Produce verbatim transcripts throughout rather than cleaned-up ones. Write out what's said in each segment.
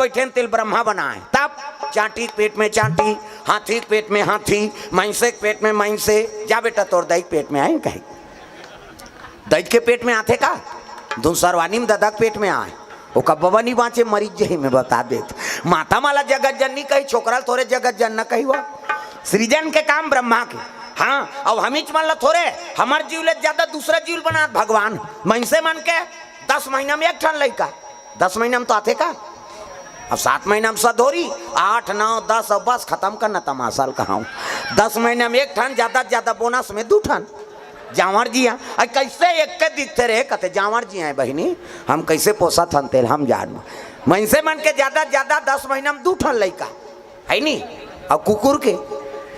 बैठेन तेल ब्रह्मा बनाए। तब चांटी के पेट में चांटी, हाथी के पेट में हाथी, मइनसे के पेट में मइनसे। जा बेटा, तोर दाई के पेट में आए कहीं, दाई के पेट में आथे का? धुन सरवानी में ददा के पेट में आए। ओका बबा नहीं बाँचे, मरीज जही में बता देत। माता माला जगत जननी कही, छोकरा ल थोरे जगत जनना कही। वो सृजन के काम ब्रह्मा के। हाँ, अब हमीच मन ल थोरे, हमर जीव ले ज्यादा दूसरा जीव ल बनात भगवान। मइनसे मन के दस महीना में एक ठन लइका, दस महीना में तो आथे का? अब सात महीना में सधोरी, आठ, नौ, दस, अब बस खत्म करना तमाशा ल कहाऊं। दस महीना में एक ठन, ज्यादा से ज्यादा बोनस में दू ठन। जांवर जिया, अरे कैसे एक के दिखते रहे, कथे जांवर जिया है बहिनी, हम कैसे पोसत हन तेल हम जान। मइनसे मन के ज्यादा से ज्यादा दस महीना में दू ठन लइका, है नी? और कुकुर के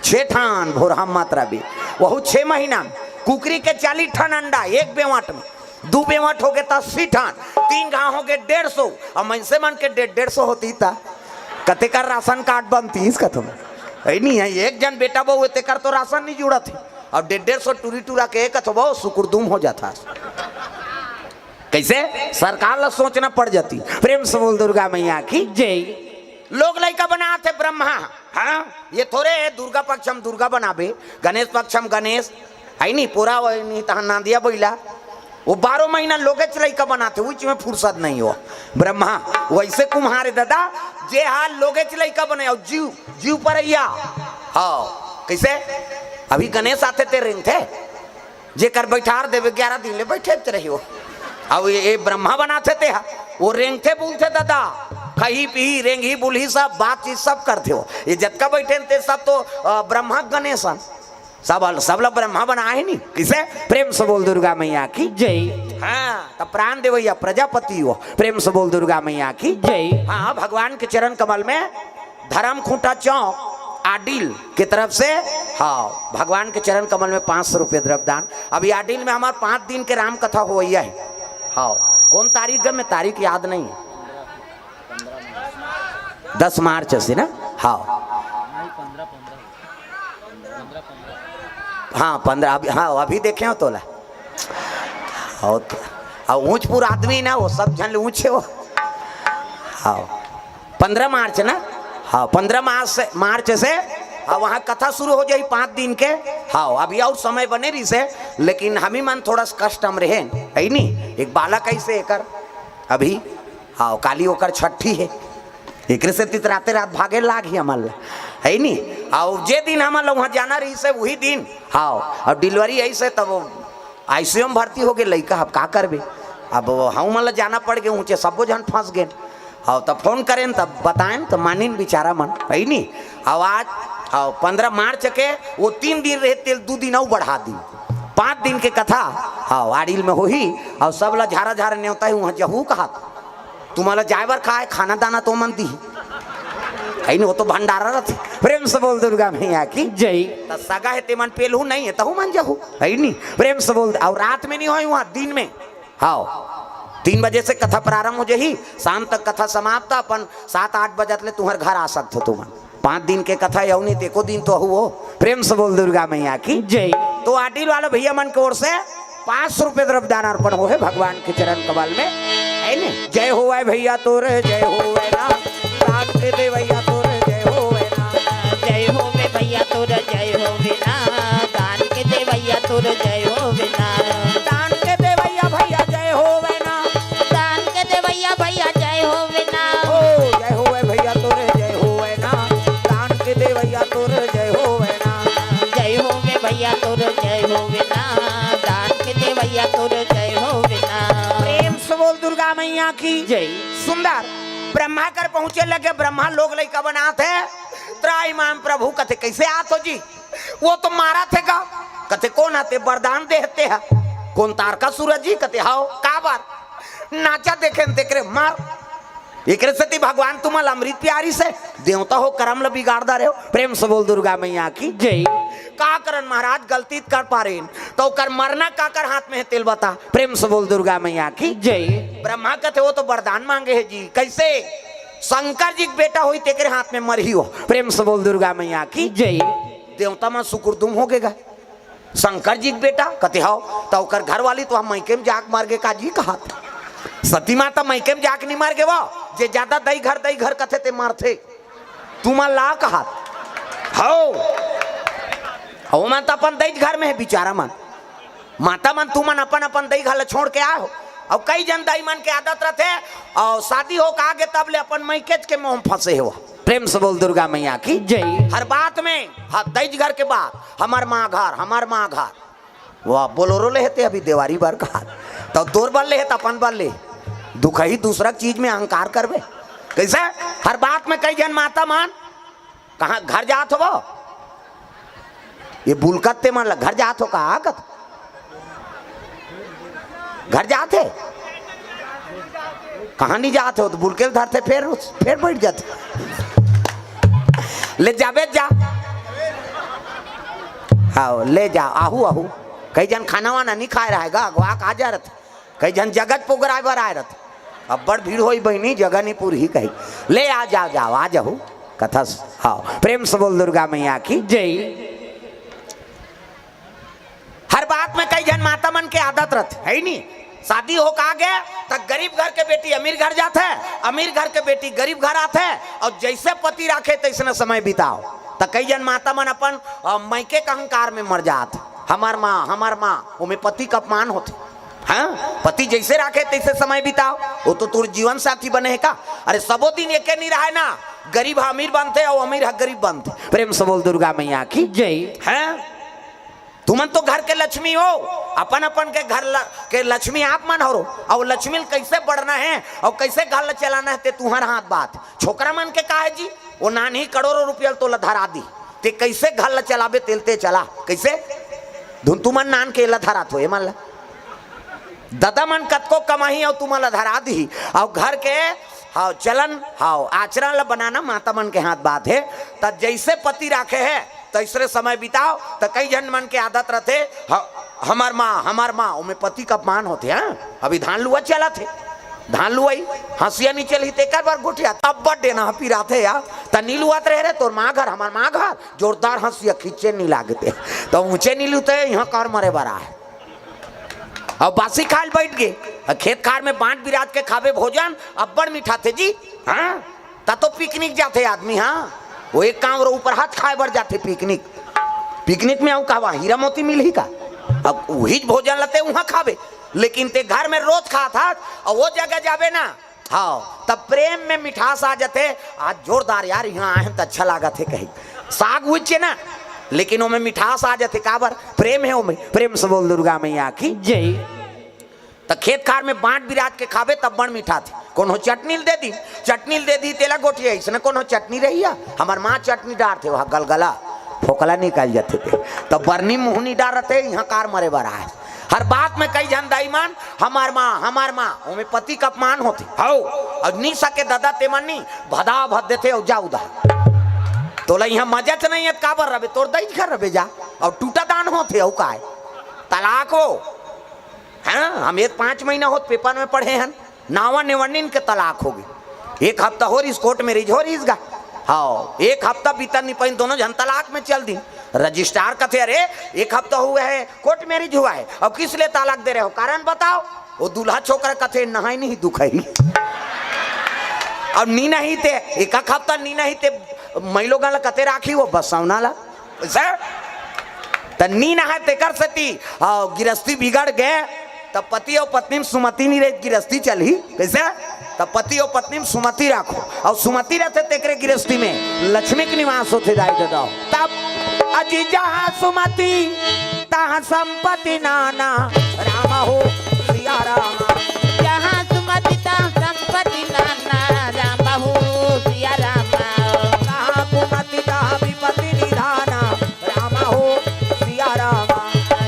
छे ठान भोरहा मात्रा भी, वहू छे महीना में। कुकरी के चालीस ठान अंडा एक बेवाट में, दू बेवाट हो गए तो अस्सी ठान, तीन घाव हो गए डेढ़ सौ, और मइनसे मन के डेढ़ डेढ़ सौ होती ता कतेकर राशन कार्ड बनतीस कथो। है नी है, एक जन बेटा बहू है, तेकर तो राशन नहीं जुड़त है। अब डेढ़ डेढ़ सौ टूरी टूरा के कथो बहू सुकुरदुम हो जाता। कैसे? सरकार ला सोचना पड़ जाती। प्रेम से बोल दुर्गा मैया की। जय। लोग लइका बनात हे ब्रह्मा। हाँ, ये थोरे है दुर्गा पक्ष हम दुर्गा बनाबे, गणेश पक्ष हम गणेश, है नी? पूरा वही नहीं तहन ना दिया बैला। वो बारह महीना लोगेच लइका बनात हे, उच में फुर्सत नहीं हो। ब्रह्मा वैसे कुम्हार हे दादा, जे हाल लोगेच लइका बने, और जीव, जीव परैया। हाँ, कैसे? अभी गणेश आथे ते रेंगथे, जेकर बैठार देबे ग्यारह दिन ले बैठे त रही हो। अब ये, ये ब्रह्मा बनाथे ते हा, वो रेंगथे बुलथे दादा, खही पीही, रेंगही बुलही सब, बातचीत सब करथे हो। ये जतका बैठे ते सब तो, अ, ब्रह्मा गणेश हन। सब, सब ला ब्रह्मा बनाए हे नी। किसे? प्रेम से बोल दुर्गा मैया की। जय। हाँ, त प्राण देवैया प्रजापति हो। प्रेम से बोल दुर्गा मैया की। जय। हाँ, भगवान के चरण कमल में धर्म खूंटा चौक आडिल के तरफ से, हाँ, भगवान के चरण कमल में पाँच सौ रुपये द्रव्य दान। अभी आडिल में हमार पाँच दिन के राम कथा होवैया है। हाँ, कौन तारीख है, मैं तारीख याद नहीं है। दस मार्च से ना? हाँ, हाँ, पन्द्रह, अभी, हाँ, अभी देखे हो तोला। और, और ऊंचपुर आदमी ना, वो सब झन ऊंचे हो। हाँ, पन्द्रह मार्च ना? हाँ, पन्द्रह मार्च से, मार्च से, हाँ, वहाँ कथा शुरू हो जाई पाँच दिन के। हाँ, अभी और समय बने रही से, लेकिन हम ही मन थोड़ा सा कष्ट हम रहे, है नी? एक बालक ऐसे एकर अभी, हाँ, काली ओकर छठी है, एकरे से तितराते रात भागे लाग ही हमन ला, है नी? और जे दिन हमन ला वहाँ जाना रही से, वही दिन, हाँ, और डिलीवरी ऐसे तब आईसीयू में भर्ती हो गए लइका, अब का करबे? अब हम मन ला जाना पड़ गए, ऊँचे सबो झन फंस गए। हाँ, तब फोन करेन, तब बताएन, तब मानिन बेचारा मन, है नी? और आज, हाँ, पन्द्रह मार्च के वो तीन दिन रहे, तेल दू दिन और बढ़ा दी, पाँच दिन के कथा, हाँ, आडिल में होही। और सब ला झारा झारा नेवता है, वहाँ जहू कहा, तुम्हारा जाए बर खाए, खाना दाना तो मन दी, है नी? वो तो भंडारा रथे। प्रेम से बोल दुर्गा मैया की। जय। त सगा है ते मन पेलहू, नहीं है तहू मन जहू, है नी? प्रेम से बोल। और रात में नहीं होई वहाँ, दिन में। हाँ, तीन बजे से कथा प्रारंभ हो जाही, शाम तक कथा समाप्त। अपन सात आठ बजत ले तुम्हर घर आ सकत हो तुमन। पाँच दिन के कथा यऊ नहीं, ते एको दिन तो हुओ। प्रेम से बोल दुर्गा मैया की। जय। तो आडिल वाला भैया मन के ओर से पाँच सौ रुपये द्रव्य दान अर्पण हो है भगवान के चरण कमल में, है ने? जय होवे भैया तोर, जय होवे ना, दान के देवैया तोर, जय होवे ना। जय होवे भैया तोर, जय होवे ना, दान के देवैया तोर, जय होवे ना। दान के देवैया भैया जय होवे ना। दान के देवैया भैया जय होवे ना। ओ, जय होवे भैया तोर, जय होवे ना, दान के देवैया तोर, जय होवे ना। जय होवे भैया तोर, जय होवे ना, दान के देवैया तोर, जय होवे ना। प्रेम से बोल दुर्गा मैया की। जय। सुंदर। ब्रह्मा कर पहुंचे लगे, ब्रह्मा लोग लइका बनात हे। त्राईमान प्रभु कथे, कैसे आत हो जी? वो तो मारत हे गा। कथे, कोन आते वरदान देहते हा? कोन तारकासुर जी? कथे, हाव, काबर? नाचा देखेन तेकरे मार। एकरे सेती भगवान तुमन ल अमृत पियारिस हे, देवता हो करम ल बिगाड़ डारे हो। प्रेम से बोल दुर्गा मैया की। जय। का करन महाराज, गलती त कर पारेन, त ओकर मरना काकर हाथ में हे तेल बता। प्रेम से बोल दुर्गा मैया की। जय। ब्रह्मा कथे, वो तो वरदान मांगे हे जी। कैसे? शंकर जी के बेटा होई तेकरे हाथ में मरही हो। प्रेम से बोल दुर्गा मैया की। जय। देवता मन सुकुरदुम हो गे गा। शंकर जी के बेटा कथे, हाव, त ओकर घरवाली तो हम मइके में जाके मर गे का जी कहा। सती माता मइके में जाके नहीं मर गे वो, जे ज्यादा दई घर, दई घर कथे ते मरथे। तुमन ला कहत हव। ओमन त अपन दई घर में हे बिचारा मन। माता मन, तुमन अपन अपन दई घर ल छोड़ के आए हो। अउ कई झन दाई मन के आदत रथे, अउ शादी होके आगे तब ले अपन मइकेच के मोह में फंसे हो। प्रेम से बोल दुर्गा मैया की जय। हर बात में, हाँ, दई घर के बात, हमर माँ घर, हमर माँ घर। वाह, बोलोरो ले हे ते अभी देवारी बर कहा, त तोर बर ले हे त अपन बर ले। दुखही दूसरा चीज में अहंकार करबे। कइसे? हर बात में कई झन माता मन, कहाँ घर जात हो वो? ये बुलकत ते मन ला घर जात हो का? कत घर जात हे? कहाँ नहीं जात हो? त बुलके ल धरथे, फेर उस, फेर बइठ जाथे। ले जाबे जा। हाँ, ले जा, आहू, आहू। कई झन खाना वाना नहीं खाए रहे गा, अगवा के आ जा रथे। कई झन जगत पोगराए बर आए रथे। अब्बड़ भीड़ होई बहिनी, जगह नहीं पूरही कही। ले आ, जाव, जाव, आ जाहू। कथस, हाँ, प्रेम से बोल दुर्गा मैया की। जय। हर बात में कई झन माता मन के आदत रथे, हे नी? शादी होके आगे, त गरीब घर के बेटी अमीर घर जाथे, अमीर घर के बेटी गरीब घर आथे, अउ जइसे पति राखे, तइसने समय बिताव। त कई झन माता मन अपन, अ, मइके के अहंकार में मर जात। हमर माँ, हमर माँ, ओमे पति के अपमान होथे। हाँ, पति जइसे राखे, तइसे समय बिताव। वो तो तोर जीवन साथी बने हे का? अरे, सबो दिन एके नहीं रहे ना, गरीब ह अमीर बनथे अउ अमीर ह गरीब बनथे। प्रेम से बोल दुर्गा मैया की जय। हैं? तुमन तो घर के लक्ष्मी हो, अपन अपन के घर ल-, के लक्ष्मी आप मन हरो। अउ लक्ष्मी ल कइसे बढ़ना हे अउ कइसे घर ल चलाना हे, ते तुहर हाथ बात। छोकरा मन के का हे जी, वो नानही करोड़ों रुपया ल तोला धरा दी, ते कइसे घर ल चलाबे, तेल ते चला। कइसे? धुन तुमन नान के एला धरात हो, एमन ल। ददा मन कतको कमाही अउ तुमन ल धरा दिही, अउ घर के, हाँ, चलन, हाँ, आचरण ल बनाना माता मन के हाथ बात हे। त जइसे पति राखे हे, तइसरे समय बिताव। त कई झन मन के आदत रथे, ह-, हमर माँ, हमर माँ, ओमे पति के अपमान होथे, हाँ? अभी धान लुआ चलत हे, धान लुआई, हंसिया नहीं चलही, तेकर बर गोठिया, तब बड़ डेना पिराथे यार। त नी लुआत रहे रे, तोर माँ घर, हमर माँ घर, जोरदार हंसिया खींचे नहीं लागते, त ऊंचे नहीं लुते, यहाँ कर मरे बर आए। अब बासी खाल बैठ गए, अब खेत खार में बांट बिराज के खाबे भोजन, अब्बड़ मिठाथे जी। हाँ, त तो पिकनिक जाथे आदमी। हाँ, वो एक काम रो ऊपर हाथ खाए बर जाथे पिकनिक। पिकनिक में अउ कहवा हीरा मोती मिलही का? अब उही भोजन लते उहाँ खाबे, लेकिन ते घर में रोज खात हाथ, अउ वो जगह जाबे ना, हाँ, तब प्रेम में मिठास आ जाथे। आज जोरदार यार, यहाँ आए हैं त अच्छा लागत हे कही। साग उच्चे ना, लेकिन ओमे मिठास आ जाथे। काबर? प्रेम हे ओमे। प्रेम से बोल दुर्गा मैया की जय। त खेत खार में बांट बिराज के खाबे तब बड़ मिठाथे। कोनो चटनी ल दे दी, चटनी ल दे दी, तेला गोठिया, इसने कोनो चटनी रहिया? हमर माँ चटनी डारथे, वहाँ गलगला, फोकला निकल जाथे ते। त बरनी मुहनी डारथे, यहाँ कार मरे बर आए। हर बात में कई झन दाई मन, "हमार माँ, हमार माँ", ओमे पति का अपमान होथे। हौ, अउ नी सके ददा ते मन नी, भदा भद देथे, अउ जा उदा। तोला इहाँ मजा च नहीं है, काबर रबे, तोर दई घर रबे जा, अउ टूटा दान होथे, अउ काय? तलाक हो। हाँ, हम एक पाँच महीना होत पेपर में पढ़े हन, नावा नेवन्निन के तलाक हो गई। एक हफ्ता हो रहीस, कोर्ट मैरिज हो रहीस गा। हाँ, एक हफ्ता बीतन नहीं पाइन, दोनों झन तलाक में चल दी। रजिस्ट्रार कथे, "अरे, एक हफ्ता हुआ है, कोर्ट मैरिज हुआ है, अब किस लिए तलाक दे रहे हो, कारण बताओ।" वो दूल्हा छोकरा कथे, "नहाई नहीं दुखई।" अब नी नहीं ते, एक हफ्ता नी नहीं ते, मई लोगन ला कते राखी वो बसौना ला। कइसे? त नीन हे तेकर सेती, अउ गिरस्ती बिगड़ गे, त पति अउ पत्नी में सुमति नी रही, गिरस्ती चलही। कइसे? त पति अउ पत्नी में सुमति राखो, अउ सुमति रहिथे तेकरे गिरस्ती में लक्ष्मी के निवास होथे, दाई ददा। तब अजी जहाँ सुमति तहाँ संपत्ति नाना, राम हो सिया राम। जहाँ सुमति तहाँ संपत्ति नाना, राम हो सिया राम। जहाँ कुमति तहाँ विपत्ति निधाना, राम हो सिया राम।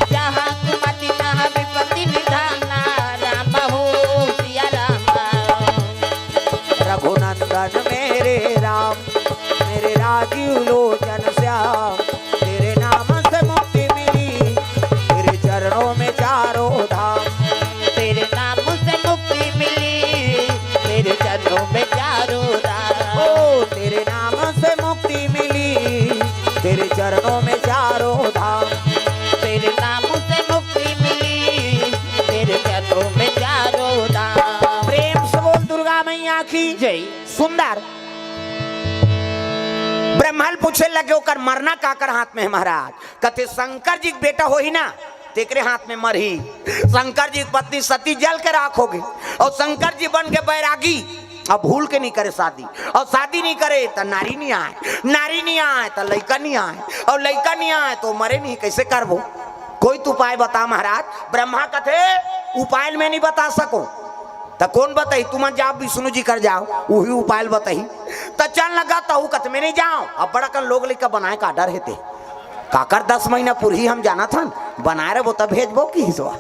जहाँ कुमति तहाँ विपत्ति निधाना, राम हो सिया राम। रघुनंदन मेरे राम, मेरे राजीव लोचन श्याम, तेरे नाम से मुक्ति मिली, तेरे चरणों में चारों धाम। तेरे नाम से मुक्ति मिली, तेरे चरणों में चारों धाम। ओ, तेरे नाम से मुक्ति मिली, तेरे चरणों में चारों धाम। तेरे नाम से मुक्ति मिली, तेरे चरणों में चारों धाम। प्रेम से बोल दुर्गा मैया की। जय। सुंदर। ब्रह्मा ल पूछे लगे, "ओकर मरना काकर हाथ में हे महाराज?" कथे, "शंकर जी के बेटा होही ना, तेकरे हाथ में मरही।" शंकर जी के पत्नी सती जल के राख होगे, अउ शंकर जी बन के बैरागी। अब भूल के नहीं करे शादी, अउ शादी नहीं करे त नारी नहीं आय, नारी नहीं आय त लइका नहीं आय, अउ लइका नहीं आय त मरे नहीं, कइसे करबो? कोई तो उपाय बता महाराज। ब्रह्मा कथे, "उपाय ल मैं नहीं बता सकों।" त कोन बताही? तुमन जाव, विष्णु जी कर जाव, उही उपाय ल बताही। त चल लगा, तहू कथे, "मैं नहीं जाव।" अब बड़ा कन लोग लइका बनाय का डर हे ते। काकर दस महीना पुरही हम जानत हन, बनाय रहिबो त भेजबो किहिस वा।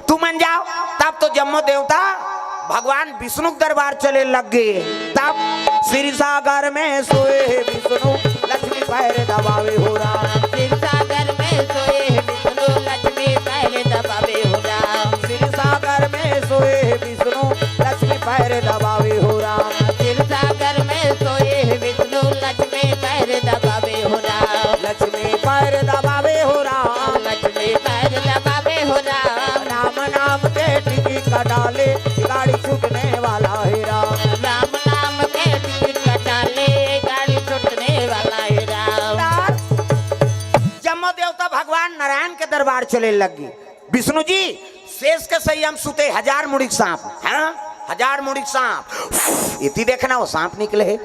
तुमन जाव। तब तो जम्मो देवता भगवान विष्णु के दरबार चले लग गे। तब क्षीर सागर में सोए हे विष्णु, लक्ष्मी पैर दबावे हो राम। क्षीर सागर में सोए हे विष्णु, लक्ष्मी पैर दबावे हो राम। क्षीर सागर में सोए हे विष्णु, लक्ष्मी पैर दबावे हो राम। क्षीर सागर में सोए हे विष्णु, लक्ष्मी पैर दबावे हो राम। लक्ष्मी पैर दबावे हो राम। लक्ष्मी पैर दबावे हो राम। राम नाम के टिकट कटा ले, गाड़ी छूटने वाला हे राम। राम नाम के टिकट कटा ले, गाड़ी छूटने वाला हे राम। जम्मो देवता भगवान नारायण के दरबार चले लग गे। विष्णु जी शेष के सही हम सुते, हजार मुड़ी के सांप, हाँ, हजार मुड़ी के सांप। इति देखना, वो सांप निकले हे,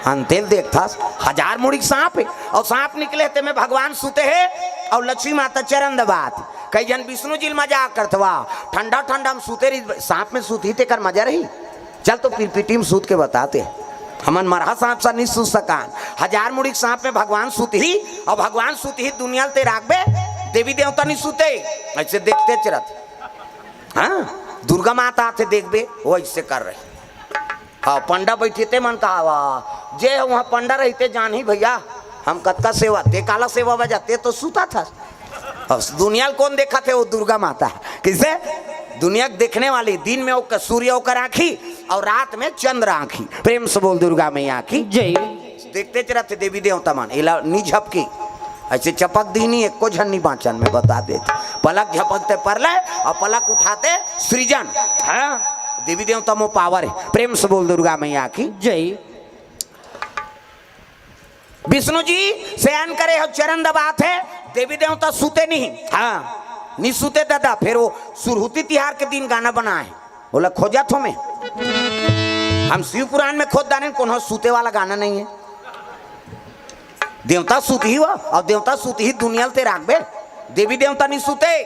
अंतेल देखथस, हजार मुड़ी के सांप हे, अउ सांप निकले हे, तेमे भगवान सुते हे, अउ लक्ष्मी माता चरण दबात। कई झन विष्णु जी ल मजाक करथे, "वाह, ठंडा ठंडा हम सुते रही, सांप में सुतही तेकर मजा रही।" चल तो पिरपिटी में सूत के बता ते। हमन मरहा सांप सा नहीं सूत सकान। हजार मुड़ी के सांप में भगवान सूतही, अउ भगवान सूतही दुनिया ल ते राखबे, देवी देवता नहीं सूते। अइसे देखते चरत। हाँ, दुर्गा माता आथे देखबे, वो अइसे कर रही। हाँ, पंडा बइठे ते मन कहा, "वाह, जे ह उहाँ पंडा रहिथे जानही भइया, हम कतका सेवा, ते काला सेवा बजा, ते तो सूता था।" अब दुनिया ल कोन देखत हे? वो दुर्गा माता। कइसे? दुनिया के देखने वाली, दिन में ओकर सूर्य ओकर आँखी अउ रात में चंद्र आँखी। प्रेम से बोल दुर्गा मैया की। जय। देखते च रहिथे देवी देवता मन, एला नी झपकी, अइसे चपक दिही नी, एको झन नी बाँचन, मैं बता देत। पलक झपकते परलय अउ पलक उठाते सृजन। हाँ, देवी देवता मो पावर हे। प्रेम से बोल दुर्गा मैया की। जय। विष्णु जी शयन करे हे, चरण दबात हे, देवी देवता सुते नहीं। हाँ, नहीं सुते दादा। फिर वो सुरहुती तिहार के दिन गाना बनाए, बोला, "खोजत हों मैं।" हम शिव पुराण में खोज डारेन, कोनो सुते वाला गाना नहीं हे। देवता सुतही हो, अउ देवता सुतही दुनिया ल ते राखबे। देवी देवता नहीं सुते,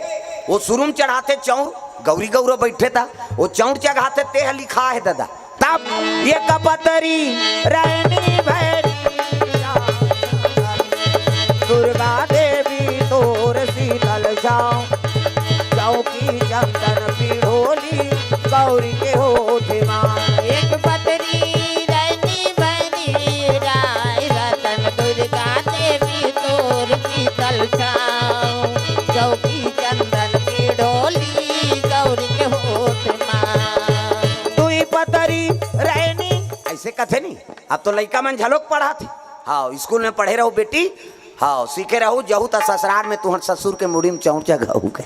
वो सुरु म चढ़ाथे चौर, गौरी गौरा बइठे ता, वो चौर चघाथे, ते ह लिखा हे दादा। तब एक पतरी रहनी भैरी, दुर्गा देवी तोर शीतल छाँव, चौकी चंदन पिढ़ोली गौरी के होठ मा। एक पतरी रहनी भैरी, राय रतन दुर्गा देवी तोर शीतल छाँव, चौकी चंदन पिढ़ोली गौरी के होठ मा। दुई पतरी रहनी, अइसे कथे नहीं। अब तो लइका मन झलोक पढ़त हे। हाँ, स्कूल में पढ़े रहू बेटी, हाँ, सीखे रहू, जहू त ससुरार में तुहर ससुर के मुड़ी में चौर चघाहू के।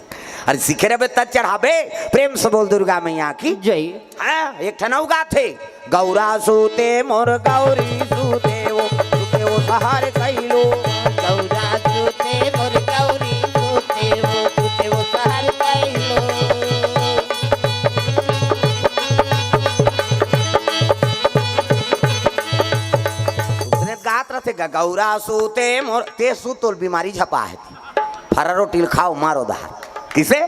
अरे सीखे रहबे तब चढ़ाबे। प्रेम से बोल दुर्गा मैया की। जय। हाँ, एक ठन अउ गाथे, "गौरा सूते मोर गौरी सूते वो, सूते वो सहर कइलो।" गौरा सूते मोर गौरी सूते वो, सूते वो सहर कइलो। उसने गात रहिथे गा, "गौरा सूते मोर", ते सूत तोल बीमारी झपा हे। फरा रोटी ल खाव, मारो दहार। किसे?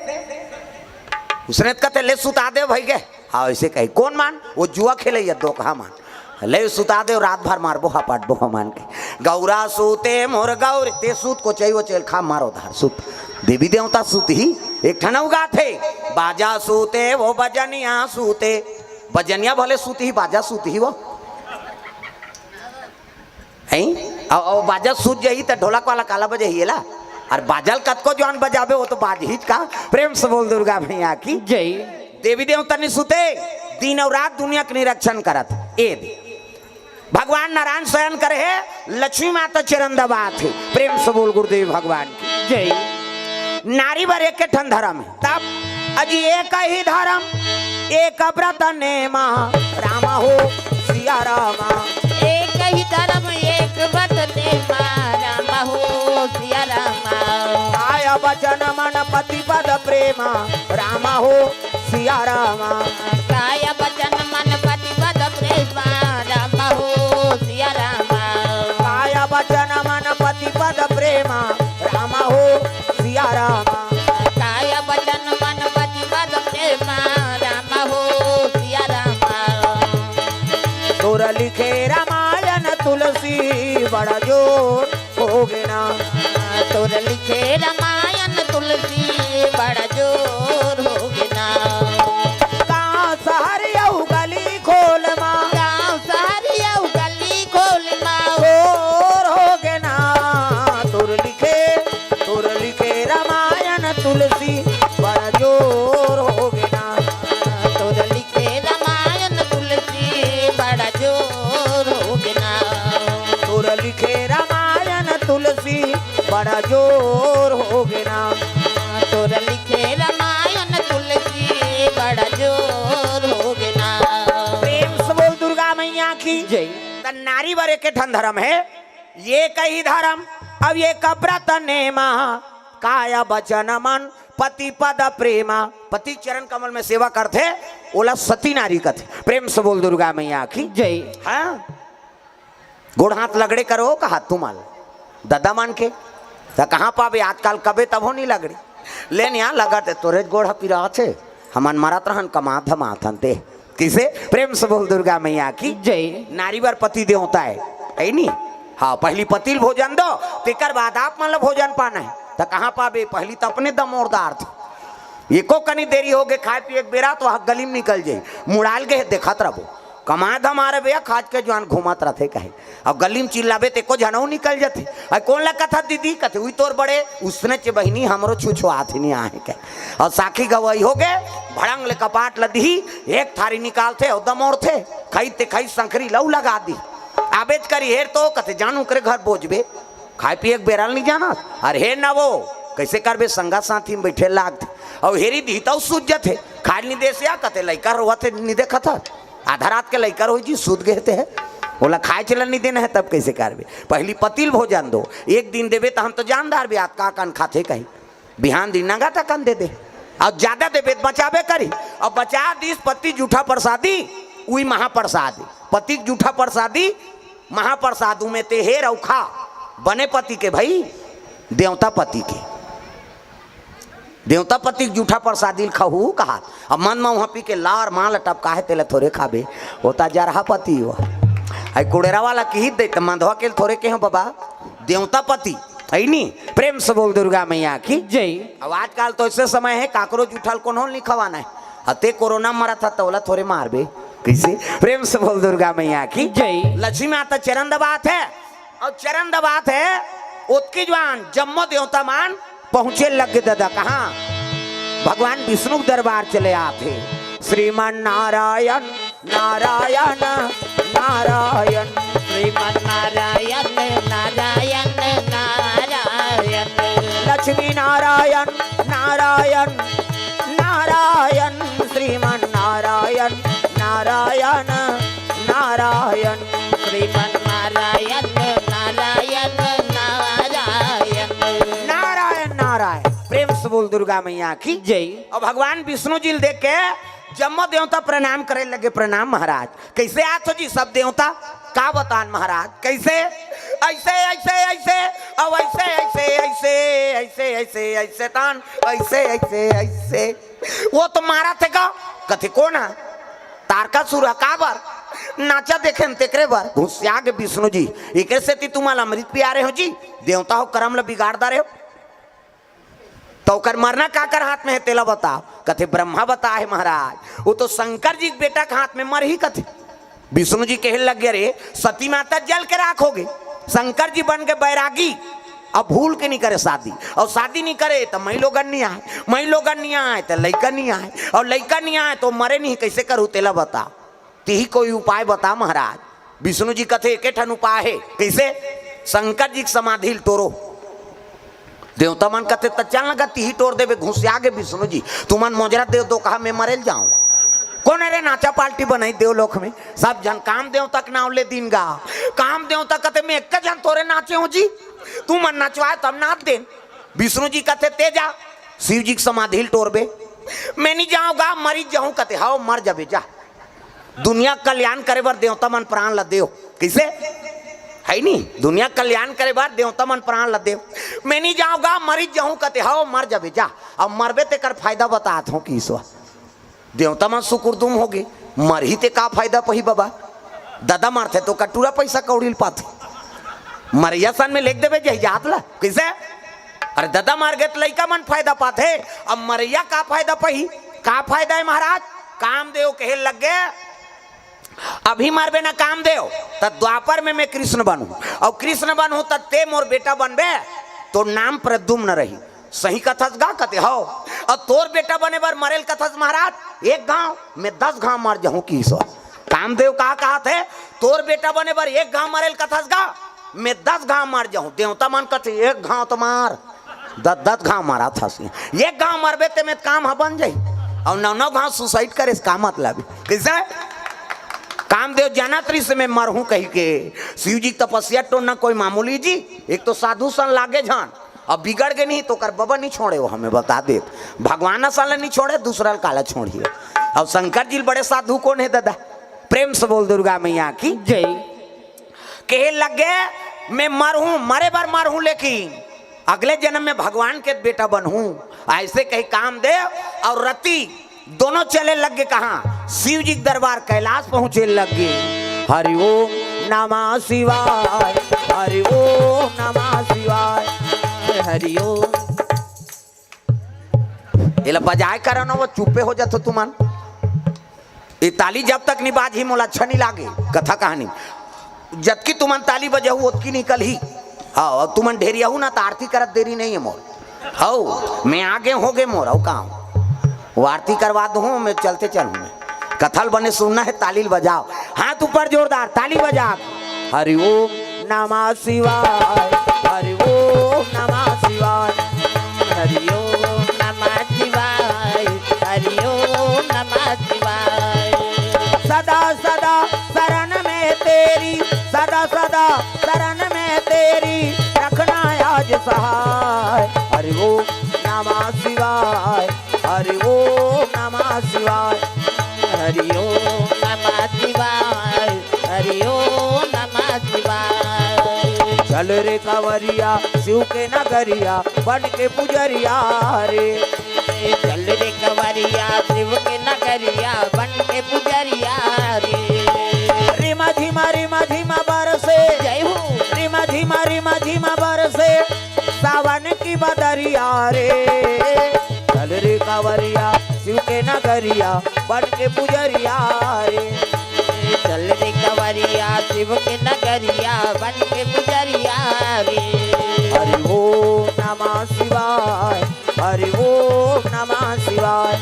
उसने कथे, "ले सुता दे भई गे।" हाँ, अइसे कही। कोन मन? वो जुआ खेलइया दोकहा मन। "ले सुता दे, रात भर मारबो, हपटबो हमन के।" "गौरा सूते मोर गौरी", ते सूत, कोचई वोचई ल खा, मारो दहार, सूत। देवी देवता सूतही, एक ठन अउ गाथे, "बाजा सूते वो बजनिया सूते।" बजनिया भले सूतही, बाजा सूतही वो। हैं? अउ, अउ बाजा सूत जाही त ढोलक वाला काला बजाही एला? अउ बाजा ल कतको जवान बजाबे, वो तो बाजहीच का। प्रेम से बोल दुर्गा मैया की। जय। देवी देवता नहीं सुते, दिन अउ रात दुनिया के निरीक्षण करत। ए दे। भगवान नारायण शयन करे हे, लक्ष्मी माता चरण दबात हे। प्रेम से बोल गुरुदेव भगवान की। जय। नारी बर एक ठन धरम हे। तब अजी एक ही धरम, एक व्रत नेमा, राम हो। सिया रामा। एक ही धर्म एक बदले मा, राम हो सिया रामा। काय वचन मन पति पद प्रेमा, राम हो सिया रामा। काय वचन मन पति पद प्रेमा, राम हो सिया रामा। काय वचन मन पति पद प्रेमा, राम हो सिया रामा। काय वचन मन पति पद प्रेमा, राम हो सिया रामा। तोर लिखे रामायण तुलसी बड़ा जोर होगे ना। तोर लिखे रामायण तुलसी बड़ा जोर होगे ना। गाँव शहर अउ गली खोल मा, गाँव शहर अउ गली खोल मा। जोर होगे ना। तोर लिखे, तोर लिखे रामायण तुलसी बड़ा जोर होगे ना। तोर लिखे रामायण तुलसी बड़ा जोर होगे ना। तोर लिखे रामायण तुलसी बड़ा जोर होगे ना। तोर लिखे रामायण तुलसी बड़ा जोर होगे ना। प्रेम से बोल दुर्गा मैया की जय। त नारी बर एक ठन धर्म हे, एक ही धर्म, अब एक व्रत नेमा, काय वचन मन पति पद प्रेमा। पति चरण कमल में सेवा करथे, ओला सती नारी कथे। प्रेम से बोल दुर्गा मैया की जय। हाँ, गोड़ हाथ लगड़े करो कहा तुमन ददा मन के, त कहाँ पाबे आजकल, कबे तभो नहीं लगड़े। ले निया लगत हे, तोरे गोड़ ह पिरात हे, हमन मरत रहन कमा धमा थन ते। किसे? प्रेम से बोल दुर्गा मैया की जय। नारी बर पति देवता हे, है नी? हाँ, पहली पति ल भोजन दो, तेकर बाद आप मन ल भोजन पाना हे। त कहाँ पाबे? पहली त अपने दमोरदार थे। एको कनी देरी होगे खाए पिए के बेरा, त वहाँ गली में निकल जाई, मुड़ाल गे हे, देखत रहो। कमाए धमाए भैया, खाज के जुआन घूमत रथे कहे। अब गली में चिल्लाबे त एको झन अउ निकल जथे। अउ कोन ला कथा दीदी? कथे, "उई तोर बड़े उसने चे बहिनी, हमरो छुछुआत ही नहीं आहे," कहे। अउ साखी गवाही होगे, भड़ंग ले कपाट ल दिही, एक थारी निकालथे अउ दमोरथे, खई ते खई संखरी लऊ लगा दी। आबेच करी हेर तो कथे, "जान ओकरे घर बोजबे, खाए पिए के बेरा ल नहीं जानत, अरे हेर ना वो, कैसे करबे, संगा साथी में बैठे लागथे।" अउ हेरी दिही तऊ सूझ जथे, खाए ल नहीं देस या कथे, "लइका रोवत हे, नहीं देखत हस?" आधा रात के लइका रोही जी, सूत गे ते हे, ओला खाए चलन नहीं देना हे, तब कैसे करबे? पहली पति ल भोजन दो, एक दिन देबे त हम तो जान डारबे, आज का कन खाथे कही, बिहान दिन नंगा त कन दे दे, अउ ज्यादा देबे त बचाबे करी, अउ बचा दिस पति जूठा प्रसादी, उई महाप्रसाद, पति के जूठा प्रसादी, महाप्रसाद, उमे ते हेर अउ खा, बने पति के भई, देवता पति के। देवता पति के जूठा प्रसादी ल खाहू कहा। अब मन म उहाँ पी के लार माल टपका हे, तेला थोरे खाबे, वो त जरहा पति हो। आई कुड़ेरा वाला किही दे त मंधवा के ल थोरे केहो बाबा, देवता पति, है नी? प्रेम से बोल दुर्गा मैया की जय। अब आजकल तो ऐसे समय हे, काकरो जूठा ल कोनो ल नहीं खवाना हे। अते कोरोना मरत हे, तोला थोरे मारबे, कैसे? प्रेम से बोल दुर्गा मैया की जय। लक्ष्मी माता चरण दबात हे, अउ चरण दबात हे, ओतकी जुआन जम्मो देवता मन पहुँचे लग गे ददा। कहाँ? भगवान विष्णु के दरबार चले आथे। श्रीमन नारायण, नारायण, नारायण। श्रीमन नारायण, नारायण, नारायण। लक्ष्मी नारायण, नारायण, नारायण। श्रीमन नारायण, नारायण, नारायण। श्रीमन नारायण, नारायण, नारायण। नारायण, नारायण। प्रेम से बोल दुर्गा मैया की जय। अउ भगवान विष्णु जी ल देख के जम्मो देवता प्रणाम करे लगे, "प्रणाम महाराज।" "कैसे आत हो जी सब देवता?" "का बतान महाराज, कैसे?" "ऐसे, ऐसे, ऐसे, अब ऐसे, ऐसे, ऐसे, ऐसे, ऐसे, ऐसे तान, ऐसे, ऐसे, ऐसे।" "वो तो मारा थे का?" कथे, "कोन हा?" "तारकासुर हा।" "काबर?" "नाचा देखे न तेकरे बर।" घुसिया गे विष्णु जी, "एकरे सेती तुम्हारा अमृत पिया रहे हो जी, देवता हो करम ला बिगाड़ डारे हो।" "त ओकर मरना काकर हाथ में हे, तेला बताव।" कथे, "ब्रह्मा बताए हे महाराज, वो तो शंकर जी के बेटा के हाथ में मरही," कथे। विष्णु जी कहे लग गे, "रे, सती माता जल के राख हो गे, शंकर जी बन के बैरागी, अब भूल के नहीं करे शादी, अउ शादी नहीं करे त मई लोगन नहीं आए, मई लोगन नहीं आए त लइका नहीं आए, अउ लइका नहीं आए त मरे नहीं, कैसे करू, तेला बता।" तिही कोई उपाय बता महाराज। विष्णु जी कथे, "एके ठन उपाय हे।" "कैसे?" "शंकर जी के समाधि ल टोरो।" देवता मन कथे, "त चल न गा, तिही टोर देबे।" घुसिया गे विष्णु जी, "तुमन मोजरा देव दो कहा, मैं मरे ल जाऊं।" कोन रे नाचा पार्टी बनाई देवलोक में? सब झन काम देवता के नाव ले दिन गा। काम देवता कथे, "मैं एक झन थोरे नाचे हों जी, तुमन नचवाए तब नाच देन।" विष्णु जी कथे, "ते जा, शिव जी के समाधि ल टोरबे।" "मैं नहीं जाऊं गा, मरी जाऊं।" कथे, "हव, मर जाबे, जा।" दुनिया के कल्याण करे बर देवता मन प्राण ल देव। कइसे? है नी? दुनिया के कल्याण करे बर देवता मन प्राण ल देव। "मैं नहीं जाऊं गा, मरी जाऊं।" कथे, "हव, मर जाबे, जा।" अब मरबे तेकर फायदा बतात हों कि ईश्वर। देवता मन सुकुरदुम होगे, मरही ते का फायदा पही बबा? ददा मरथे तो कटूरा पैसा कौड़ी ल पाथे। मरइया सन में लेख देबे जही जात ला। कइसे? अरे ददा मर गे त लइका मन फायदा पाथे, अब मरइया का फायदा पही? का फायदा हे महाराज? कामदेव कहे लग गे, "अभी मरबे ना कामदेव, त द्वापर में मैं कृष्ण बनहूं, अउ कृष्ण बनहूं त ते मोर बेटा बनबे, तोर नाम प्रद्युम्न रही।" "सही कथस गा?" कथे, "हव।" "अउ तोर बेटा बने बर मरे ल कथस महाराज, एक घांव, मैं दस घांव मर जाहूं।" कि ईश्वर, कामदेव का कहत हे, "तोर बेटा बने बर एक घांव मरे ल कथस गा, मैं दस घांव मर जाहूं।" देवता मन कथे, "एक घांव तो मार, दस दस घांव मारत हस, एक घांव मरबे ते में काम ह बन जाही, अउ नौ नौ घांव सुसाइड करे से का मतलब?" कइसे? कामदेव जानत रहिस मैं मरहूं कहिके। शिव जी के तपस्या टोरना कोई मामूली जी, एक तो साधु सन लागे झन, अब बिगड़ गे नहीं तो ओकर बबा नहीं छोड़े, वो हमें बता दे। भगवान असन ल नहीं छोड़े, दूसरा ल काला छोड़िए। अब शंकर जी ल बड़े साधु कोन हे ददा? प्रेम से बोल दुर्गा मैया की। जय। कहे लग गे, "मैं मरहूं, मरे बर मरहूं, लेकिन अगले जन्म में भगवान के बेटा बनहूं।" अइसे कही कामदेव अउ रति दोनों चले लग गे कहां? शिव जी के दरबार कैलाश पहुंचे लग गे। हरि ओम नमः शिवाय, हरि ओम नमः शिवाय, हरि ओम। एला बजाए करो ना, वो चुप्पे हो जाथो तुमन। ये ताली जब तक नहीं बाजही, मोला अच्छा नहीं लागे। कथा कहानी, जतकी तुमन ताली बजाहू, ओतकी निकलही। हाँ, अउ तुमन ढेरियाहू ना, त आरती करत देरी नहीं हे मोर। हौ, मैं आगे हो गे मोर, अउ का हो? वो आरती करवा दूँ, मैं चलते चलूँ मैं। कथा ल बने सुनना हे, ताली ल बजाव। हाथ ऊपर जोरदार, ताली बजा। हरि ओम नमः शिवाय, हरि ओम नमः शिवाय, हरि ओम नमः शिवाय, हरि ओम नमः शिवाय। सदा सदा शरण में तेरी, सदा सदा शरण में तेरी, रखना आज सहाय। हरि ओम नमः शिवाय, हरि ओम नमः शिवाय, हरि ओम नमः शिवाय, हरि ओम नमः शिवाय। चल रे कांवरिया शिव के नगरिया, बन के पुजरिया रे। चल रे कांवरिया शिव के नगरिया, बन के पुजरिया रे। रिमा झिमा रिमा झिमा बरसे, जय हो। रिमा झिमा रिमा झिमा बरसे सावन की बदरिया रे। चल रे कांवरिया शिव के नगरिया, बन के पुजरिया रे। चल रे कांवरिया शिव के नगरिया, बन के पुजरिया रे। हरि ओम नमः शिवाय, हरि ओम नमः शिवाय,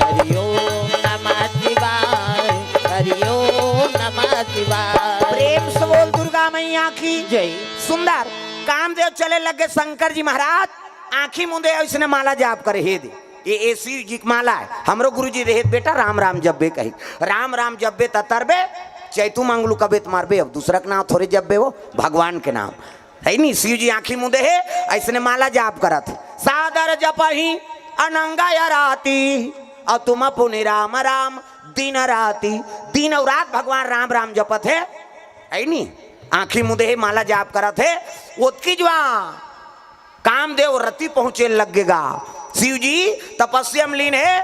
हरि ओम नमः शिवाय, हरि ओम नमः शिवाय। प्रेम से बोल दुर्गा मैया की जय। सुंदर। कामदेव चले लग गे शंकर जी महाराज, आंखी मूंदे अइसने माला जाप करे, हे दे, ये, ये शिव जी के माला हे। हमरो गुरुजी रहे बेटा, राम राम जब्बे कही, राम राम जब्बे त तरबे, चैतू मंगलू कबे त मरबे, अब दूसरा के नाम थोरे जब्बे, वो भगवान के नाम। हे नी, शिव जी आंखी मूंदे हे, अइसने माला जाप करत हे। सादर जपहि अनंग अराती, अउ तुम पुनि राम राम दिन राती। दिन अउ रात भगवान राम राम जपत हे, हे नी, आंखी मूंदे हे, माला जाप करत हे। ओतकी जुआ कामदेव रति पहुंचे लग गे गा। शिव जी तपस्या में लीन हे,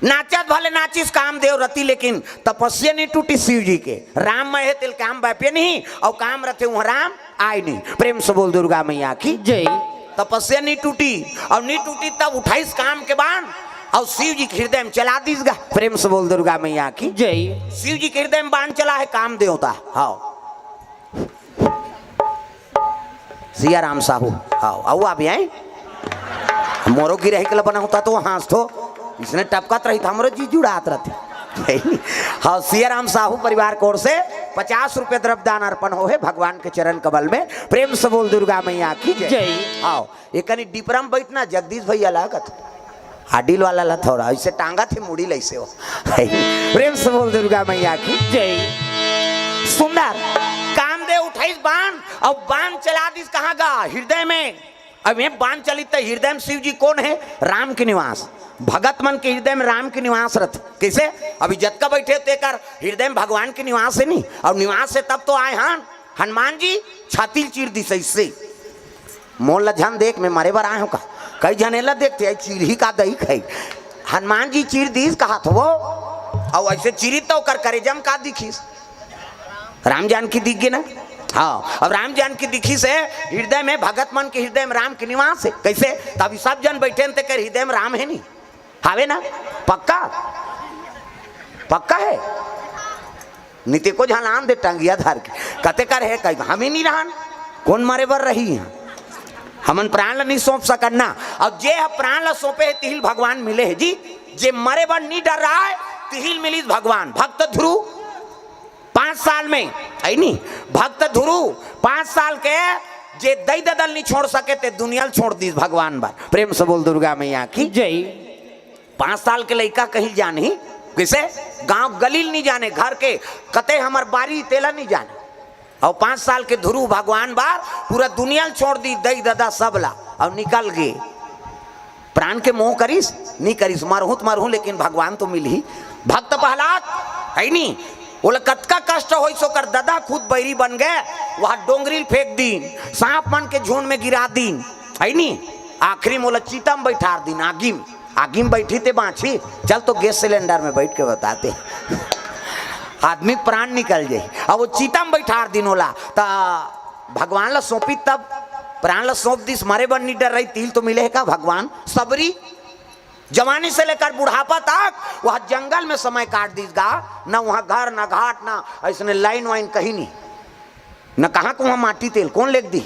नाचत भले नाचिस कामदेव रति, लेकिन तपस्या नहीं टूटी शिव जी के। राम में हे तेल काम व्याप्य नहीं, अउ काम रथे उहाँ राम आय नहीं। प्रेम से बोल दुर्गा मैया की जय। तपस्या नहीं टूटी, अउ नहीं टूटी तब उठाइस काम के बाण, अउ शिव जी के हृदय में चला दीस गा। प्रेम से बोल दुर्गा मैया की जय। शिव जी के हृदय में बाण चला हे काम देवता। हाँ। सिया राम साहू, हाँ, अउ आप आए। मोरो गिरही के बना होता तो हाँस थो, इसने टपकत रही था, हमरो जी जुड़ात रहते। हाँ, सिया राम साहू परिवार की ओर से पचास रुपये द्रव्य दान अर्पण हो हे भगवान के चरण कमल में। प्रेम से बोल दुर्गा मैया की जय। जय। हाँ, ये कनी डिपरा में बैठना, जगदीश भैया लागत। आडिल वाला ला थोड़ा ऐसे टांगा थे, मुड़ी लैसे हो। प्रेम से बोल दुर्गा मैया की। जय। सुंदर। कामदेव उठाइस बाण, अउ बाण चला दिस कहाँ गा? हृदय में। अब ये बाण चलित त हृदय में शिव जी कोन हे? राम के निवास। भगत मन के हृदय में राम के निवास रथे। कैसे? अभी जतका बैठे हो तेकर हृदय में भगवान के निवास हे नी, अउ निवास हे तब तो आए हन। हनुमान जी छाती ल चीर दिस ऐसे। मोर ला झन देख, मैं मरे बर आए हूँ का? कई झने ला देखते, "आई चीरही का दई खाई।" हनुमान जी चीर दीस कहत हो, अउ ऐसे चीरी तो ओकर करेजा म का दिखिस? राम जानकी दिख गे ना? हाँ, अब राम जानकी दिखिस हे, हृदय में, भगत मन के हृदय में राम के निवास हे। कैसे? तभी सब जन बैठे न, तेकर हृदय में राम हे नी? हावे ना? पक्का? पक्का हे? नी ते को झलान दे टंगिया धर के। कते कर हे कई, हम ही नी रहन। कोन मरे बर रही हे? हमन प्राण ल नी सौंप सकन ना। अब जे ह प्राण ल सौंपे हे, तिहिल भगवान मिले हे जी। जे मरे बर नी डर्राय, तिहिल मिलिस भगवान। भक्त ध्रुव पाँच साल में, है नी? भक्त ध्रुव पाँच साल के जे दई ददा ल नी छोड़ सके, ते दुनिया ल छोड़ दिस भगवान बर। प्रेम से बोल दुर्गा मैया की। जय। पाँच साल के लइका कहीं जानही, किसे गांव गली ल नी जाने, घर के कते हमर बारी तेला नी जाने। अउ पाँच साल के ध्रुव भगवान बर पूरा दुनिया ल छोड़ दिस, दई ददा सब ला, अउ निकल गे। प्राण के मोह करिस? नी करिस। मरहूं त मरहूं, लेकिन भगवान तो मिलही। भक्त प्रहलाद, है नी? ओला कतका कष्ट होइस, ओकर ददा खुद बैरी बन गे, वहां डोंगरी ल फेंक दीन, सांप मन के झुंड में गिरा दीन, है नी? आखिरी में ओला चिता म बैठार दीन, आगी म। आगी म बैठी ते बांची, चल तो गैस सिलेंडर में बैठ के बताते। आदमी प्राण निकल जाई। अब वो चिता म बैठार दीन ओला, त भगवान ला सौंपी तब प्राण ला सौंप दिस, मरे बर नी डर्राय, तिहिल तो मिले हे का भगवान? सबरी जवानी से लेकर बुढ़ापा तक वह जंगल में समय काट दिस गा, न वहां घर, न घाट, न ऐसने लाइन वाइन कहीं नी, न कहां को वहां माटी तेल कोन लेग दी,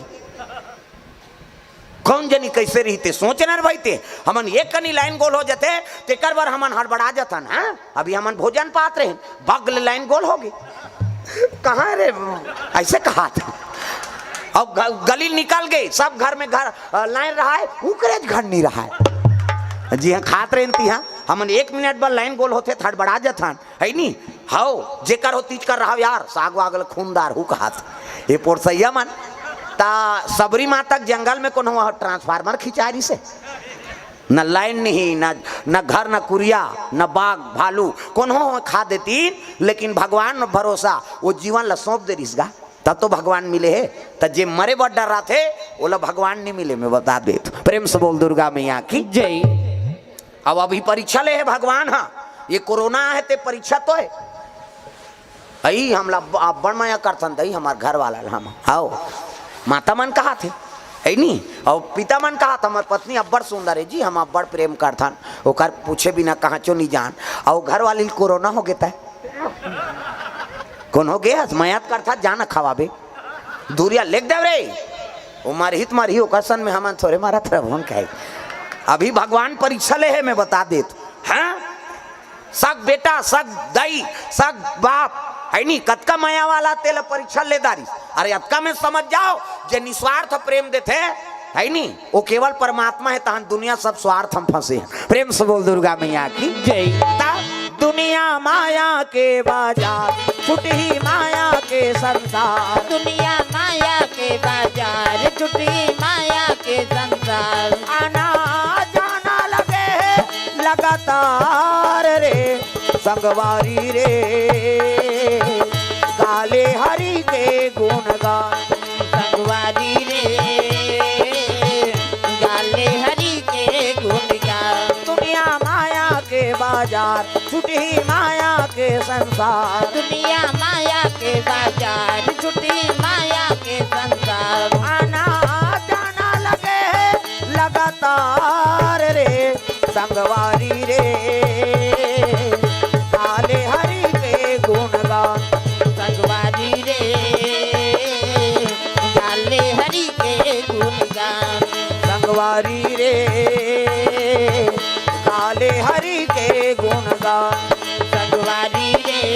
कोन जनी कैसे रहिते, सोच न रे भाई ते, हमन एक कनी लाइन गोल हो जाते, तेकर बर हमन हड़बड़ा जाथन, हाँ? अभी हमन भोजन पात रहे, बगल लाइन गोल हो गे। कहाँ रे? ऐसे कहा था। अब ग-, गली निकल गे, सब घर में घर, अ, लाइन रहाय, उकरेच घर नी रहाय। जी हाँ, खात रहे ती हाँ, हमन एक मिनट बर लाइन गोल होते, हड़बड़ा जाथन, है नी? हव, जेकर हो तीज कर रहा यार, साग वाग ल खूनदार हु कहा था। ये पोरसैया मन, ता सबरी माता के जंगल में कोनो ट्रांसफार्मर खिंचा रहिसे? न लाइन नहीं, न, न घर, न कुरिया, न बाघ, भालू, कोनो खा देती, लेकिन भगवान में भरोसा, वो जीवन ला सौंप दे रिहिस गा, तब तो भगवान मिले हे। त जे मरे बर डर्राथे, ओला भगवान नहीं मिले, मैं बता देत। प्रेम से बोल दुर्गा मैया की। जय। अब अभी परीक्षा ले हे भगवान, हाँ, ये कोरोना हे ते परीक्षा तो हे। अई हमला अब-, अब्बड़ मया करथन दई, हमार घर वाला ला हम। हव, माता मन कहाथे, है नी? अउ पिता मन कहाथे, हमर पत्नी अब्बड़ सुंदर हे जी, हम अब्बड़ प्रेम करथन, ओकर पूछे बिना कहांचो नी जान। अउ घर वाली ल कोरोना हो गे तय, कोन हो गे हस? मया त करथस, जा न खवाबे, दूरिया लेग देव रे, वो मरही त मरही, ओकर सन में हमन थोरे मरत रहबो कहे। अभी भगवान परीक्षा ले हे, मैं बता देत, हाँ? सग बेटा, सग दई, सग बाप, है नी? कतका मया वाला तेला परीक्षा ले डारिस। अरे अतका में समझ जाव, जे निस्वार्थ प्रेम देथे, है नी? वो केवल परमात्मा हे, तहन दुनिया सब स्वार्थ म फंसे हे। प्रेम से बोल दुर्गा मैया की। जय। ता दुनिया माया के बाजार, छुटही माया के संसार। दुनिया माया के बाजार, छुटही माया के संसार। आना जाना लगे हे लगातार रे, संगवारी रे, गा ले हरि के गुणगान। संगवारी रे, गा ले हरि के गुणगान। दुनिया माया के बाजार, छुटही माया के संसार। दुनिया माया के बाजार, छुटही माया के संसार। आना जाना लगे हे लगातार रे, संगवारी रे, गा ले हरि के गुणगान। संगवारी रे, गा ले हरि के गुणगान। संगवारी रे, गा ले हरि के गुणगान। संगवारी रे,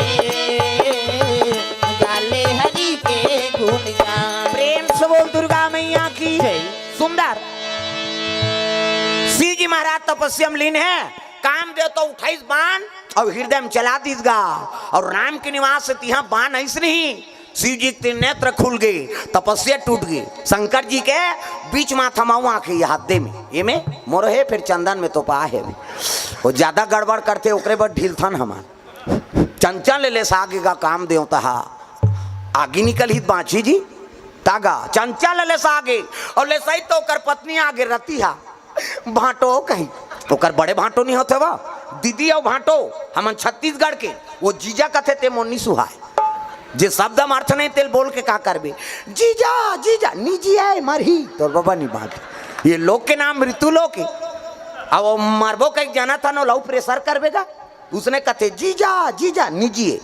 गा ले हरि के गुणगान। प्रेम से बोल दुर्गा मैया की। जय। सुंदर। शिव जी महाराज तपस्या में लीन हे। कामदेव तो उठाइस बाण अउ हृदय में चला दीस गा। अउ राम के निवास से तिहा बाण आइस नहीं, शिव जी के तीन नेत्र खुल गे, तपस्या टूट गे। शंकर जी के बीच माथा म आंख हे, हाथ दे में, ये में मोर हे, फिर चंदन में तो पा हे। वो ज्यादा गड़बड़ करथे, ओकरे बर ढीलथन हमन। चंचल ले सागे गा काम देवता हा, आगी निकल ही बांची जी। तागा चंचल ले सागे, अउ ले सही तो ओकर पत्नी आगे रतिहा। भांटो कही, ओकर बड़े भांटो नहीं होथे वा, दीदी अउ भांटो। हमन छत्तीसगढ़ के, वो जीजा कथे ते मोर नी सुहाय। जे शब्द म अर्थ नहीं, तेल बोल के का करबे? जीजा, जीजा, निजी आय मरही, तोर बाबा नी बांट। ये लोग के नाम मृत्यु लोग के। अब वो मरबो कहीं जाना था, नो लव प्रेशर करबे गा। उसने कथे, "जीजा, जीजा, निजिए।"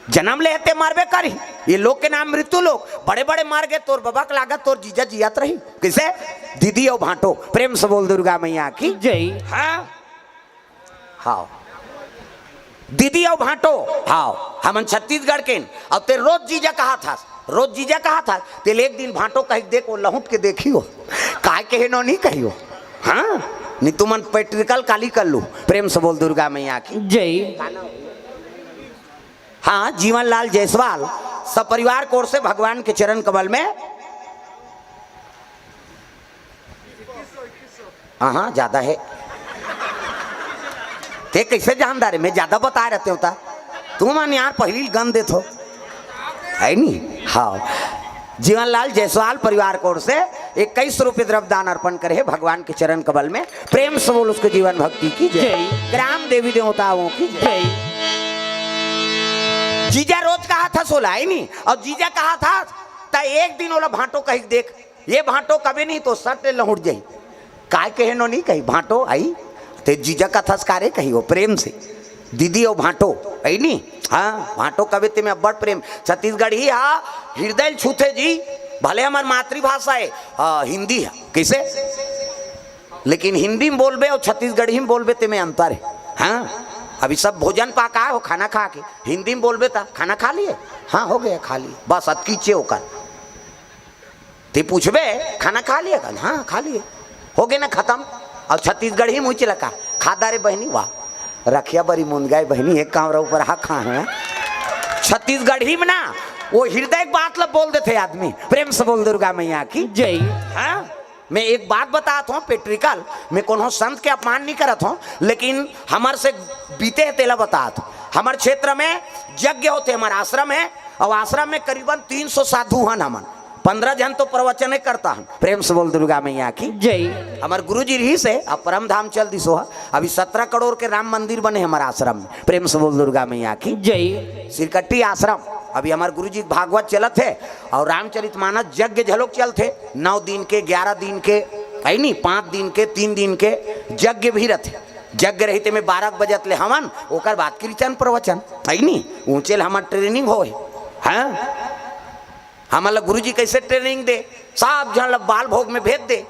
जन्म ले हते मरबे करी। ये लोग के नाम मृत्यु लोग। बड़े बड़े मर गए, तोर बबा के लागत तोर जीजा जियत रही। कैसे? दीदी अउ भांटो। प्रेम से बोल दुर्गा मैया की। जय। हाँ, हाँ। दीदी अउ भांटो, हाँ, हमन छत्तीसगढ़ के। अब ते रोज जीजा कहा था, रोज जीजा कहा था, तेल एक दिन भांटो कही देख, वो लहुट के देखियो, काय कहे नो नहीं कहियो। हाँ, नहीं तुमन पेट्रिकल काली कर लू। प्रेम से बोल दुर्गा मैया की। जय। हाँ, जीवन लाल जायसवाल सपरिवार कोर से भगवान के चरण कमल में। हाँ, ज्यादा है। ते कैसे जानदा रे? मैं ज्यादा बता रहते होता। तुमन यार पहली गन देत हो, है नी? हाँ, जीवनलाल जायसवाल परिवार कोर से इक्कीस रुपये द्रव्य दान अर्पण करे हे भगवान के चरण कमल में। प्रेम से बोल उसको जीवन भक्ति की जय। जय। ग्राम देवी देवताओं की जय। जय। जीजा रोज कहा था सोला, है नी? और जीजा कहा था, त एक दिन ओला भांटो कही देख, ये भांटो कभी नहीं तो सट लहुट जाई। काय कहे नो नहीं कही, भांटो आई, ते जीजा कथस कारे कही हो प्रेम से। दीदी ओ भांटो, आई नी? हाँ, भांटो कबे ते में अब्बड़ प्रेम। छत्तीसगढ़ी हा, हृदय ल छूथे जी। भले हमर मातृभाषा है, हाँ, हिंदी है। कैसे? लेकिन हिंदी में बोलबे और छत्तीसगढ़ी में बोलबे ते में अंतर है। हाँ, अभी सब भोजन पाका हो, खाना खा के हिंदी में बोलबे ता, "खाना खा लिए?" "हाँ, हो गया, खा लिए।" बस अतकीचे ओकर। ते पूछबे, "खाना खा लिए?" कहन, "हाँ, खा लिए।" हो गए ना खत्म। और छत्तीसगढ़ी मुँह चिलका, "खा दा रे बहनी।" वाह, रखिया बरी मुंदगाय बहनी, एक कांवरा ऊपर हा खा है। छत्तीसगढ़ी में ना, वो हृदय के बात ला बोल देथे आदमी। प्रेम से बोल दुर्गा मैया की। जय। हाँ? मैं एक बात बतात हूँ, पेट्रिकल, मैं कोनो संत के अपमान नहीं करत हूँ, लेकिन हमर से बीते है तेला बतात हूँ। हमर क्षेत्र में यज्ञ होते, हमर आश्रम है, और आश्रम में करीबन तीन सौ साधु हन हमन, पंद्रह जन तो प्रवचन ही करता हन। प्रेम से बोल दुर्गा मैया की। जय। हमर गुरु जी रही से अब परम धाम चल दिसो है। अभी सत्रह करोड़ के राम मंदिर बने हमर आश्रम में। प्रेम से बोल दुर्गा मैया की। जय। सिरकट्टी आश्रम, अभी हमर गुरु जी भागवत चलत है और रामचरित मानस यज्ञ झलोक चलत है, नौ दिन के, ग्यारह दिन के, है नी, पाँच दिन के, तीन दिन के यज्ञ भी रहते। यज्ञ रही ते में बारह बजत ले हवन, ओकर बाद कीर्तन प्रवचन, है नी, ऊंचे ले हमर ट्रेनिंग होए। हाँ, हमन ला गुरुजी कैसे ट्रेनिंग दे, सब झन ला बाल भोग में भेज दे।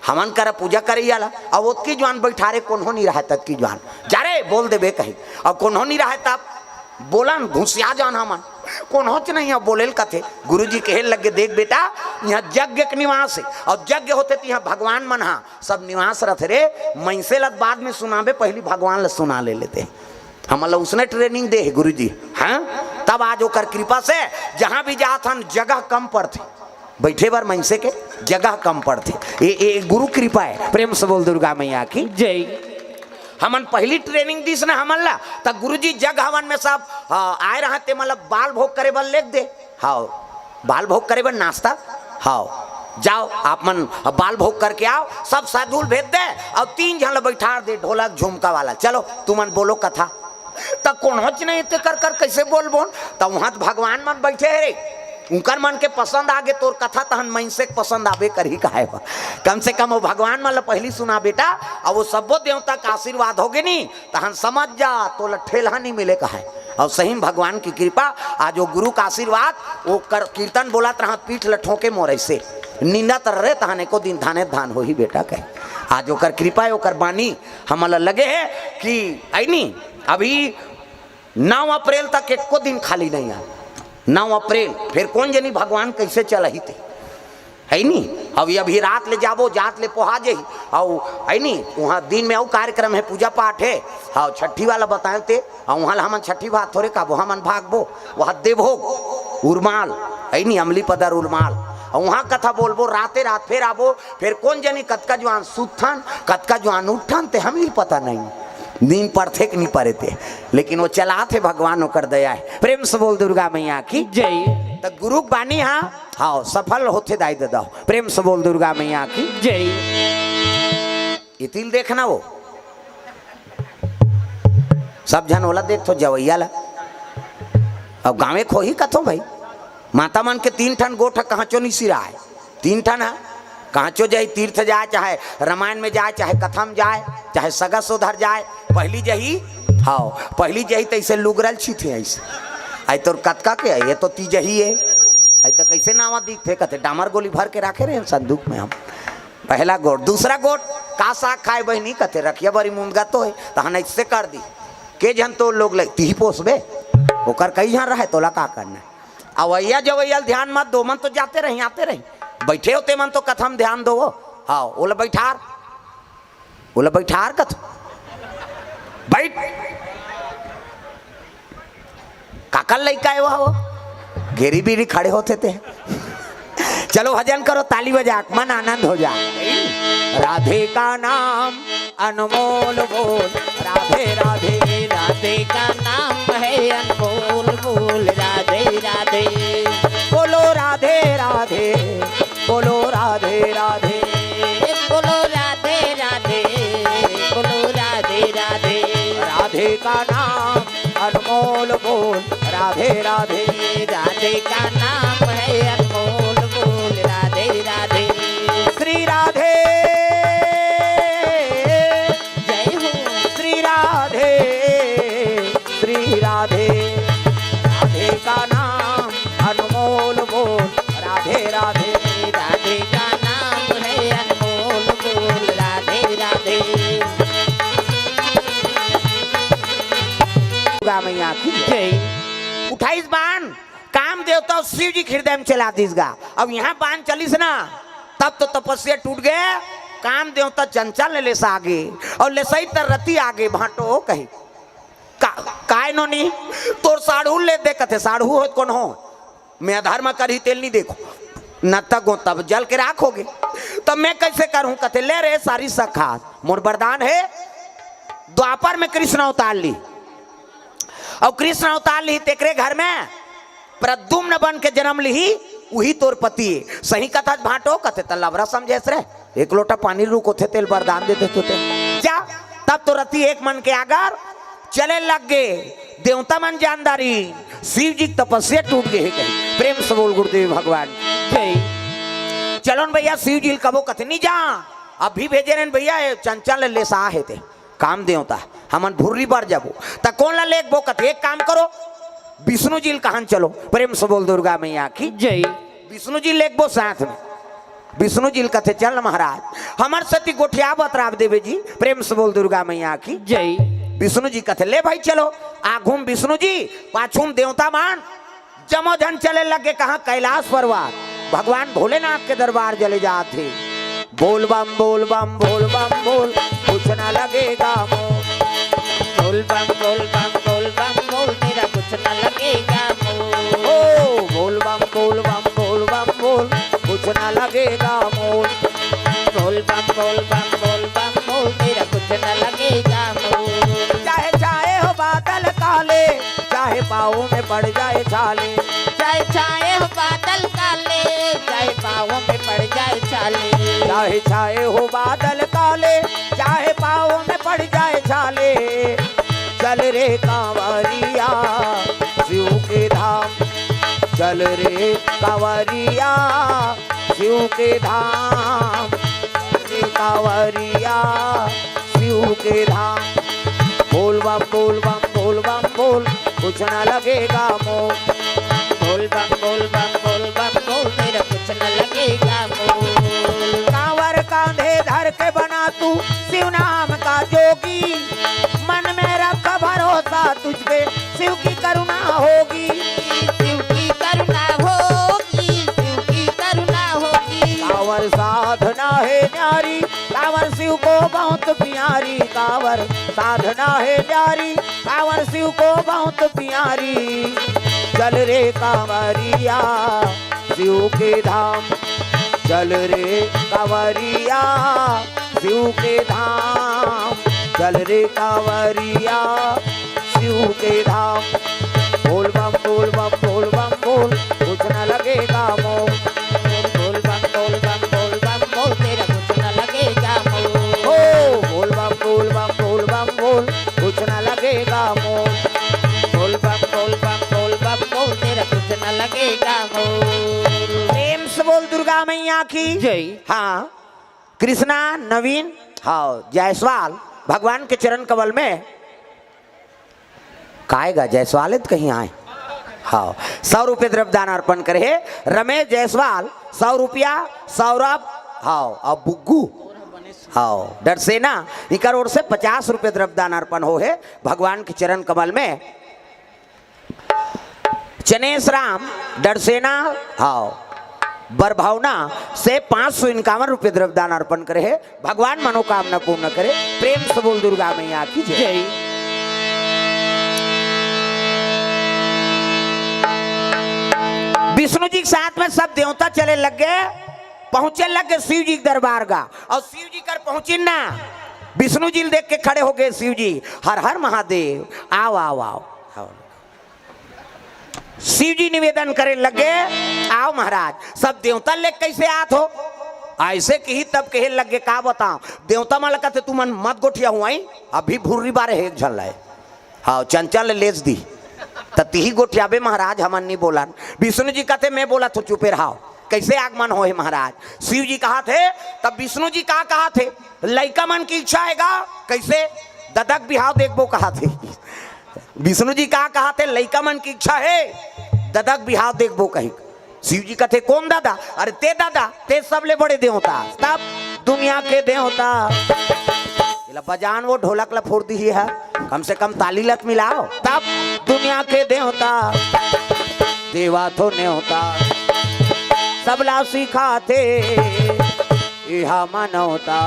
हमन करा पूजा करैया ला, अब ओतकी जुआन बैठा रे, कोन्हो नहीं रहा ततकी जुआन, "जा रे, बोल देबे," कही। अब कोन्हो नहीं रहा तब बोलन, घुसिया जान हमन, कोन्होच नहीं है बोलेल कथे। गुरुजी कहे लगे, "देख बेटा, यहाँ यज्ञ के निवास है, और यज्ञ होते तो यहाँ भगवान मन हा सब निवास रथे रे, मइनसे ला बाद में सुनाबे, पहली भगवान ला सुना ले लेते।" हमन ला उसने ट्रेनिंग दे हे गुरुजी। हाँ, तब आज ओकर कृपा से जहाँ भी जात हन, जगह कम पड़थे, बैठे बर मइनसे के जगह कम पड़थे। ये, ये गुरु कृपा है। प्रेम से बोल दुर्गा मैया की। जय। हमन पहली ट्रेनिंग दिस ना हमन ला, त गुरुजी जग हवन में सब, आ, आए रहते, मतलब बाल भोग करे बर लेग दे। हाँ, बाल भोग करे बर नाश्ता। हाँ, जाओ आप मन बाल भोग करके आओ, सब साधु ल भेज दे और तीन झन ल बैठा दे, ढोलक झुमका वाला, "चलो तुमन बोलो कथा।" त कोनोच नहीं ते कर कर कैसे बोलबोन? त वहां त भगवान मन बैठे हे रे, उनकर मन के पसंद आगे तोर कथा, तहन मइनसे के पसंद आबे करही, काहे बा? कम से कम वो भगवान मन ल पहली सुना बेटा, अब वो सब्बो देवता का आशीर्वाद होगे नी, तहन समझ जा, तोला ठेलहा नहीं मिले कहे। और सही में भगवान की कृपा, आज वो गुरु का आशीर्वाद, वो कर, कीर्तन बोलत रहा, पीठ ल ठोके मोर ऐसे, निंदत रहे, तहन एको दिन धाने धान होही बेटा कहे। आज ओकर कृपा है, ओकर बानी हमन ल लगे है कि, है नी, अभी नौ अप्रैल तक एको दिन खाली नहीं आए। नौ अप्रैल, फिर कौन जनी भगवान कैसे चलही ते, है नी? अब ये अभी रात ले जाबो, जात ले पोहा जही। अउ, है नी, उहाँ दिन में अउ कार्यक्रम हे, पूजा पाठ हे। हाँ, छट्ठी वाला बताएंव ते, अउ उहाँ ला हमन छट्ठी भात थोरे खाबो, हमन भागबो, वहाँ देवभोग, उरमाल, है नी, अमली पदर उरमाल। अउ उहाँ कथा बोलबो, राते रात फेर आबो, फेर कोन जनी कतका जुआन सुतथन, कतका जुआन उठथन, ते हमी ल पता नहीं। नींद पड़थे कि नहीं पड़े ते, लेकिन वो चलात हे, भगवान ओकर दया हे। प्रेम से बोल दुर्गा मैया की। जय। त गुरु के बानी हा, हाँ, सफल होथे दाई ददा। प्रेम से बोल दुर्गा मैया की। जय। इतिल देखना वो। सब झन ओला देखथो जवैया ला। अब गाँवे खोही कथो भाई। माता मन के तीन ठन गोठ ह, कहाँचो नहीं सिराय। तीन ठन ह, कहाँचो जाय, तीर्थ जाय, चाहे रामायण में जाय, चाहे कथा में जाय, चाहे सगा सोधर जाय। पहली जही, हाँ, पहली जही तैसे लुगरल छिथे ऐसे। आई तोर कतका के, ये तो तीजही हे। आई तो कैसे नावा दिखथे, कथे डामर गोली भर के राखे रहे संदूक में हम। पहला गोठ, दूसरा गोठ, का साग खाए बहिनी, कथे रखिया बरी मुंदगा तो हे, तहन ऐसे कर दी। के झन तोर लोग लग, तिही पोसबे, ओकर कई झन रहे, तोला का करना हे? अवैया जवैया ल ध्यान मत दो, मन तो जाते रही, आते रही, बैठे होते मन तो कथा म ध्यान दो। हाँ, ओला बैठार, ओला बैठार कथ, बैठ। काकर लइका हे वो, वो घेरी बीरी खड़े होथे ते। चलो भजन करो, ताली बजा, मन आनंद हो जा। राधे का नाम अनमोल बोल, राधे राधे। राधे का नाम है अनमोल बोल, राधे राधे। बोलो राधे राधे, बोलो राधे राधे। बोलो राधे राधे, बोलो राधे राधे। राधे का नाम अनमोल बोल, राधे राधे। राधे का नाम है अनमोल बोल, राधे राधे। श्री राधे, जय हो। श्री राधे, श्री राधे। राधे का नाम अनमोल बोल, राधे राधे। राधे का नाम है अनमोल बोल, राधे राधे। दुर्गा मैया की जय। उठाइस बाण, काम देवता शिव जी के हृदय में चला दिस गा। अब यहाँ बाण चलिस ना, तब तो तपस्या टूट गे। काम देवता चंचल ले लेसा आगे, अउ लेसई त रति आगे भांटो कही, का, काय नोनी, तोर साढ़ू ले दे, कथे साढ़ू हो कोन हो, मैं अधर्म करही तेल नहीं देखो, न तक हो तब जल के राख होगे, तब मैं कैसे करूं? कथे ले रे सारी सखा, मोर वरदान हे, द्वापर में कृष्ण अवतार ली, अउ कृष्ण अवतार ली तेकरे घर में प्रद्युम्न बन के जन्म लिही, उही तोर पति हे। सही कथा भांटो, कथे त लबरा समझेस रे, एक लोटा पानी रुक होथे तेल वरदान दे देते होते। जा, तब तो रति एक मन के आगर चले लग गे। देवता मन जानदारी, शिव जी के तपस्या टूट गे हे कही। प्रेम से बोल गुरुदेव भगवान जय। चलो न भैया, शिव जी ल कबो कथे नहीं जा, अभी भेजे रहे भैया, ये चंचल लेसा हे ते। काम देवता, हमन भुर्री बर जाबो, त कोन ला लेगबो? कथे, एक काम करो, विष्णु जी ल कहन चलो। प्रेम से बोल दुर्गा मैया की जय। विष्णु जी लेगबो साथ में, विष्णु जी ल कथे, चल महाराज, हमर सती गोठिया बतराब देवे जी। प्रेम से बोल दुर्गा मैया की जय। विष्णु जी कथे, ले भाई चलो। आघू म विष्णु जी, पाछू म देवता मन, जम्मो झन चले लगे कहाँ? कैलाश पर्वत। भगवान भोलेनाथ के दरबार चले जात हे। बोल बम बोल बम बोल बम बोल, कुछ ना लगेगा मोल। बोल बम बोल बम बोल बम बोल, तेरा कुछ ना लगेगा मोल। ओ बोल बम बोल बम बोल बम बोल, कुछ ना लगेगा मोल। बोल बम बोल बम बोल बम बोल, तेरा कुछ ना लगेगा मोल। चाहे छाए हो बादल काले, चाहे पाँव में पड़ जाए छाले। चाहे छाए हो बादल काले, चाहे पाँव में पड़ जाए छाले। चाहे छाए हो बादल काले, चाहे पाँव में पड़ जाए छाले। चल रे कांवरिया शिव के धाम, चल रे कांवरिया शिव के धाम, चल रे कांवरिया शिव के धाम। बोल बम बोल बम बोल बम बोल, कुछ ना लगेगा मोल। बोल बम बोल बम बोल बम बोल, तेरा कुछ ना लगेगा मोल। कांवर कांधे धर के बना तू शिव नाम का जोगी, मन में रख भरोसा तुझ पे, शिव की करुणा होगी। शिव की करुणा होगी, शिव की करुणा होगी। कांवर सा प्यारी कांवर साधना है न्यारी, कांवर शिव को बहुत प्यारी। चल रे कांवरिया शिव के धाम, चल रे कांवरिया शिव के धाम, चल रे कांवरिया शिव के धाम। बोल बम बोल बम बोल बम बोल, कुछ न लगेगा मोल। बोल बम बोल बम बोल बम बोल, तेरा कुछ न लगेगा मोल। ओ बोल बम बोल बम बोल बम बोल, कुछ न लगेगा मोल। बोल बम बोल बम बोल बम बोल, तेरा कुछ न लगेगा मोल। प्रेम से बोल दुर्गा मैया की जय। हाँ, कृष्णा नवीन, हाँ, जायसवाल भगवान के चरण कमल में। काय गा जायसवाल हे त कहीं आय। हाँ, सौ रुपये द्रव्य दान अर्पण करे हे रमेश जायसवाल, सौ रुपया। सौरभ, हाँ, अउ बुग्गू, हाँ, डरसेना, इकर ओर से पचास रुपये द्रव्य दान अर्पण हो हे भगवान के चरण कमल में। चनेश राम डरसेना, हाँ, बरभावना से पाँच सौ इक्यावन रुपये द्रव्य दान अर्पण करे हे। भगवान मनोकामना पूर्ण करे। प्रेम से बोल दुर्गा मैया की जय। जय। विष्णु जी के साथ में सब देवता चले लग गए, पहुंचे लग गए शिव जी के दरबार का। अउ शिव जी कर पहुंचिन ना, विष्णु जी ल देख के खड़े हो गए शिव जी। हर हर महादेव, आओ आओ आओ। शिव जी निवेदन करे लगे, आओ महाराज, सब देवता ले कैसे आत हो? ऐसे कही तब कहे लगे, का बताओ, देवता मन ल कथे, तुमन मत गोठिया हुआई, अभी भुर्री बारे हे एक झन लाए। हाँ, चंचल ले लेस दी, त तिही गोठियाबे महाराज, हमन नहीं बोलन। विष्णु जी कथे, मैं बोलत हो, चुपे रहाओ। कैसे आगमन होहे महाराज? शिव जी कहा थे, तब विष्णु जी का कहा थे? लइका मन की इच्छा हे गा, कैसे? ददक बिहाव देखबो कहा थे। विष्णु जी का कहा थे? लइका मन की इच्छा हे, ददक बिहाव देखबो कही। शिव जी कथे, कौन दादा? अरे ते दादा, ते सबले बड़े देवता। तब दुनिया के देवता, एला बजान वो ढोलक ला फोड़ दी है, कम से कम ताली लत मिलाओ। तब दुनिया के देवता, देवा थो नेवता, सबला सिखाथे इहा मानवता।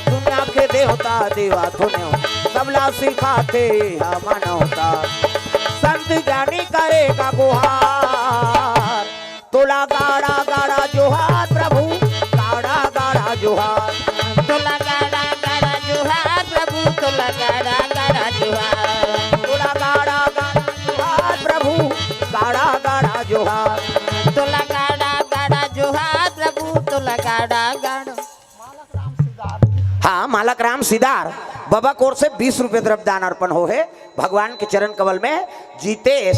दुनिया के देवता, देवा थो नेवता, सबला सिखाथे इहा मानवता। संत ज्ञानी करेगा गुहार, तोला गाड़ा गाड़ा जोहार प्रभु, गाड़ा गाड़ा जोहार। तोला गाड़ा गाड़ा जोहार प्रभु, तोला गाड़ा गाड़ा जोहार। तोला गाड़ा गाड़ा जोहार प्रभु, गाड़ा गाड़ा जोहार। तोला गाड़ा गाड़ा जोहार प्रभु, तोला गाड़ा गाड़ा। हाँ, मालक राम सिदार बाबा कोर से बीस रुपये द्रव्य दान अर्पण हो हे भगवान के चरण कमल में। जीतेश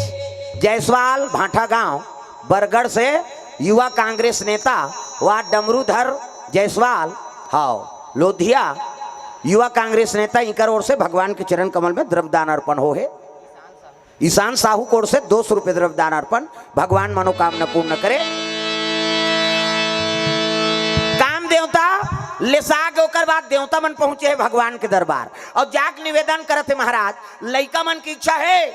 जायसवाल भांठा गांव बरगढ़ से युवा कांग्रेस नेता व डमरूधर जायसवाल, हाव, लोधिया युवा कांग्रेस नेता, इकर ओर से भगवान के चरण कमल में द्रव्य दान अर्पण हो हे। ईशान साहू कोर से दो सौ रुपये द्रव्य दान अर्पण, भगवान मनोकामना पूर्ण करे। काम देवता लेसा के ओकर बाद देवता मन पहुंचे हे भगवान के दरबार अउ जाके निवेदन करत हे, महाराज, लइका मन की इच्छा हे,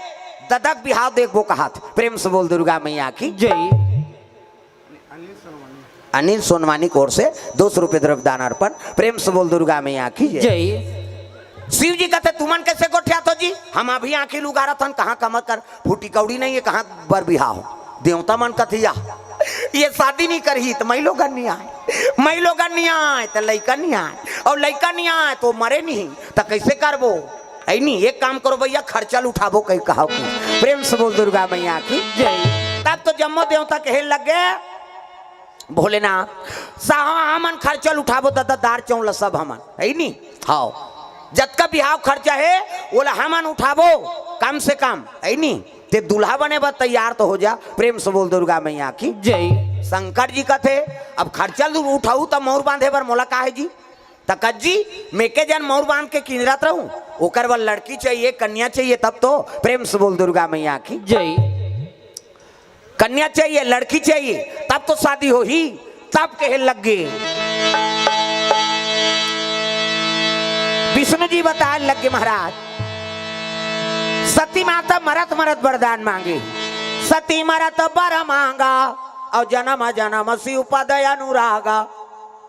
ददक बिहाव देखबो कहत। प्रेम से बोल दुर्गा मैया की जय। अनिल सोनवानी कोर से दो सौ रुपये द्रव्य दान अर्पण। प्रेम से बोल दुर्गा मैया की जय। जय। शिव जी कथे, तुमन कैसे गोठियात हो जी? हम अभी आंखी लुगारत हन, कहाँ कमर कर फूटी कौड़ी नहीं हे, कहाँ बर बिहाव। देवता मन कथे, या ये शादी नहीं करही त मई लोगन नहीं आए, मई लोगन नहीं आए त लइका नहीं आए, अउ लइका नहीं आए त मरे नहीं, त कैसे करबो? ऐ नहीं, एक काम करो भैया, खर्चा ल उठाबो कही कहाव की। प्रेम से बोल दुर्गा मैया की जय। तब तो जम्मो देवता कहे लग गए, भोलेनाथ, साहब, हमन खर्चा ल उठाबो, ददा, दार चौला सब हमन, है नी? हाव, जतका बिहाव खर्चा हे, ओला हमन उठाबो, कम से कम, है नी? ते दूल्हा बने बर तैयार तो हो जा। प्रेम से बोल दुर्गा मैया की जय। शंकर जी कथे, अब खर्चा ल उठाऊ त मौर बांधे बर मोला का हे जी? त कत जी, मैं के जन मौर बांध के किंजरत रहूं, ओकर बर लड़की चाहिए, कन्या चाहिए, तब तो। प्रेम से बोल दुर्गा मैया की जय। कन्या चाहिए, लड़की चाहिए, तब तो शादी होही। तब कहे लग गे, विष्णु जी बताए लग गे, महाराज, सती माता मरत मरत वरदान मांगे, सती मरत बर मांगा, अउ जन्म जन्म शिव पद अनुरागा।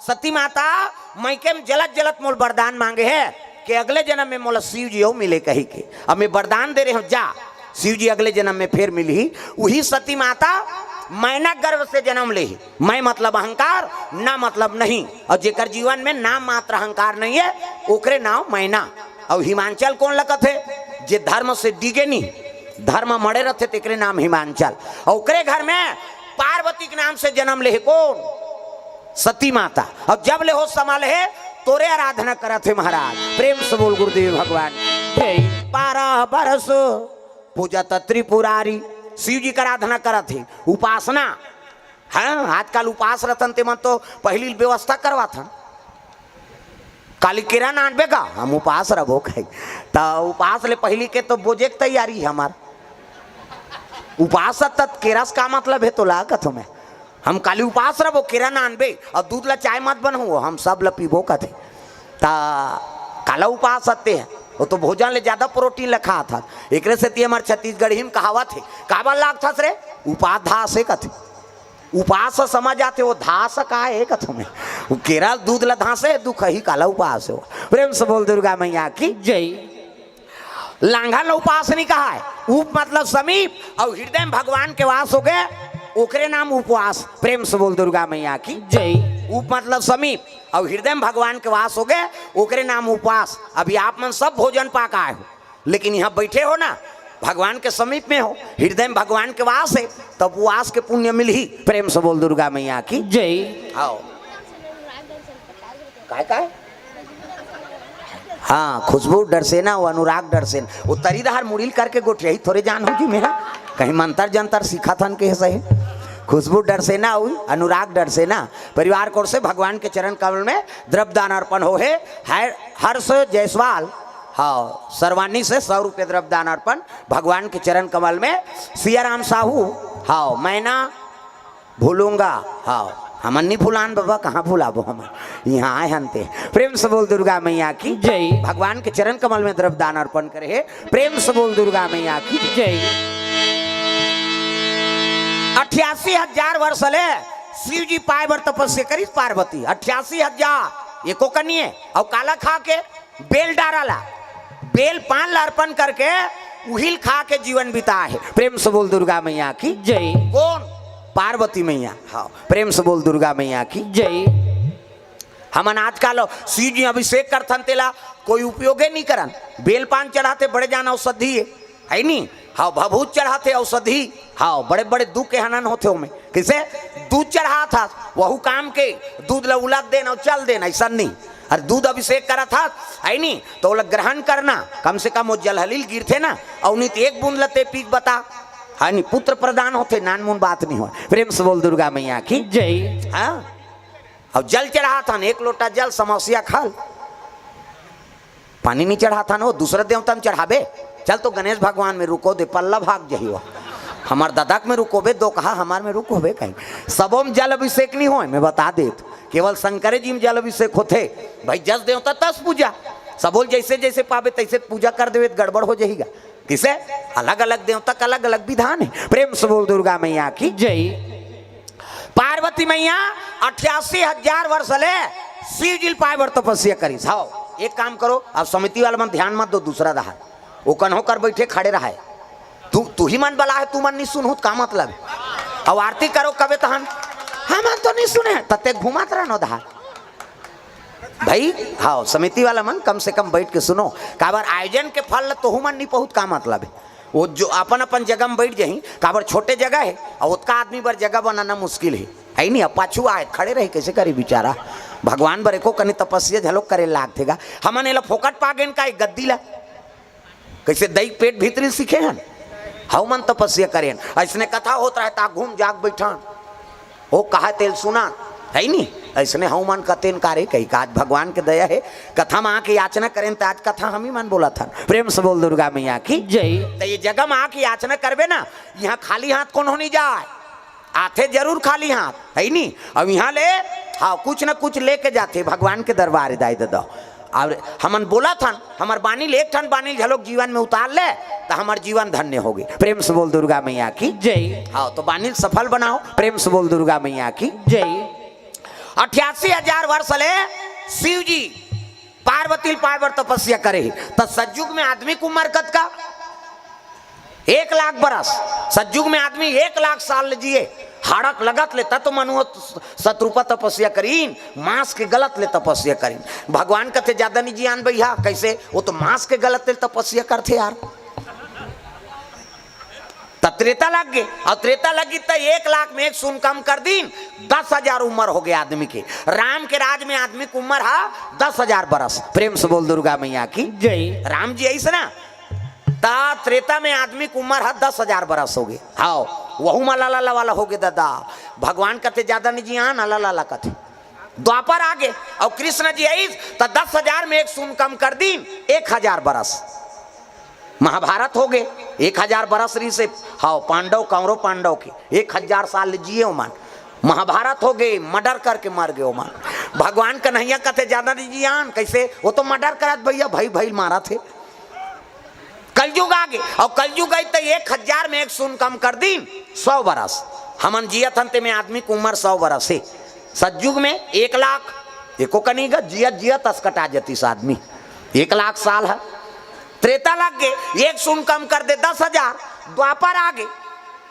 सती माता मइके में जलत जलत मोल वरदान मांगे हे कि अगले जन्म में मोला शिव जी अउ मिले कही के। अब मैं वरदान दे रहे हूँ, जा शिव जी अगले जन्म में फेर मिलही। उही सती माता मैना गर्भ से जन्म लेही। मैं मतलब अहंकार, ना मतलब नहीं। और जेकर जीवन में नाम मात्र अहंकार नहीं है, ओकरे नाम मैना। और हिमांचल कोन लगत हे? जे धर्म से डिगे नहीं, धर्म मड़े रहथे, तेकरे नाम हिमांचल। और ओकरे घर में पार्वती के नाम से जन्म लेहे कोन? सती माता। और जब ले हो समल हे, तोरे आराधना करत हे महाराज। प्रेम से बोल गुरुदेव भगवान। जय। बारह बरस पूजत त्रिपुरारी, शिव जी का आराधना करत हे। उपासना, हाँ, आजकल उपास रतन ते मन तो पहली व्यवस्था करवाथन। काली केरा नानबे का, हम उपास रहो कही। त उपास ले पहली के तो बोजे के तैयारी हे हमार। उपास तत केरस का मतलब हे तो ला कथो मैं। हम काली उपास रहो, केरा नानबे, और दूध ला चाय मत बनहु, हम सब ला पीबो कथे। त काला उपास हते हे, वो तो भोजन ले ज्यादा प्रोटीन ले खात हस। एकरे सेती हमर छत्तीसगढ़ी में कहावत हे, "काबर लागथस रे? उपास धास हे," कथे। उपास समझ आथे, वो धास का हे कथो मैं। वो केरा दूध ला धासे, दुखही काला उपास हो। प्रेम से बोल दुर्गा मैया की। जय। लांघन ला उपास नहीं कहा है। उप मतलब समीप, और हृदय में भगवान के वास हो गए, ओकरे नाम उपवास। प्रेम से बोल दुर्गा मैया की। जय। उप मतलब समीप, और हृदय में भगवान के वास हो गए, ओकरे नाम उपवास। अभी आप मन सब भोजन पा के आए हो, लेकिन यहाँ बैठे हो ना, भगवान के समीप में हो, हृदय में भगवान के वास है, तब उपवास के पुण्य मिलही। प्रेम से बोल दुर्गा मैया की। जय। आओ। काय काय? हाँ, खुशबू डरसेना, वो अनुराग डरसेना, वो तरी डहर मुड़िल करके गोठियाही थोरे जान हो जी मेरा, कहीं मंतर जंतर सीखा थन के सही। खुशबू डरसेना, वो अनुराग डरसेना, परिवार कोर से भगवान के चरण कमल में द्रव्य दान अर्पण हो हे। हर-, हर्ष जायसवाल, हाँ, सरवानी से सौ रुपये द्रव्य दान अर्पण भगवान के चरण कमल में। सियाराम साहू, हाँ, मैना भूलूंगा, हाँ, हमन नहीं भुलान बाबा, कहाँ भुलाबो हमन, यहाँ आए हन ते। प्रेम से बोल दुर्गा मैया की। जय। भगवान के चरण कमल में द्रव्य दान अर्पण करे हे। प्रेम से बोल दुर्गा मैया की। जय। अट्ठासी हजार वर्ष ले शिव जी पाए बर तपस्या करिस पार्वती, अट्ठासी हजार, एको कनिए, और काला खा के बेल डारा ला, बेल पान ला अर्पण करके उहिल खा के जीवन बिता हे। प्रेम से बोल दुर्गा मैया की। जय। कोन? पार्वती मैया। हाँ, प्रेम से बोल दुर्गा मैया की। जय। हमन आजकल शिव जी अभिषेक करथन, तेला कोई उपयोगे नहीं करन। बेल पान चढ़ाथे, बड़े जान औषधि हे, है नी? हाँ, भभूत चढ़ाथे, औषधि। हाँ, बड़े बड़े दुख के हनन होथे ओमे। किसे? दूध चढ़ात हस, वहू काम के, दूध ला उलद देन और चल देन, ऐसा नहीं। और दूध अभिषेक करत हस, है नी, तो ओला ग्रहण करना, कम से कम वो जलहलील गिरथे ना, और नहीं तो एक बूंद लते पीक बता, है नी, पुत्र प्रदान होथे, नान मुन बात नहीं हो। प्रेम से बोल दुर्गा मैया की। जय। हाँ, और जल चढ़ात हन, एक लोटा जल समस्या खल, पानी नहीं चढ़ात हन, वो दूसरा देवता में चढ़ाबे। चल तो गणेश भगवान में रुको दे, पल्ला भाग जही हो। हमार ददक में रुकोबे, दो कहा हमार में रुकोबे कहीं। सबो में जल अभिषेक नहीं होए, मैं बता देत, केवल शंकरे जी में जल अभिषेक होथे। भाई, जस देवता तस पूजा, सबो ल जैसे जैसे पाबे तैसे पूजा कर देवे त गड़बड़ हो जाएगा। किसे? अलग अलग देवता का अलग अलग विधान है। प्रेम से बोल दुर्गा मैया की। जय। पार्वती मैया अट्ठासी हजार वर्ष ले शिव जी ल पाए बर तपस्या करिस। हाँ, एक काम करो, अब समिति वाला मन ध्यान मत दो, दूसरा रहा, वो कन्हो कर बैठे खड़े रहा है। तू, तू ही मन बला है, तू मन नहीं सुनहू त का मतलब है? अब आरती करो कबे तहन, हम मन तो नहीं सुने हैं, तते घुमात रहनो दहा। भाई, हाँ, समिति वाला मन कम से कम बैठ के सुनो, काबर आयोजन के फल ल तोहू मन नहीं पहुत का मतलब है? वो जो अपन अपन जगह में बैठ जाही, काबर छोटे जगह है, और ओतका आदमी बर जगह बनाना मुश्किल है, है नहीं? अब पाछू आए खड़े रही, कैसे करी बेचारा? भगवान बर एको कनी तपस्या झलोक करे लागथे गा। हमन एला फोकट पा गेन का एक गद्दी ला? कैसे दई पेट भीतरी सीखे हन, हव मन तपस्या करेन। ऐसने कथा होत रहे ता घूम जाग बैठान, ओ कहा तेल सुना, है नी? ऐसने हव मन कतेन कारे कही का आज भगवान के दया है, कथा में आके याचना करेन त आज कथा हम ही मन बोला था। प्रेम से बोल दुर्गा मैया की। जय। तो ये जगह में आके याचना करबे ना, यहाँ खाली हाथ कोनो नहीं जाए, आथे जरूर खाली हाथ, है नी? अब यहाँ ले, हाँ, कुछ ना कुछ लेके जाथे भगवान के दरबार दाई दे दो। और हमन बोला थन, हमर बानी ले एक ठन बानी झलोक जीवन में उतार ले, तो हमर जीवन धन्य होगे। प्रेम से बोल दुर्गा मैया की। जय। हाँ, तो बानी सफल बनाओ। प्रेम से बोल दुर्गा मैया की। जय। अठासी हजार वर्ष ले शिव जी पार्वती ल पाए बर तपस्या करे हे। त सतयुग में आदमी के उम्र कतका? एक लाख बरस। सतयुग में आदमी एक लाख साल ले जिए। हाड़क लगत ले त तो मनुष्य शतरूपा तपस्या करीन, मांस के गलत ले तपस्या करीन। भगवान कथे, "ज्यादा नहीं जियान भैया।" कैसे? वो तो मांस के गलत ले तपस्या करथे यार। त त्रेता लग गे, अउ त्रेता लगी त एक लाख में एक शून्य कम कर दीन, दस हजार उम्र हो गे आदमी के। राम के राज में आदमी के उम्र हा दस हजार बरस। प्रेम से बोल दुर्गा मैया की। जय। राम जी अइस ना, त त्रेता में आदमी के उम्र हा दस हजार बरस हो गे। हाव, वहू मा लाला वाला हो गे दादा। भगवान कथे, "ज्यादा नहीं जियान, लाला लाला कथे।" द्वापर आ गे, अउ कृष्ण जी अइस त दस हजार में एक शून्य कम कर दीन, एक हजार बरस। महाभारत हो गे, एक हजार बरस रहिस हे। हाव, पांडव, कौरव पांडव के एक हजार साल जिए ओमन। महाभारत हो गे, मर्डर करके मर गे ओमन। भगवान कन्हैया कथे, "ज्यादा नहीं जियान।" कैसे? वो तो मर्डर करत भैया, भई भई मारत हे। कलयुग आ गे, अउ कलयुग आई त एक हजार में एक शून्य कम कर दीन, सौ बरस। हमन जियत हन ते में आदमी के उम्र सौ बरस हे। सतयुग में एक लाख, एको कनी गा जियत जियत असकटा जतिस आदमी। एक लाख साल है। त्रेता लग गे, एक शून्य कम कर दे, दस हजार। द्वापर आ गे,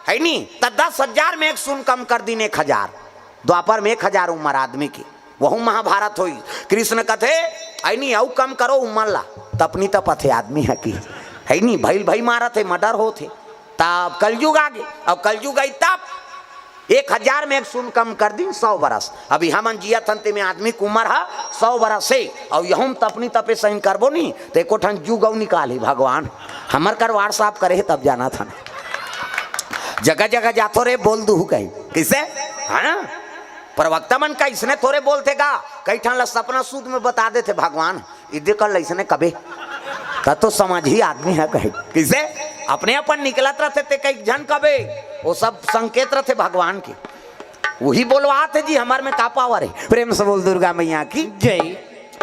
है नी, त दस हजार में एक शून्य कम कर दीन, एक हजार। द्वापर में एक हजार उम्र आदमी के, वहू महाभारत होई। कृष्ण कथे, "ऐनी अउ कम करो उम्र ला।" तपनी तपत हे आदमी ह कि, है नी, भइल भई मारत हे, मर्डर होत हे। तब कलयुग आ गे, अब कलयुग आई तब एक हजार में एक शून्य कम कर दीन, सौ बरस। अभी हमन जियत हन ते में आदमी के उम्र ह सौ बरस हे, अउ यहू म तपनी तपे सही करबो नी, त एको ठन जुग अउ निकालही भगवान। हमर कर WhatsApp करे हे तब जानत हन। जगह जगह जाथो रे, बोल दूहू कही। किसे? हाँ? प्रवक्ता मन का इसने थोरे बोलथे गा, कई ठन ला सपना सूत में बता देथे भगवान, इदे कर लइसने कबे। त तो समझही आदमी ह कहे। किसे? अपने अपन निकलत रथे ते कई झन कबे, वो सब संकेत रथे भगवान के। वही बोलवात हे जी, हमर में का पावर हे। प्रेम से बोल दुर्गा मैया की। जय।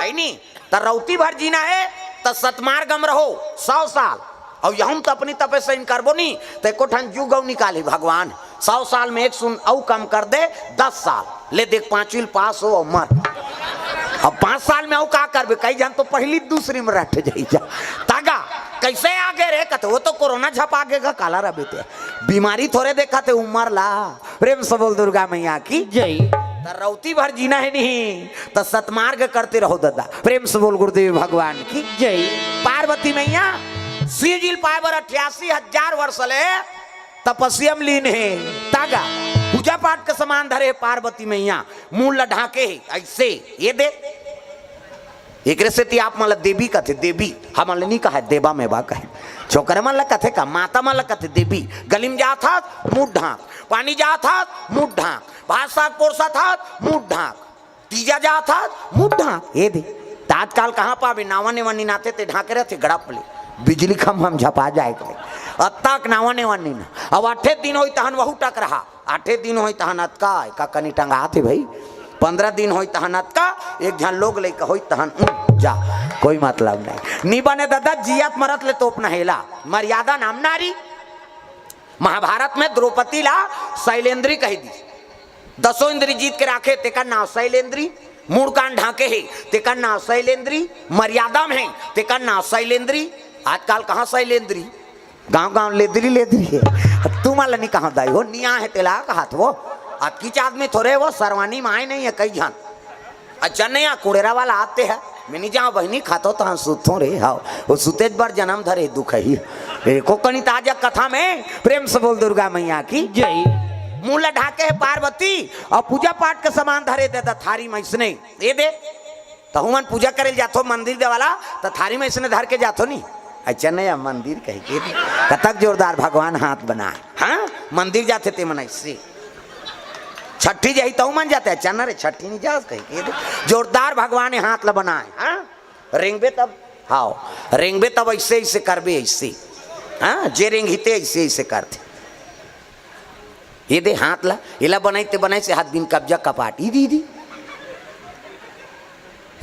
है नी? त रौती भर जीना हे, त सतमार्ग म रहो, सौ साल। अउ यहू म तपनी तपे सही करबो नी, त एको ठन जुग अउ निकालही भगवान। सौ साल में एक शून्य अउ कम कर दे, दस साल। ले देख, पांचवी ल पास हो अउ मर। अब पांच साल में अउ का करबे? कई झन तो पहली दूसरी में रट जाई जा। तागा, कैसे आ गे रे? कथे, "वो तो कोरोना झपा गे गा, काला रबे ते।" बीमारी थोरे देखत हे, उम्र ला। प्रेम से बोल दुर्गा मैया की। जय। त रौती भर जीना हे नहीं, त सतमार्ग करते रहो दादा। प्रेम से बोल गुरुदेव भगवान की। जय। पार्वती मैया शिव जी ल पाए बर अठासी हजार वर्ष ले तपस्या म लीन हे। तागा पूजा पाठ के समान धरे हे पार्वती मैया, मुंह ल ढांके हे ऐसे। ये दे, एकरे सेती आप मन ल देवी कथे, देवी। हमन ल नी कहे देवा में बा कहे। छोकरे मन ल कथे का, माता मन ल कथे देवी। गली म जात हस, मुंह ढांक। पानी जात हस, मुंह ढांक। भात साग पोरसत हस, मुंह ढांक। तीजा जात हस, मुंह ढांक। ये दे, त आजकाल कहाँ पाबे, नावा नेवा निनाथे ते ढांके रथे गड़प ले। बिजली खंभा म झपा जाए के। अतका नावा नेवा निना। अब आठे दिन होई तहन वहू टकरहा। आठे दिन होई तहन अतका, का कनी टंगात हे भई। पंद्रह दिन होई तहन अतका, एक झन लोग लइका होई तहन, उम, जा, कोई मतलब नहीं। नी बने दादा, जियत मरत ले तोप नहेला। मर्यादा नाम नारी। महाभारत में द्रौपदी ला शैलेंद्री कहि दी। दसों इंद्री जीत के राखे, तेकर नाव शैलेंद्री। मुड़ कान ढांके हे, तेकर नाव शैलेंद्री। मर्यादा में हे, तेकर नाव शैलेंद्री। आजकाल कहाँ शैलेंद्री? गांव गांव लेदरी लेदरी हे। तुमन ल नी कहां दाई हो, निया हे तेला कहात हो। अतकीच आदमी थोरे वो सरवानी म आए नहीं हे कई झन। अच्छा नहीं, आ कुड़ेरा वाला आते हैं। मैं नहीं जाऊं बहिनी, खातो तहां सुतों रे। हाव, वो सुतेज बर जन्म धरे दुख ही। एको कनी ताजा कथा में प्रेम से बोल दुर्गा मैया की। जय। मुंह ल ढांके हे पार्वती अउ पूजा पाठ के समान धरे दे द थारी म अइसने। ये दे, तहू मन पूजा करे ल जाथो मंदिर दे वाला, त थारी म अइसने धर के जाथो नी। अच्छा नहीं, अब मंदिर कहे के दे। कतक जोरदार भगवान हाथ बनाए। हाँ, मंदिर जाथे ते मन अइसे। छट्ठी जाही तहू मन जाथे, अच्छा न रे, छट्ठी नहीं जास कहे के दे। जोरदार भगवान हे हाथ ल बनाए। हाँ, रेंगबे तब, हाव, रेंगबे तब अइसे अइसे करबे अइसे। हाँ, जे रेंगही ते अइसे अइसे करथे। ये दे हाथ ला, एला बनाई ते बनाई से हाथ बिन कब्जा कपाट। इदी, इदी।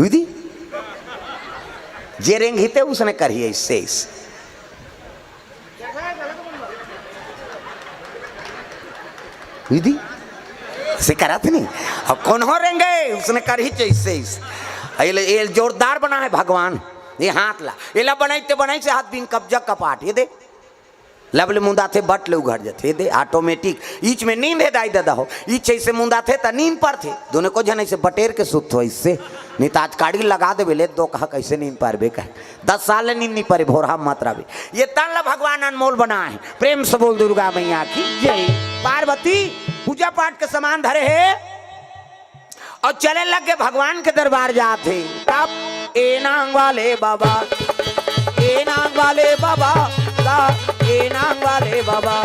इदी। जे रेंगही ते उसने करही अइसे, अइसे। इदी। से करत नहीं। अब कौन हो रेंगे, उसने कर ही जैसे इस। ये ले, ये जोरदार बना है भगवान। ये हाथ ला, ये ला बनाई ते बनाई से हाथ बिन कब्जा कपाट, ये दे। लब ले मुंदाथे, बट ले उघड़ जाथे, ये दे, automatic। ईच में नींद हे दाई ददा हो, ईच ऐसे मुंदाथे त नींद परथे। दोनों को झन ऐसे बटेर के सुत हो इससे, नहीं तो आज काड़ी लगा देबे ले, दो कहा कैसे नींद पारबे कहे। दस साल ले नींद नहीं परे, भोरहा मत रहे। ये तन ला भगवान अनमोल बनाए हैं। प्रेम से बोल दुर्गा मैया की जय। पार्वती पूजा पाठ के समान धरे हे और चले लग के भगवान के दरबार जात हे। तब ए नांग वाले बाबा, ए नांग वाले बाबा, गा, ए नांग वाले बाबा।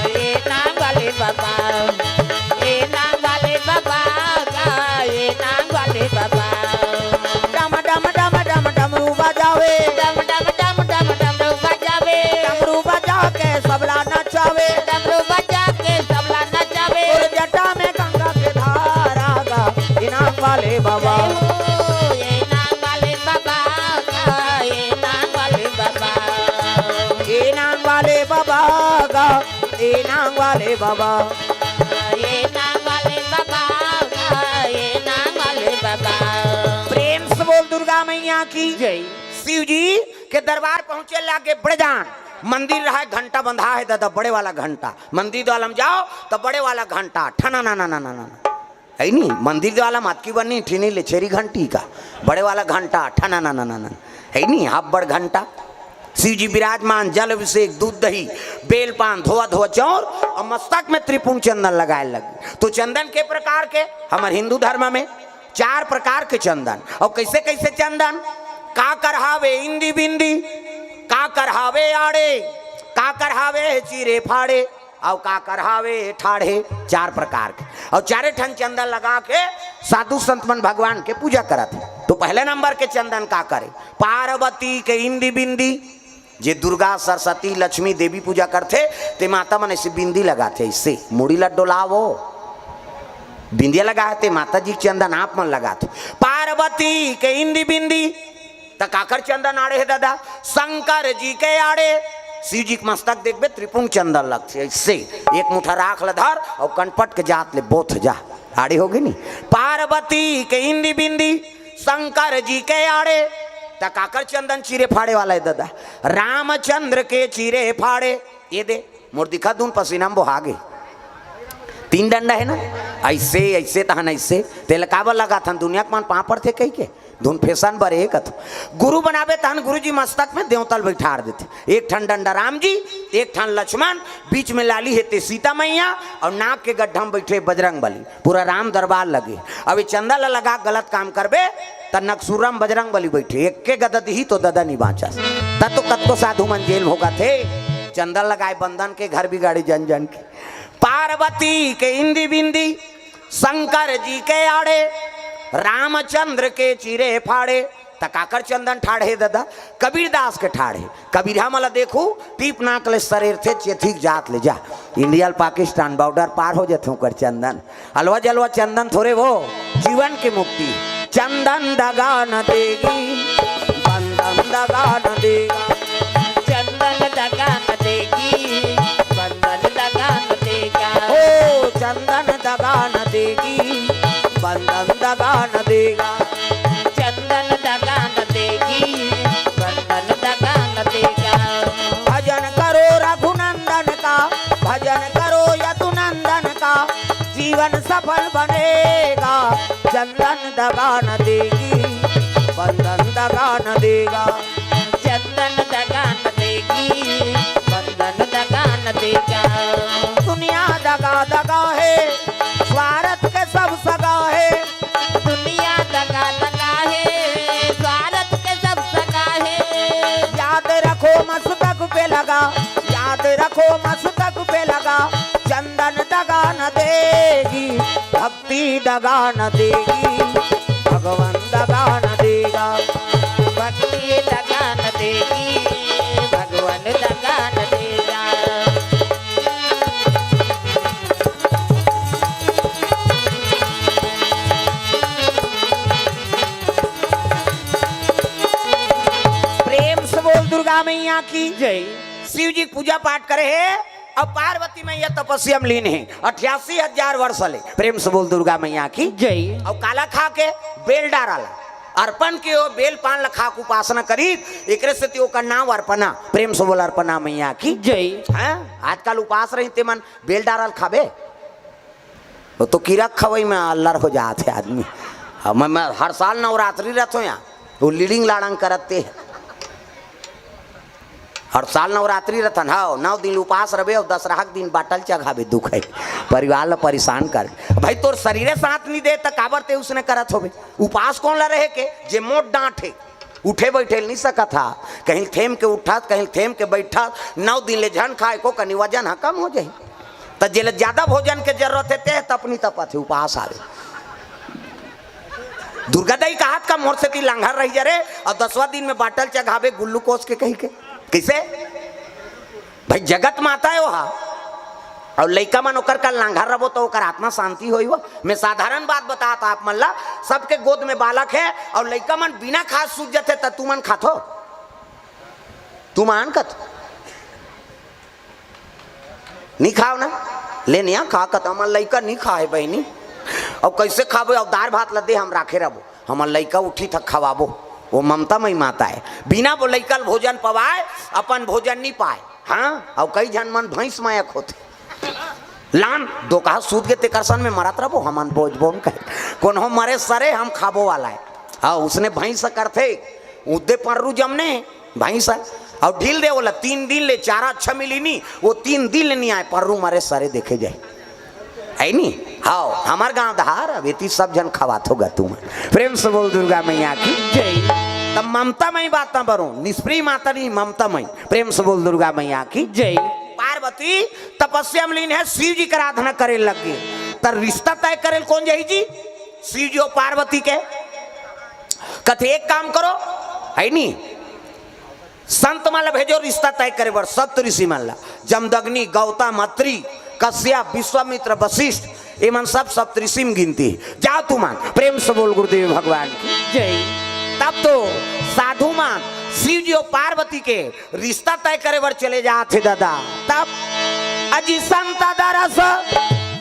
ए नांग वाले बाबा, ए नांग वाले बाबा, गा, ए नांग वाले बाबा। डम डम डम डम डमरू बजावे, डम डम डम डम डमरू बजावे। डमरू बजा के सबला नचावे, डमरू बजा के सबला नचावे। तोर जटा में गंगा के धारा गा, ए नांग वाले बाबा। जय हो, ए नांग वाले बाबा गा, ए नांग वाले बाबा। ए नांग वाले बाबा गा, ए नांग वाले बाबा। ए नांग वाले बाबा गा, ए नांग वाले बाबा। प्रेम से बोल दुर्गा मैया की जय। शिव जी के दरबार पहुंचे लागे बड़े जान। मंदिर रहा है, घंटा बंधा है दादा, बड़े वाला घंटा। मंदिर द्वार में जाओ तो बड़े वाला घंटा, ठना ना ना ना ना ना। है नी, मंदिर द्वार में अतकी बनी, ठीनी ले छेरी घंटी का, बड़े वाला घंटा, ठना ना ना ना ना। है नी, हाफ बड़ घंटा। शिव जी विराजमान, जल अभिषेक, दूध दही, बेल पान, धोआ धोआ चौर और मस्तक में त्रिपुंड चंदन लगाए लगे। तो चंदन के प्रकार के, हमारे हिंदू धर्म में चार प्रकार के चंदन। और कैसे कैसे चंदन? काकर हावे इंदी बिंदी, काकर हावे आड़े, काकर हावे चीरे फाड़े, और काकर हावे ठाढ़े। चार प्रकार के। और चारे ठन चंदन लगा के साधु संत मन भगवान के पूजा करत हे। तो पहले नंबर के चंदन काकर हे? पार्वती के इंदी बिंदी। जे दुर्गा, सरस्वती, लक्ष्मी, देवी पूजा करथे, ते माता मन ऐसे बिंदी लगाथे, ऐसे मुड़ी ला डोलावो, बिंदिया लगाथे, माता जी के चंदन आप मन लगाथे। पार्वती के इंदी बिंदी, त काकर चंदन आड़े हे दादा? शंकर जी के आड़े। शिव जी के मस्तक देखबे, त्रिपुंड चंदन लगथे, ऐसे एक मुठा राख ल धर और कनपट के जात ले बोथ जा। आड़े होगे नी? पार्वती के इंदी बिंदी, शंकर जी के आड़े। त काकर चंदन चीरे फाड़े वाला हे दादा? रामचंद्र के चीरे फाड़े। ये दे, मोर दिखा दून पसीना में बोहा गे। तीन डंडा हे ना, ऐसे, ऐसे तहन ऐसे। तेला काबर लगाथन? दुनिया के मन पाँव पड़थे कहि के। धुन फैशन बर हे कथो। गुरु बनाबे तहन गुरु जी मस्तक में देवता ल बैठार देथे। एक ठन डंडा राम जी, एक ठन लक्ष्मण, बीच में लाली हे ते सीता मैया, और नाक के गड्ढा में बैठे बजरंग बली। पूरा राम दरबार लगे। अब ये चंदा ला लगा गलत काम करबे, त नकसुरम बजरंग बली बैठे, एक के गदा दिही तो ददा नी बाँचस। त तो कतको साधु मन जेल भोगत हे, चंदा लगाए बंदन के घर बिगाड़े जन जन के। पार्वती के इंदी बिंदी, शंकर जी के आड़े, रामचंद्र के चीरे फाड़े। त काकर चंदन ठाढ़े दादा? कबीरदास के ठाढ़े। कबीरहा मला देखू, टीप नाक ले सरेर थे चेथिक जात ले जा। इंडिया ल पाकिस्तान बॉर्डर पार हो जथे ओकर चंदन। अलवा जलवा चंदन थोरे वो, जीवन की मुक्ति। चंदन दगा न देगी, बंदन दगा न देगा। चंदन दगा न देगी, बंदन दगा न देगा। ओ चंदन दगा न देगी, बंदन दगा न देगा। चंदन दगा न देगी, बंदन दगा न देगा। भजन करो रघुनंदन का, भजन करो यदुनंदन का, जीवन सफल बनेगा। चंदन दगा न देगी, बंदन दगा न देगा। चंदन दगा न देगी, बंदन दगा न देगा। दुनिया दगा दगा हे, स्वार्थ के सब सगा हे। दुनिया दगा दगा हे, स्वार्थ के सब सगा हे। याद रखो मस्तक पे लगा, याद रखो मस्तक पे लगा। चंदन दगा न देगी, भक्ति दगा न देगी, भगवान दगा न देगा। भक्ति दगा न देगी, भगवान दगा न देगा। प्रेम से बोल दुर्गा मैया की जय। शिव जी के पूजा पाठ करे हे, अब पार्वती मैया तपस्या में लीन हे अठासी हजार वर्ष ले। प्रेम से बोल दुर्गा मैया की। जय। अब काला खा के बेल डारा ला अर्पण के, वो बेल पान ला खा के उपासना करी, एकरे सेती ओकर नाम अर्पणा। प्रेम से बोल अर्पणा मैया की। जय। हैं? आजकल उपास रही ते मन बेल डारा ला खाबे, वो तो कीरा खवई में अल्लर हो जात हे आदमी। अब मैं, मैं हर साल नवरात्रि रथ हो यहाँ, वो लीडिंग लाड़ंग करते हैं। हर साल नवरात्रि रथन, हाँ, नौ दिन उपास रबे और दसरहा के दिन बाटल चघाबे, दुख है, परिवार ला परेशान कर। भाई, तोर शरीरे साथ नहीं दे, त काबर ते उसने करत होबे? उपास कौन ला रहे के, जे मोट डांट है, उठे बैठे नहीं सकत हा, कहीं थेम के उठत, कहीं थेम के बैठत, नौ दिन ले झन खाए को कनी वजन हा कम हो जाही। त जेला ज्यादा भोजन के जरूरत है, ते तपनी तपत है, उपास आवे। दुर्गा दाई कहत का मोर सेती लांघर रही जरे, और दसवां दिन में बाटल चघाबे ग्लूकोज के कही के। कैसे? भाई, जगत माता है वहा, और लइका मन ओकर का लांघर रबो तो ओकर आत्मा शांति होई हो। मैं साधारण बात बतात आप मन ला, सबके गोद में बालक है और लइका मन बिना खात सूत जथे, त तुमन खाथो? तुमन कत नहीं खाओ ना, ले नहीं खा कत, हमर लइका नहीं खाए बहिनी। अब कैसे खाबो? अब दार भात ला दे, हम राखे रबो, हमर लइका उठी त खवाबो। वो ममता मई माता है, बिना वो लइका ल भोजन पवाए, अपन भोजन नहीं पाए। हाँ, अब कई झन मन भैंस मयक होथे, लान दो कहा सूत के तेकर सन में मरत रबो, हमन बोझ बोन कहे, कोनो मरे सरे हम खाबो वाला है। हाँ, उसने भैंस करथे, उद्दे पर्रू जमने भैंस है, और ढील दे बोला, तीन दिन ले चारा अच्छा मिली नी, वो तीन दिन ले नहीं आए, पर्रू मरे सरे देखे जाए, है नी? हाँ, हमार गांव धार, अब एती सब झन खवात होगा तुम। प्रेम से बोल दुर्गा मैया की। जय। तब ममता मई बात ना बरो, निष्प्रिय माता नहीं, ममता मई। प्रेम से बोल दुर्गा मैया की। जय। पार्वती तपस्या में लीन है, शिव जी के आराधना करे लग गए। त रिश्ता तय करे कौन जाही जी? शिव जी और पार्वती के। कथे एक काम करो, है नी, संत मन ला भेजो रिश्ता तय करे बर, सप्त ऋषि मन ला, जमदग्नि, गौतम, अत्रि, कश्यप, विश्वामित्र, वशिष्ठ, ये मन सब सप्त ऋषि में गिनती है। जाओ तुमन, प्रेम से बोल गुरुदेव भगवान की। जय। तब तो साधु मन शिव जी और पार्वती के रिश्ता तय करे बर चले जात हे दादा। तब अजी संत दरस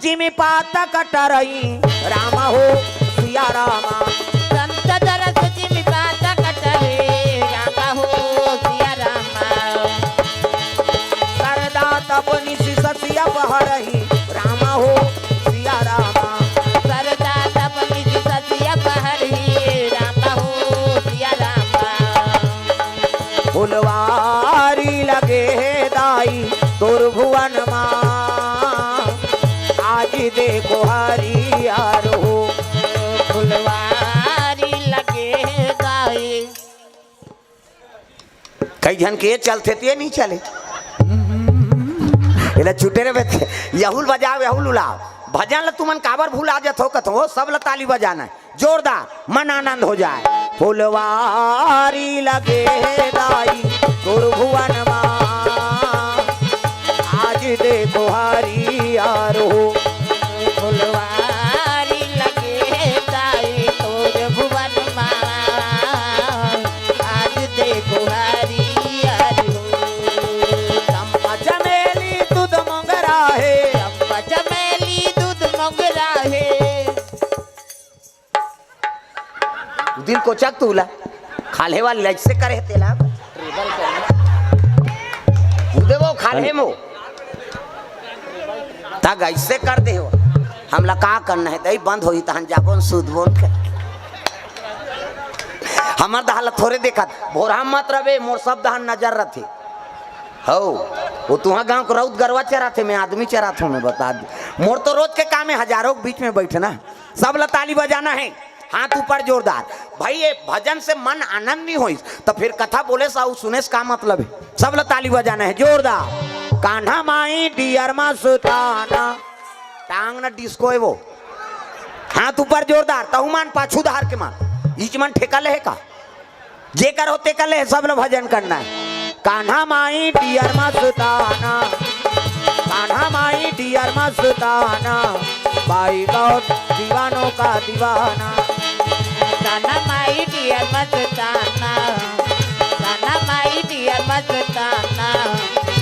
जिमि पात कटरई, राम हो सिया राम। संत दरस जिमि पात कटरई, राम हो सिया राम। सरदा तप निशि ससिया पहरही, राम हो सिया राम। सरदा तप निशि ससिया पहरही, राम हो सिया राम। फुलवारी लगे हे दाई तोर भुवन मा, आज देखो हरियर हो। फुलवारी लगे हे दाई। कई झन के चलथे ते नहीं चले। एला छुटे रे बेटे, यहुल बजाओ, यहुल उलाओ। भजन ल तुमन काबर भुला जथो कथो, सब ल ताली बजाना है। जोरदार, मन आनंद हो जाए। फुलवारी लगे दाई तोर भुवन मा, आज देखो हरियर हो। फुलवारी लगे दाई तोर भुवन मा, आज देखो हरियर हो। चंपा चमेली दूध मोगरा हे। चंपा चमेली दूध मोगरा हे। दिल कोचक तूला। खाल्हे वाली लाइट से करे तेला। उदे वो खाल्हे मो। तग ऐसे कर दे हो। हमला का करना है, दई बंद होई तहन जाबोन सूदबोन के। हमर दहा ल थोरे देखत, भोरहा मत रबे, मोर सब दहन नजर रथे। हौ, वो तुहा गांव के रउत गरवा चराथे, मैं आदमी चराथों, मैं बता दी। मोर तो रोज के काम है हजारों के बीच में बैठना। सब ल ताली बजाना है, हाथ ऊपर जोरदार। भाई, ये भजन से मन आनंद नहीं होइस, तो फिर कथा बोले साहू सुने से का मतलब है? सब ल ताली बजाना है जोरदार। कान्हा माई डियर मा सुताना, टांग न डिस्को है वो। हाथ ऊपर जोरदार, तहु मान पाछू धार के मान, इच मन ठेका ले है का? जेकर होते कर ले, सब लोग भजन करना है। कान्हा माई डियर मस्ताना, कान्हा माई डियर मस्ताना, बाई गौर दीवानों का दीवाना। कान्हा माई डियर मस्ताना, कान्हा माई डियर मस्ताना,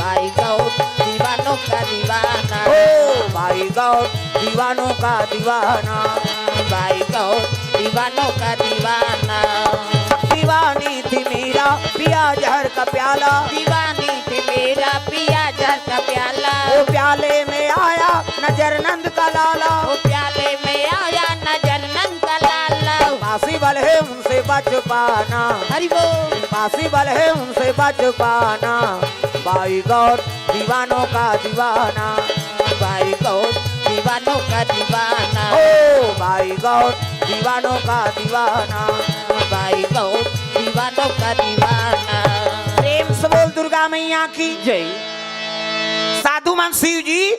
भाई गौर दीवानों का दीवाना। ओ भाई गौर दीवानों का दीवाना। भाई गौर दीवानों का दीवाना। दीवानी थी मेरा पिया जहर का प्याला। दीवानी थी मेरा पिया जहर का प्याला। वो प्याले में आया नजर नंद का लाला। वो प्याले में आया नजर नंद का लाला। पासी वाले उनसे बच पाना। हरि बोल। पासी वाले उनसे बच पाना। भाई गौर दीवानों का दीवाना। भाई गौर दीवानों का दीवाना। ओ भाई गौर दीवानों का दीवाना। भाई गौर दीवानों का दीवाना। प्रेम से बोल दुर्गा मैया की जय। साधु मन शिव जी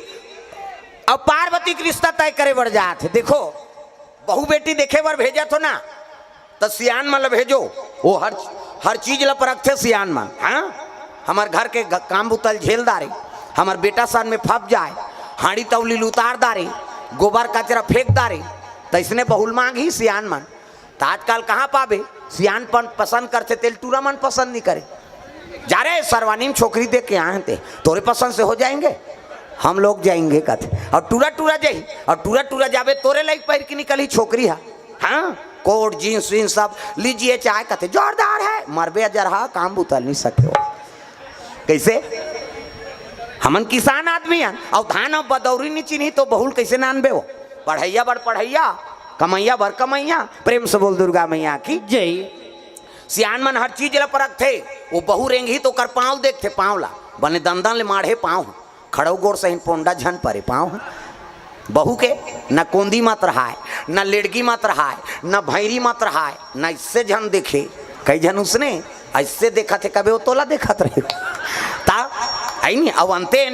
अउ पार्वती के रिश्ता तय करे बर जात हे। देखो, बहू बेटी देखे बर भेजत हो ना, त सियान मन ल भेजो। वो हर, हर चीज ल परखथे सियान मन। हाँ, हमर घर के ग-, काम बुता ल झेल डारे, हमर बेटा सन में फंस जाए, हांड़ी तौली ल उतार डारे, गोबर कचरा फेंक डारे, त इसने बहू ल मांगही सियान मन। त आजकल कहाँ पाबे? सियान पन पसंद करथे, तेल टूरा मन पसंद नहीं करे। जा रे सरवानी में छोकरी देख के आए हन ते, तोरे पसंद से हो जाएंगे, हम लोग जाएंगे कथे। अउ टूरा टूरा जाही, अउ टूरा टूरा जाबे, तोरे लाइक पहिर के निकलही छोकरी हा। हाँ, कोट जींस वींस सब लीजिए चाहे कथे, जोरदार है, मरबे अजर हा, काम बुता ल नहीं सके हो। कैसे? हमन किसान आदमी हन, अउ धान अउ बदौरी नहीं चिन्ही तो बहू ल कैसे नानबे हो? पढ़ैया बर पढ़ैया, कमैया बर कमैया। प्रेम से बोल दुर्गा मैया की जय। सियान मन हर चीज ल परखथे। वो बहू रेंगही त ओकर पाँव ल देखथे, पाँव ला, बने दंदन ले माढ़े पाँव ह, खड़ऊ गोड़ सहिन पोंडा झन परे पाँव ह। बहू के न कोंदी मत रहाय, न लेड़गी मत रहाय, न भैरी मत रहाय, न इससे झन देखे। कई झन उसने ऐसे देखत हे, कबे वो तोला देखत रहे। ता आई नहीं, अब अंते,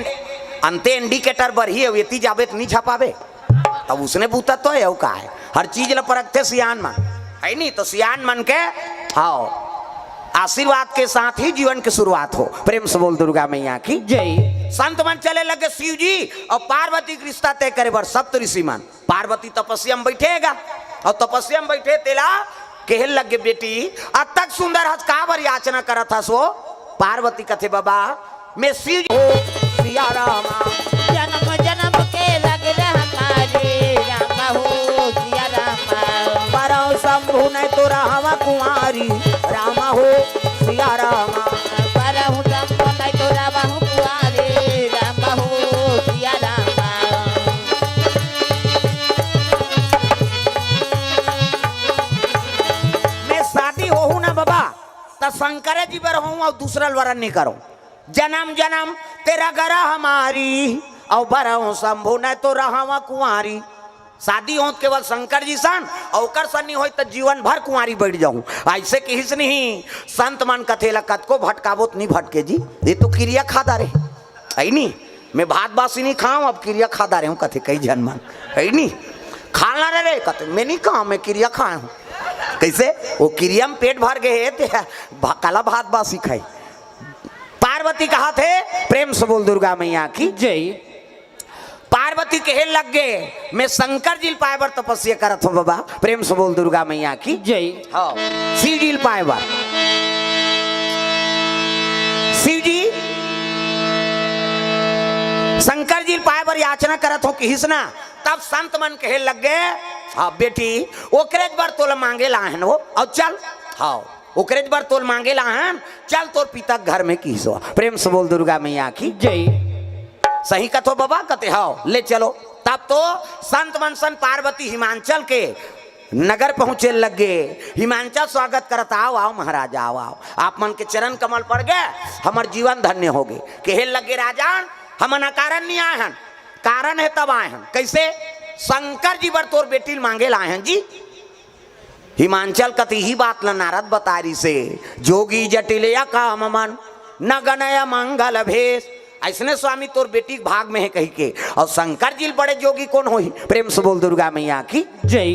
अंते इंडिकेटर बरही, अब एती जाबे त नहीं झपाबे। अब उसने बूता तो है, अउ का है? हर चीज ल परखथे सियान मन, है नी? तो सियान मन के, हाँ, आशीर्वाद के साथ ही जीवन की शुरुआत हो। प्रेम से बोल दुर्गा मैया की जय। संत मन चले लगे शिव जी अउ पार्वती के रिश्ता तय करे बर, सप्त ऋषि मन। पार्वती तपस्या में बैठेगा, अउ तपस्या में बैठे तेला कहे लगे, बेटी, अतक सुंदर हस, काबर याचना करत हस वो? पार्वती कथे, बाबा, मैं शिव हो सिया रामा। जन्म जन्म के लग रहा हमारे रामा हो सिया रामा। बरहूं शंभु नहीं तो रहवा कुंवारी रामा हो सिया रामा। बरहूं शंभु नहीं तो रहवा कुंवारी रामा हो सिया रामा। मैं शादी होहूं ना बाबा, त शंकर जी बर होहूं अउ दूसरा ल वरण नहीं करूं। जन्म जन्म तेरा गरा हमारी, अउ बरहूं शंभु नहीं तो रहवा कुंवारी। शादी होत केवल शंकर जी सन, अउ ओकर सन नहीं होई त जीवन भर कुंवारी बैठ जाऊं। ऐसे किहिस नहीं। संत मन कथे ला कतको भटकाबो त नहीं भटके जी, ये तो किरिया खा डारे। है नी? मैं भात बासी नहीं खाऊं, अब किरिया खा डारे हूं, कथे कई झन मन। है नी? खा ना रे, कथे मैं नहीं खाऊं, मैं किरिया खाए हूं। कैसे? वो किरिया में पेट भर गए हे, ते भा-, काला भात बासी खाई। पार्वती कहा थे, प्रेम से बोल दुर्गा मैया की जय। पार्वती कहे लग गए, मैं शंकर जी ल पाए बर तपस्या करत हूं बाबा। प्रेम से बोल दुर्गा मैया की जय। हाँ, शिव जी ल पाए बर। शिव जी, शंकर जी ल पाए बर याचना करत हूं, किहिस ना। तब संत मन कहे लग गए, हाँ बेटी, ओकरेच बर तोला मांगे ला आहन वो, अउ चल। हाँ, ओकरेच बर तोल मांगे ला आहन, चल तोर पिता के घर में, किहिस वो। प्रेम से बोल दुर्गा मैया की जय। सही कथो बाबा, कथे, हाँ, ले चलो। तब तो संत मन सन पार्वती हिमांचल के नगर पहुंचे लग गए। हिमांचल स्वागत करत, आओ, आओ महाराज, आओ, आओ। आप मन के चरण कमल पड़ गए, हमर जीवन धन्य हो गए। कहे लग गए, राजन, हमन अकारण नहीं आए हन, कारण है तब आए हन। कैसे? शंकर जी बर तोर बेटी ल मांगे ल आए हन जी। हिमांचल कति ही बात ल नारद बतारी से, जोगी जटिल या काम मन, न गणय मंगल भेष। ऐसने स्वामी तोर बेटी के भाग में है कही के। अउ शंकर जी ल बड़े जोगी कोन होही? प्रेम से बोल दुर्गा मैया की जय।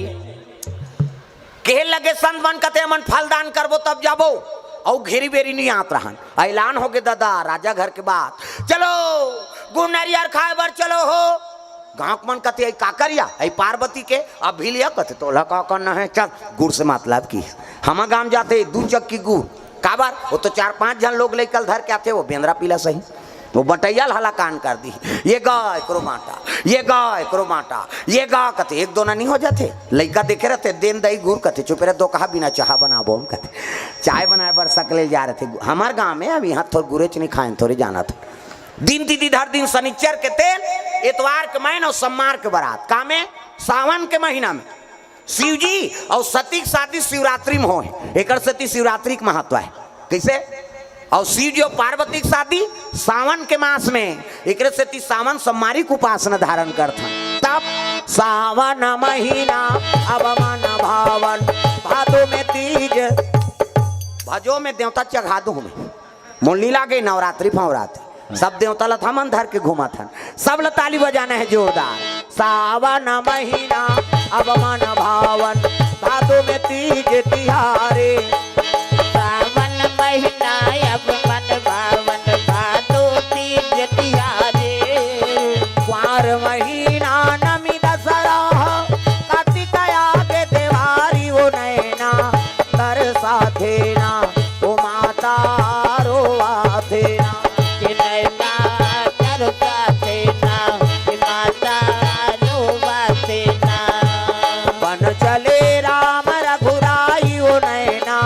कहे लगे संत मन कथे, हमन फलदान करबो तब जाबो। अउ घेरी बेरी नहीं आत रहन। ऐलान हो गे दादा, राजा घर के बात। चलो, गुड़ नरियर खाए बर चलो हो। गांव के मन कथे, "आई का करिया? आई पार्वती के अब भी लिया।" कथे, "तोला का करना है, चल।" गुड़ से मतलब की, हम गांव जाते दू चक्की गुड़। काबर? वो तो चार पांच झन लोग लेकर धर के आते, वो बेंदरा पीला सही। वो बटैया ल हलाकान कर दी। ये गा एकरो बांटा, ये गा एकरो बांटा, ये गा कथे, एक दो ना नहीं हो जाथे। लइका देखे रहथे, देन दई गुर कथे, चुप रह, दो कहा बिना चाहा बनाबो हम कथे। चाय बनाए बर सकले जा रहथे। हमर गांव में अब इहां थोर गुरेच नहीं खाएन, थोरे जानत। दिन तिथि धर दिन सनिच्चर के तेल, एतवार के मैन अउ सम्मार के बरात। का में? सावन के महीना में। शिव जी अउ सती के शादी शिवरात्रि में होय, एकर सेती शिवरात्रि के महत्व हे। कइसे? अउ शिव जी अउ पार्वती के शादी सावन के मास में, एकरे सेती सावन सम्मारी के उपासना धारण करथन। तब सावन महीना अब मन भावन, भादो में तीज, भजो में देवता चघा दो हमें। मोला नइ लागे नवरात्रि फवरात्रि। सब देवता ल हमन धर के घूमत हन। सब ल ताली बजाना हे जोरदार। सावन महीना अब मन भावन, भादो में तीज तिहारे। सावन महीना अब मन भावन, भादो तीज तिहारे। कुंवार महीना नमी दसरा, कार्तिक आगे देवारी ओ नैना, तरसाथे ना, ओ माता रोवाथे ना। कि नैना तरसाथे ना, कि माता रोवाथे ना। बन चले राम रघुराई ओ नैना,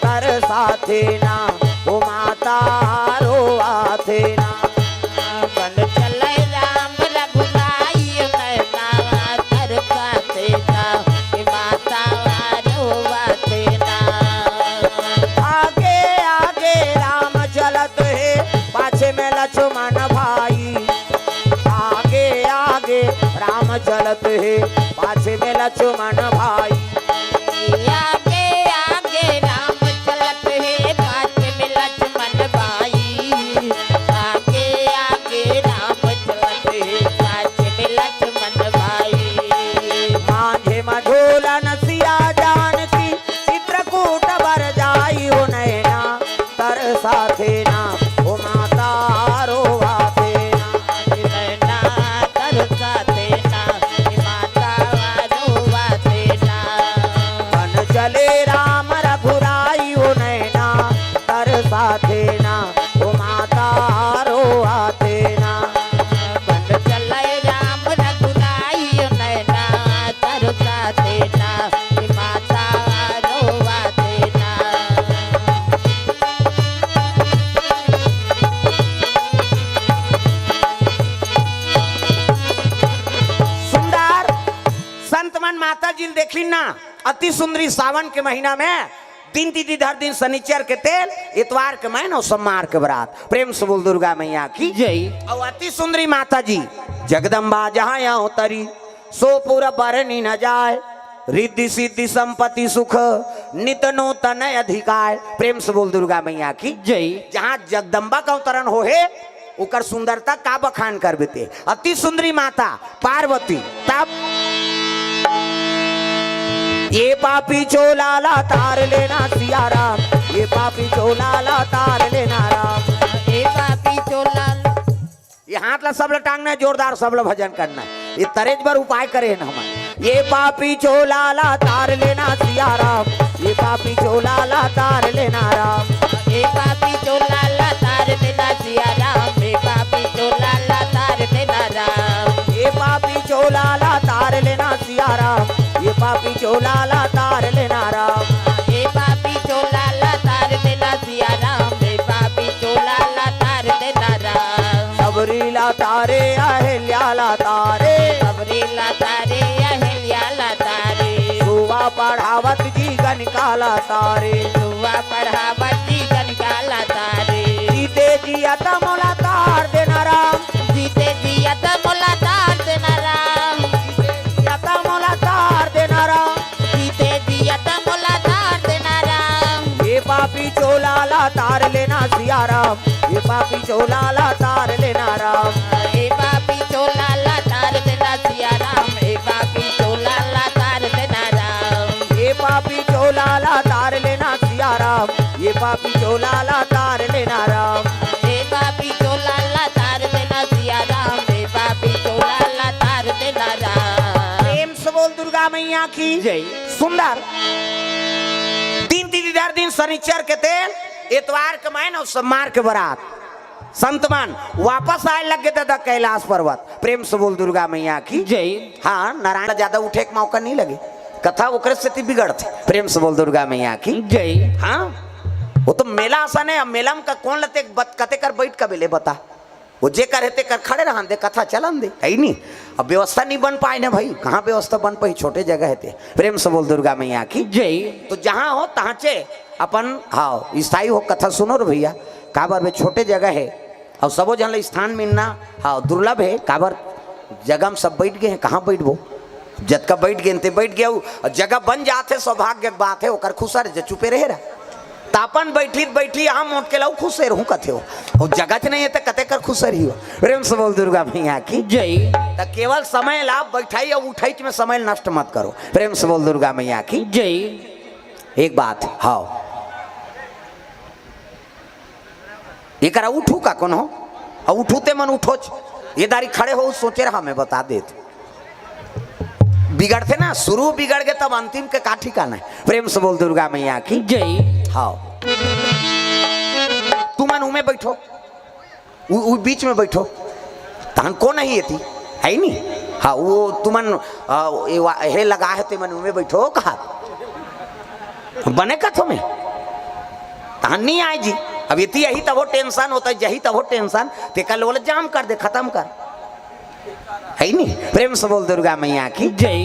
तरसाथे ना, ओ माता रोवाथे ना। बन चले राम रघुराई ओ नैना, तरसाथे ना, कि माता रोवाथे ना। आगे आगे राम चलत हे, पाछे में लक्ष्मण भाई। आगे आगे राम चलत हे, पाछे में लक्ष्मण भाई। आगे आगे राम चलत हे, पाछे में लक्ष्मण भाई। आगे आगे राम चलत हे, पाछे में लक्ष्मण भाई। मांझे मझोलन सिया जानकी, चित्रकूट बर जाई ओ नैना, तरसाथे ना, ओ माता रोवाथे ना। नैना तरसाथे ना, ओ माता रोवाथे ना। बन चले राम रघुराई ओ नैना, तरसाथे ना, ओ माता रोवाथे ना। बन चले राम रघुराई ओ नैना, तरसाथे ना, ए माता रोवाथे ना। सुंदर संत मन माता जी ल देखिन ना, अति सुंदरी सावन के महीना में दिन तिथि धर दिन सनिचर के तेल, एतवार के मैन अउ सम्मार के बरात। प्रेम से बोल दुर्गा मैया की जय। अउ अति सुंदरी माता जी जगदम्बा जहाँ अवतरी, सो पुर बरनि न जाय। रिद्धि सिद्धि संपत्ति सुख नित नूतन अधिकाय। प्रेम से बोल दुर्गा मैया की जय। जहाँ जगदम्बा का अवतरण होहे, ओकर सुंदरता का बखान करबे ते। अति सुंदरी माता पार्वती। तब ये पापी चोला ला तार लेना सिया राम, ये पापी चोला ला तार लेना राम। ए पापी चोला। ये हाथ ला सब ला टांगना हे, जोरदार सब ला भजन करना हे। ये तरेज बर उपाय करे हे ना हमन। ये पापी चोला ला तार लेना सिया राम, ये पापी चोला ला तार लेना राम। ए पापी चोला ला तार देना सिया राम, ए पापी चोला ला तार देना राम। ये पापी चोला ला तार लेना सिया राम, ये पापी चोला ला तार लेना राम। ए पापी चोला ला तार देना सिया राम, ए पापी चोला ला तार देना राम। सबरी ला तारे, अहिल्या ला तारे। सबरी ला तारे, अहिल्या ला तारे। सुवा पढ़ावत जी गणिका ला तारे। सुवा पढ़ावत जी गणिका ला तारे। जीते जियत मोला तार देना राम। जीते जियत मोला तार देना राम। जीते जियत मोला तार देना राम। जीते जियत मोला तार देना राम। ये पापी चोला ला तार लेना सिया राम, ये पापी चोला ला तार लेना राम। ए पापी चोला ला तार देना सिया राम, ए पापी चोला ला तार देना राम। ये पापी चोला ला तार लेना सिया राम, ये पापी चोला ला तार लेना राम। ए पापी चोला ला तार देना सिया राम, ए पापी चोला ला तार देना राम। प्रेम से बोल दुर्गा मैया की जय। सुंदर दिन तिथि धर दिन सनिचर के तेल, एतवार के मैन अउ सम्मार के बरात। संत मन वापस आए लगे दादा कैलाश पर्वत। प्रेम से बोल दुर्गा मैया की। जय। हाँ, नारायण ज्यादा उठे के मौका नहीं लगे, कथा ओकरे सेती बिगड़थे। प्रेम से बोल दुर्गा मैया की। जय। हाँ, वो तो मेला असन हे। अब मेला में का कौन लते बत-, कते कर बैठ का बेले बता, वो जे कर हे ते कर खड़े रहन दे, कथा चलन दे, है ही नहीं। अब व्यवस्था नहीं बन पाए ना भाई, कहाँ व्यवस्था बन पाई, छोटे जगह हे ते। प्रेम से बोल दुर्गा मैया की। जय। तो जहाँ हो तहाँ चे अपन, हाँ, स्थायी हो, कथा सुनो रे भैया। काबर बे, छोटे जगह हे, अउ सबो झन ल स्थान मिलना, हाँ, दुर्लभ हे। काबर, जगह में सब बैठ गए हैं, कहाँ बैठबो? जतका बैठ गए ते बैठ गए, अउ जगह बन जात हे, सौभाग्य के बात हे, ओकर खुसर जे चुपे रहे रहा। त अपन बैठी त बैठी, हम मोट के लाऊ खुश रहूं कथे हो। अउ जगह च नहीं हे त कते कर खुश रही हो। प्रेम से बोल दुर्गा मैया की। जय। त केवल समय ला बैठाई अउ उठाई में समय नष्ट मत करो। प्रेम से बोल दुर्गा मैया की। जय। एक बात, हाँ। एकरा उठू का कोनो? अउ उठू ते मन उठोच। ये दारी खड़े हो, सोचे रहा, मैं बता देत। बिगड़थे ना, शुरू बिगड़ के तब अंतिम के का ठिकाना हे। प्रेम से बोल दुर्गा मैया की। जय। हाँ। तुमन उमे बैठो, उ, उ बीच में बैठो। तहन को नहीं एती, है ही नहीं। हाँ, वो तुमन, आ, ये वा-, हे लगा हे, तुमन उमे बैठो कहा। बने कथो में। तहन नहीं आए जी। अब एती यही तब वो टेंशन होता है, यही तब वो टेंशन। ते कल बोले जाम कर दे, खत्म कर। है ही नहीं। प्रेम से बोल दुर्गा मैया की। जय।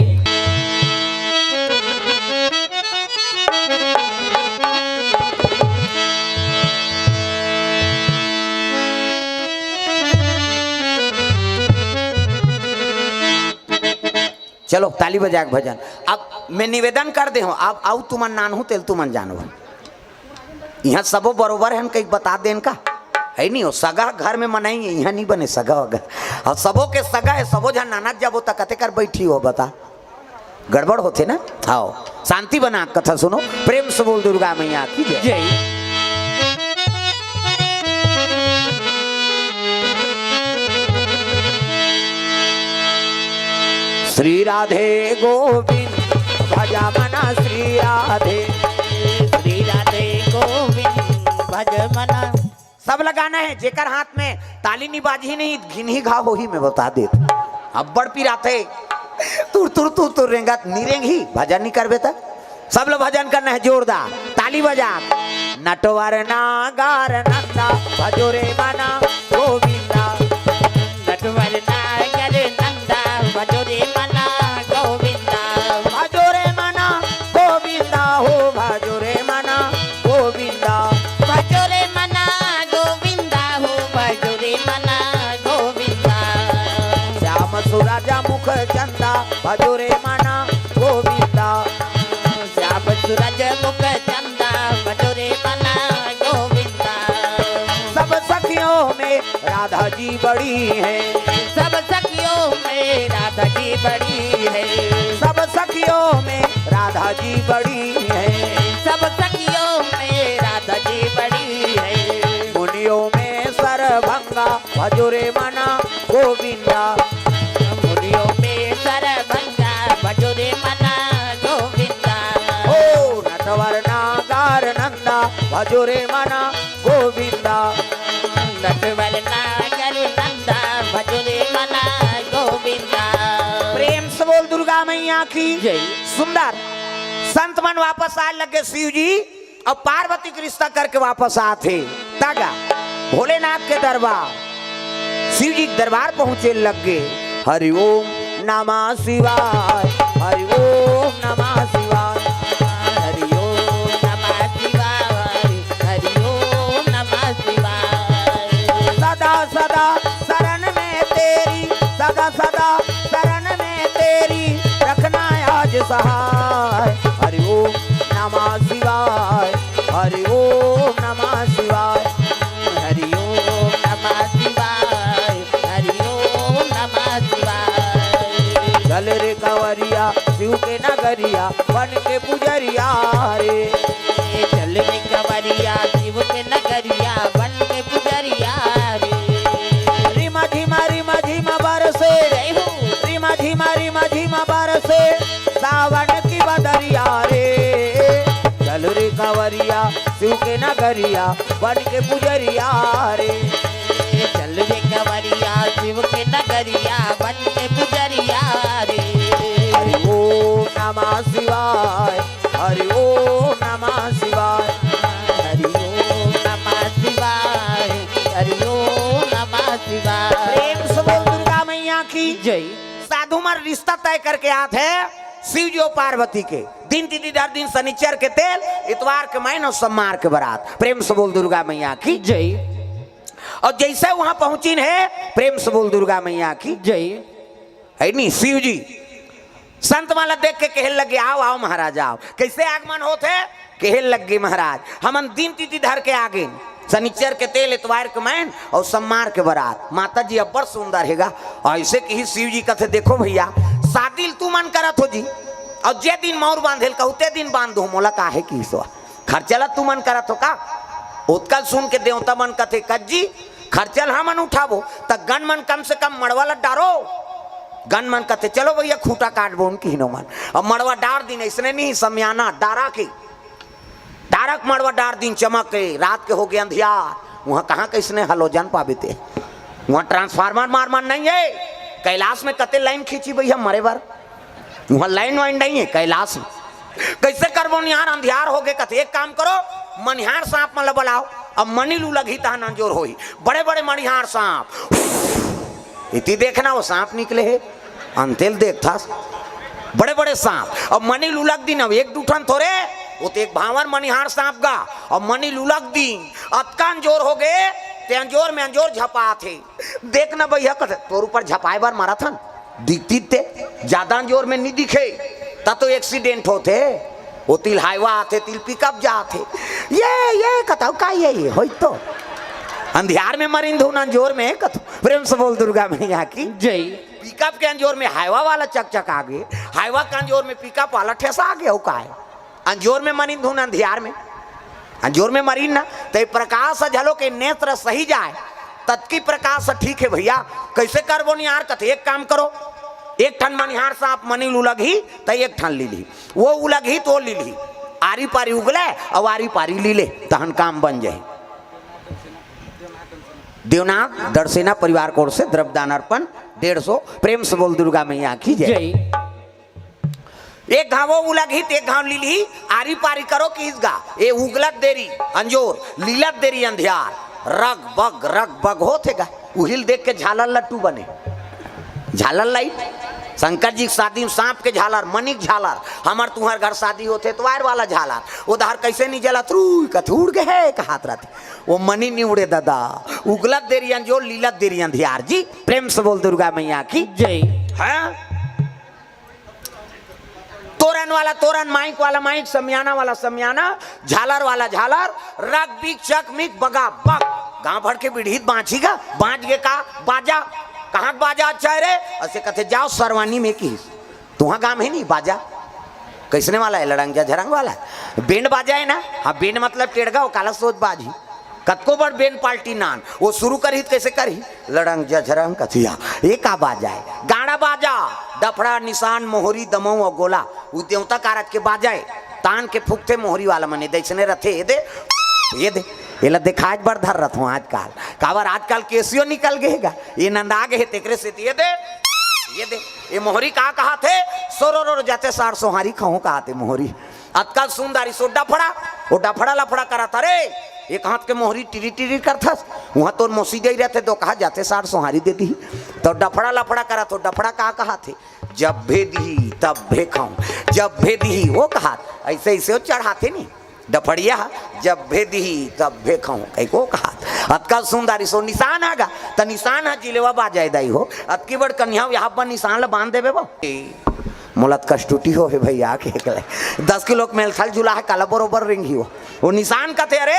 चलो, ताली बजा के भजन। अब मैं निवेदन कर दे हूँ, अब आऊ तुमन नानहू तेल तुमन जानव। इहाँ सबो बरोबर हन, कहीं बता देन का? है नहीं हो, सगा घर में मनाई है, इहाँ नहीं बने सगा वगा। अउ सबो के सगा हे, सबो झन नानत जाबो त कते कर बैठी हो, बता? गड़बड़ होथे ना? आओ, शांति बना, कथा सुनो, प्रेम से बोल दुर्गा मैया की जय। जय। श्री राधे गोविंद भज मना श्री राधे। श्री राधे गोविंद भज मना। सब लगाना है, जेकर हाथ में ताली नी बाजही नहीं, घिनही घाव होही, मैं बता देत। अब्बड़ पिराथे, तुर तुर तुर तुर रेंगत, नी रेंगही, भजन नी करबे त। सब लोग भजन करना है जोरदार, ताली बजा। नटवर नागर नंदा भजो रे मना गोविंदा। नटवर नागर नंदा भजो रे मना गोविंदा। भजो रे मना गोविंदा हो, भजो रे मना गोविंदा। भजो रे मना गोविंदा हो, भजो रे मना गोविंदा। श्याम सुरज मुख चंदा भजो रे मना गोविंदा। श्याम सूरज मुख चंदा, भजो रे मना गोविंदा। सब सखियों में राधा जी बड़ी हैं। सब सखियों में राधा जी बड़ी है। सब सखियों में राधा जी बड़ी हैं। सब सखियों में राधा जी बड़ी है। मुनियों में सरभंगा भजो रे मना गोविंदा। मुनियों में सरभंगा भजो रे मना गोविंदा। ओ नटवर नागर नंदा भजो रे मना गोविंदा। नटवर नागर नंदा भजो रे मना गोविंदा। प्रेम से बोल दुर्गा मैया की जय। सुंदर। संत मन वापस आए लगे शिव जी। अब पार्वती के रिश्ता करके वापस आथे। तागा भोलेनाथ के दरबार, शिव जी के दरबार पहुंचे लग गे। हरि ओम नमः शिवाय, हरि ओम नमः शिवाय, हरि ओम नमः शिवाय, हरि ओम नमः शिवाय। सदा सदा शरण में तेरी, सदा सदा शरण में तेरी, रखना आज सहाय। हरि ओम नमः शिवाय, हरि ओम नमः शिवाय, हरि ओम नमः शिवाय, हरि ओम नमः शिवाय। चल रे कंवरिया शिव के नगरिया, बन के पुजरिया रे। चल रे कंवरिया शिव के नगरिया, बन के पुजरिया रे। रिमा झिमा रिमा झिमा बरसे, जय हो। रिमा झिमा रिमा झिमा बरसे, सावन की बदरिया रे। चल रे कंवरिया शिव के नगरिया, बन के पुजरिया रे। चल रे कंवरिया शिव के नगरिया, बन के पुजरिया रे। हरि ओम नमः शिवाय, हरि ओम नमः शिवाय, हरि ओम नमः शिवाय, हरि ओम नमः शिवाय। प्रेम से बोल दुर्गा मैया की जय। साधु मन रिश्ता तय करके आत हे शिव जी अउ पार्वती के। दिन तिथि धर दिन, शनिचर के तेल, इतवार के मैन अउ सोमवार के बरात। प्रेम से बोल दुर्गा मैया की जय। अउ जइसे उहाँ पहुँचिन हे, प्रेम से बोल दुर्गा मैया की जय। हे नी, शिव जी संत मन ला देख के कहे लगे, "आओ, आओ महाराज, आओ।" कइसे आगमन होत हे? कहे लगे, "महाराज, हमन दिन तिथि धर के आगेन, शनिचर के तेल, इतवार के मैन अउ सोमवार के बरात।" माता जी अब्बड़ सुंदर हे गा। अइसे किहिस शिव जी, कथे, "देखो भइया, शादी ल तुमन करत हो जी, अउ जे दिन मउर बांधे ल कहूँ, ते दिन बांध दूँ, मोला काहे?" किहिस ओ। "खर्चा ल तुमन करत हो का?" ओतका ल सुन के देवता मन कथे, "कस जी, खर्चा ल हमन उठाबो, त गन मन कम से कम मड़वा ल डारो।" गन मन कथे, "चलो भइया, खूंटा काटबो न," किहिन ओमन। अब मड़वा डार दिन, अइसने नहीं, समियाना डारा के, डारा के मड़वा डार दिन, चमक के, रात के होगे अंधियार। उहाँ कहाँ कइसने हलोजन पाबे ते? उहाँ ट्रांसफार्मर मार मार नहीं हे। कैलाश में कते लाइन खींची भइया मरे बर? उहाँ लाइन वाइन नहीं हे कैलाश में। कइसे करबो निहार, अंधियार होगे। कथे, "एक काम करो, मनिहार सांप मन ल बलाओ, अब मनी लू लगही तहन अंजोर होही।" बड़े बड़े मनिहार सांप, इति देखना, ओ सांप निकले हे, अंते ल देखथस, बड़े बड़े सांप। अब मनी लू लग दिन, अब एक दू ठन थोरे, ओ तो एक भांवर मनिहार सांप गा। अब मनी लू लग दिन, अतका अंजोर होगे, ते अंजोर में अंजोर झपात हे। देख न भइया, कथे, "तोर ऊपर झपाए बर मारत हन, दिखतिस ते जादा अंजोर में नी दिखे, त तो एक्सीडेंट होथे।" ओती ल हाईवा आथे, ती ल पिकअप जाथे। ये, ये कथव का, ये, ये होई तो। अंधियार में मरिन धुन अंजोर में कथव। प्रेम से बोल दुर्गा मैया की जय। पिकअप के अंजोर में हाईवा वाला चकचका गे, हाईवा के अंजोर में पिकअप वाला ठेसा गे, अउ काय? अंजोर में मरिन धुन अंधियार में, अंजोर में मरिन ना, त ए प्रकाश ह झलो के नेत्र सही जाय, ततकी प्रकाश ह ठीक हे भइया। कइसे करबो निहार? कथे, "एक काम करो, एक ठन मनिहार सांप मनी ल उलगही, त एक ठन लीलही, ओ उलगही त ओ लीलही, आरी पारी उगले अउ आरी पारी लीले, तहन काम बन जाही।" देवनाथ दरसेना परिवार की ओर से द्रव्यदान अर्पण डेढ़ सौ। प्रेम से बोल दुर्गा मैया की जय। जय। एक घांव ओ उलगही त एक घांव लीलही, आरी पारी करो किहिस गा। ए उगलत देरी अंजोर, लीलत देरी अंधियार, रग बग रग बग होत हे गा। उही ल देख के झालर लट्टू बने, झालर लाइट। शंकर जी के शादी में सांप के झालर, मनी के झालर, हमर तुंहर घर शादी होथे त वायर वाला झालर, ओ डहर कइसे नी जलत, रुई कथे उड़ गे हे कहत रथे। ओ मनी नी उड़े ददा, उगलत देरी अंजोर, लीलत देरी अंधियार जी। प्रेम से बोल दुर्गा मैया की जय। हाँ? तोरन वाला तोरन, माइक वाला माइक, समियाना वाला समियाना, झालर वाला झालर, रग बिग चक मिक बगा बग। गांव भर के बिढ़ीत बांची गा, बांच गे का बाजा, कहाँ के बाजा अच्छा हे रे? अइसे कथे, "जाव सरवानी में," किहिस। तुंहर गांव में हे नी बाजा? कइसने वाला हे? लड़ंग झझरंग वाला? बेंड बाजा हे ना? हाँ, बेंड मतलब टेड़गा, ओ काला सोज बाजही। कतको बड़ बेंड पार्टी नान, ओ सुरू करही त कइसे करही? लड़ंग झझरंग कथिया, ए का बाजा हे? गाड़ा बाजा, डफड़ा, निसान, मोहरी, दमऊ अउ गोला, उ देवता कारज के बाजा हे। तान के फूंकथे मोहरी वाला मन, ए दे अइसने रथे, ए दे, ए दे, एला देखाय बर धर रथों आजकाल। काबर आजकाल केसियो निकल गे हे गा, ए नंदा गे हे, तेकरे सेती ए दे, ए दे, ए मोहरी का कहत हे, सोरो रो जाते सार सोहारी खाहूं कहत हे मोहरी। अतका सुंदर इसो डफड़ा, ओ डफड़ा लफड़ा करत, अरे, एक हाथ के मोहरी टिरी टिरी करथस, उहाँ तोर मौसी गई रहते तो कहा जाते सार सोहारी दे दी। तो डफड़ा लफड़ा करत हो, डफड़ा का कहत हे, "जब भे दिही तब भे खाऊं, जब भे दिही," ओ कहत, अइसे अइसे ओ चढ़ाथे नी, डफड़िया, "जब भे दिही तब भे खाऊं," कहिके ओ कहत। अतका सुंदर इसो निसान आगा, त निसान ह जिलेवा बाजाय दाई हो, अतकी बड़ कन्या यहाँ पर निसान ल बांध देबे बा। मोला त कष्टुटी हो हे भइया, के एकले दस किलो के मेलथल झुला हे, काला बरोबर रेंगी हो। ओ निसान कथे, "अरे,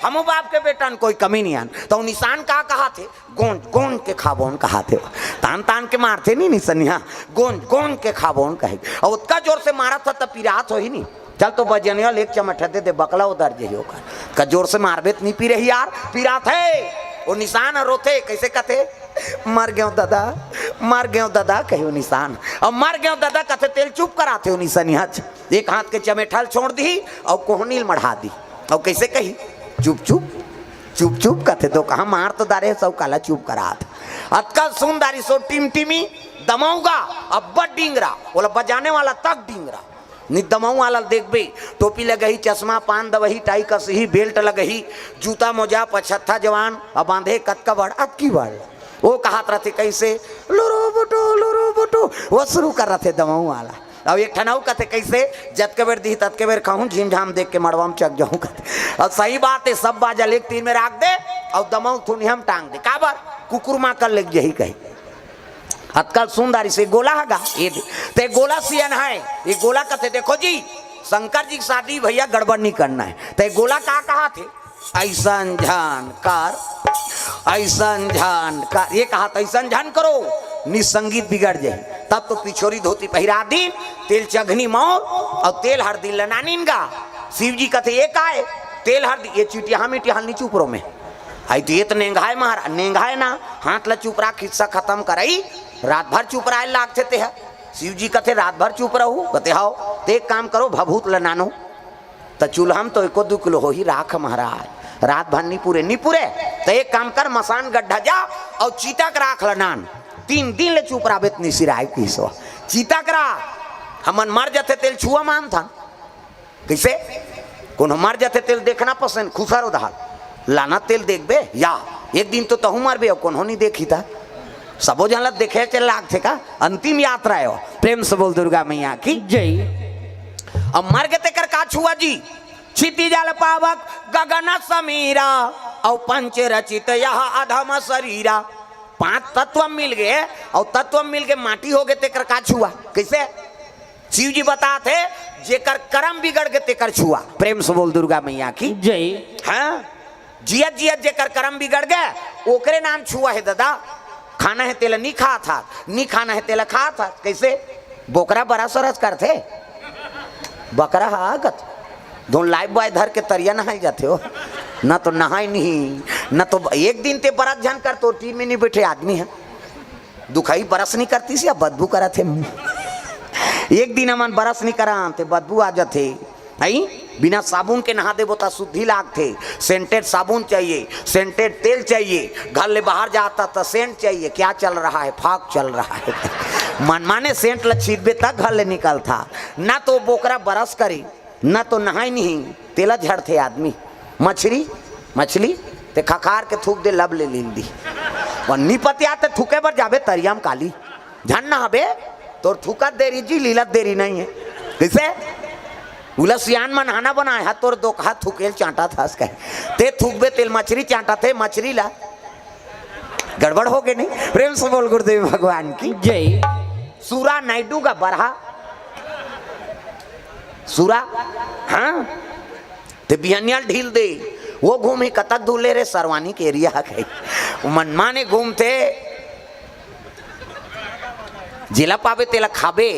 हमू बाप के बेटा न, कोई कमी नहीं आन।" त ओ निसान का कहाथे? "गोंज, गोंज के खाबोन," कहाथे। तान, तान के मारथे नी निसनिया, "गोंज, गोंज के खाबोन," कहे। अउ ओतका जोर से मारत ह, त पिरात होही नी। चल तो बजनिया ले एक चमट दे दे, बकला उधर जे ओकर। का जोर से मारबे त नी पिरही यार, पिरात हे। ओ निसान ह रोथे, कइसे कथे? "मर गेंव ददा, मर गेंव ददा," कहे ओ निसान। अउ "मर गेंव ददा" कथे, तेल चुप कराथे ओ निसनिया। एक हाथ के चमेठा ल छोड़ दिही अउ कोहनी ल मढ़ा दिही। अउ कइसे कही? "चुप, चुप, चुप चुप कथे तो कहा मार तो दारे सौ काला चुप करात। अतका सुन दारी सो टिमटिमी दमऊगा, अब्बड़ डिंगरा, ओला बजाने वाला तक डिंगरा। नि दमऊ वाला देखबे, टोपी लगही, चश्मा, पान दवही, टाई कसही, बेल्ट लगही, जूता मोजा, पछत्था जवान, अब बांधे कतका बड़, अतकी बड़। वो कहत रथे कैसे, लुरु बुटु, लुरु बुटु, वो शुरू कर रथे दमऊ वाला। अब एक ठन अउ कथे कैसे, जतके बेर दिही ततके बेर खाहूं, झीम झाम देख के मड़वा में चक जाहूं कथे। अब सही बात है, सब बाजा लेके तीर में राख दे, अउ दमऊ थुनिया में टांग दे, काबर कुकुर मां कर लेके जही कही। अतका सुन दारी से गोला हगा, ये दे। ते गोला सियन है, ये गोला कथे, देखो जी, शंकर जी की शादी भैया गड़बड़ नहीं करना है। ते गोला का कहा थे, ऐसन झन कर, ऐसन झन कर, ये कहा तो ऐसन झन करो, नि संगीत बिगड़ जाए। तब तो पिछोरी धोती पहिरा दीन, तेल चघनी मौर और तेल हरदी लनानिन गा। शिव जी कथे, ये का है? तेल हरदी, ये चिटिया मिटिया हल नी चुपरो में। आई तो ये तो नेंगाय महाराज, नेंगाय ना, हाथ ला चुपरा, खिस्सा खत्म करई, रात भर चुपराए लागथे ते ह। शिव जी कथे, रात भर चुप रहू? कथे, हाव। ते एक काम करो, भभूत लनानो। त चूल्हा म तो एको दू किलो होही राख महाराज, रात भर नी पुरे, नी पुरे। त एक काम कर, मसान गड्ढा जा अउ चीता के राख ल नान, तीन दिन ले चुप राबे त निसिराय किसो। चीता के राख, हमन मर जथे तेल छुआ मानथन। कइसे? कोनो मर जथे तेल देखना पसंद, खुसर उधार। लाना तेल देखबे या एक दिन तो तहू मरबे अउ कोनो नी देखी त। सबो झन ल देखे चल लागथे का? अंतिम यात्रा है वो। प्रेम से बोल दुर्गा मैया की। जय। अब मर गे तेकर का छुआ जी? क्षिति जल पावक गगन समीरा, अउ पंच रचित यह अधम शरीरा। पांच तत्व मिल गे, अउ तत्व मिल गे, माटी हो गे, तेकर का छुआ? कइसे? शिव जी बतात हे, जेकर करम बिगड़ गे, तेकर छुआ। प्रेम से बोल दुर्गा मैया की। जय। हाँ, जियत जियत जेकर करम बिगड़ गे, ओकरे नाम छुआ हे ददा। खाना हे तेला नी खात हस, नी खाना हे तेला खात हस। कइसे? बोकरा बरस सरस करथे, बकरा ह आगत धुन लाइफ बॉय धर के तरिया नहाय जाथे हो, न तो नहाय नहीं, न तो एक दिन ते बरस झन कर, तोर टीम में नी बैठे आदमी ह। दुखई बरस नी करतिस या बदबू करत हे। एक दिन हमन बरस नी करान ते बदबू आ जाथे। हई, बिना साबुन के नहा देबो त शुद्धि लागथे। सेंटेड साबुन चाहिए, सेंटेड तेल चाहिए, घर ले बाहर जाता त सेंट चाहिए। क्या चल रहा है? फाग चल रहा है। मनमाने सेंट ल छींचबे त घर ले निकलथा, ना तो बोकरा बरस करी, ना तो नहाय नहीं, तेला झड़थे आदमी। मछरी, मछली, ते खखार के थूक दे, लब ले लील दी। अउ नी पतिया ते थूके बर जाबे तरिया म काली। झन नहाबे, तोर थूकत देरी जी, लीलत देरी नहीं है। कइसे? उला सियान मन हाना बनाए हा, तोर दोकहा थूकेल चांटा थास कहे। ते थूकबे तेल मछरी चांटा थे, मछरी ला। गड़बड़ हो गे नहीं? प्रेम से बोल गुरुदेव भगवान की। जय। सूरा नायडू का बरहा। सूरा, हाँ? ते बिहनिया ल ढील दे, वो घूमही कतक दूर ले रे, सरवानी के एरिया ह कहे। मनमाने घूमथे, जेला पाबे तेला खाबे,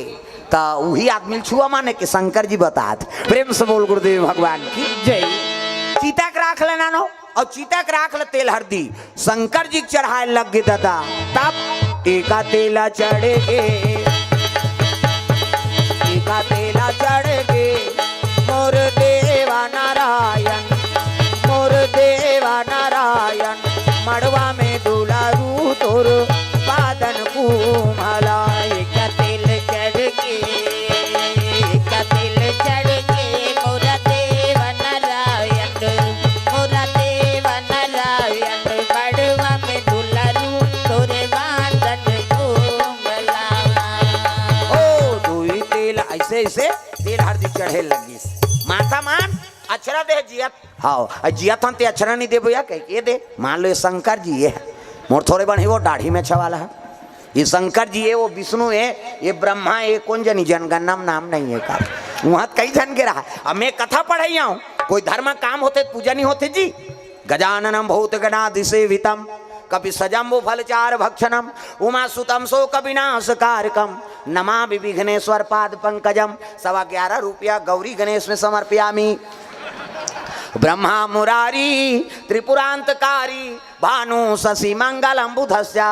त उही आदमी ल छुआ माने के शंकर जी बतात। प्रेम से बोल गुरुदेव भगवान की। जय। चीता के राख ल नानो, अउ चीता के राख ल तेल हरदी शंकर जी के चढ़ाए लग गे ददा। तब एका तेला चढ़ गे, एका तेला चढ़ गे, मोर देवा नारायण, मोर देवा नारायण, मड़वा में दुलारू तोर पादन कुमला। एका तेल चढ़ गे, एका तेल चढ़ गे, मोर देवा नारायण, मोर देवा नारायण, मड़वा में दुलारू तोर पादन कुमला। ओ, दुई तेल ऐसे, ऐसे तेल हरदी चढ़े लगिस। माथा मान, अछरा दे जियत। हाव, अ जियत हन ते अछरा नहीं देबो या कह के दे। मान लो ये शंकर जी ये है। मोर थोरे बन ही वो दाढ़ी में छवाला है। ये शंकर जी ये, वो विष्णु है, ये ब्रह्मा है, ये कोन जनी जनगणना में नाम नहीं है का। वहाँ कई झन के रहा। अब मैं कथा पढ़ाई हूँ, कोई धर्म काम होथे त पूजा नहीं होथे जी। गजाननं भूतगणादिसेवितं कपित्सजम्बूफलचारुभक्षणं उमासुतं शोकविनाशकारकं नमामि विघ्नेश्वर पाद पंकजम। सवा ग्यारह रुपया गौरी गणेश में समर्पयामि। ब्रह्मा मुरारी त्रिपुरांतकारी भानु शशि मंगलम बुधस्य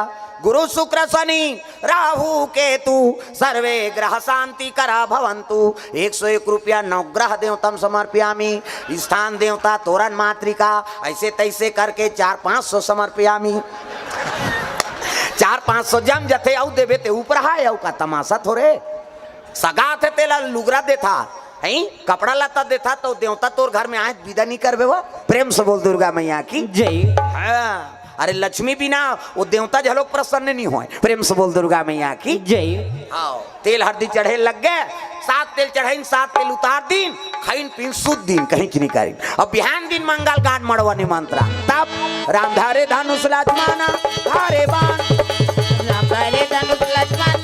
गुरु शुक्र शनि राहु केतु सर्वे ग्रह शांति करा भवंतु। एक सौ एक रुपया नवग्रह देवतम समर्पयामी। स्थान देवता तोरन मातृका, ऐसे तैसे करके चार पाँच सौ समर्पयामी। चार पाँच सौ जम जथे, अउ देबे ते ऊपर हाय, अउ का तमाशा थोरे। सगात हे तेला लुगरा देथा, हैं, कपड़ा लत्ता देथा, तो देवता तोर घर में आए, विदा नहीं करबे वो। प्रेम से बोल दुर्गा मैया की। जय। हाँ, अरे लक्ष्मी बिना वो देवता झलोक प्रसन्न नहीं होय। प्रेम से बोल दुर्गा मैया की। जय। हाँ, तेल हरदी चढ़े लग गए, सात तेल चढ़ाइन, सात तेल उतार दीन, खाइन पीन सुध दीन, कहीं नहीं करीन। अब बिहान दिन मंगल गान मड़वा निमंत्रण। तब राम धारे धनुष लक्ष्मण धारे बाण। राम धारे धनुष लक्ष्मण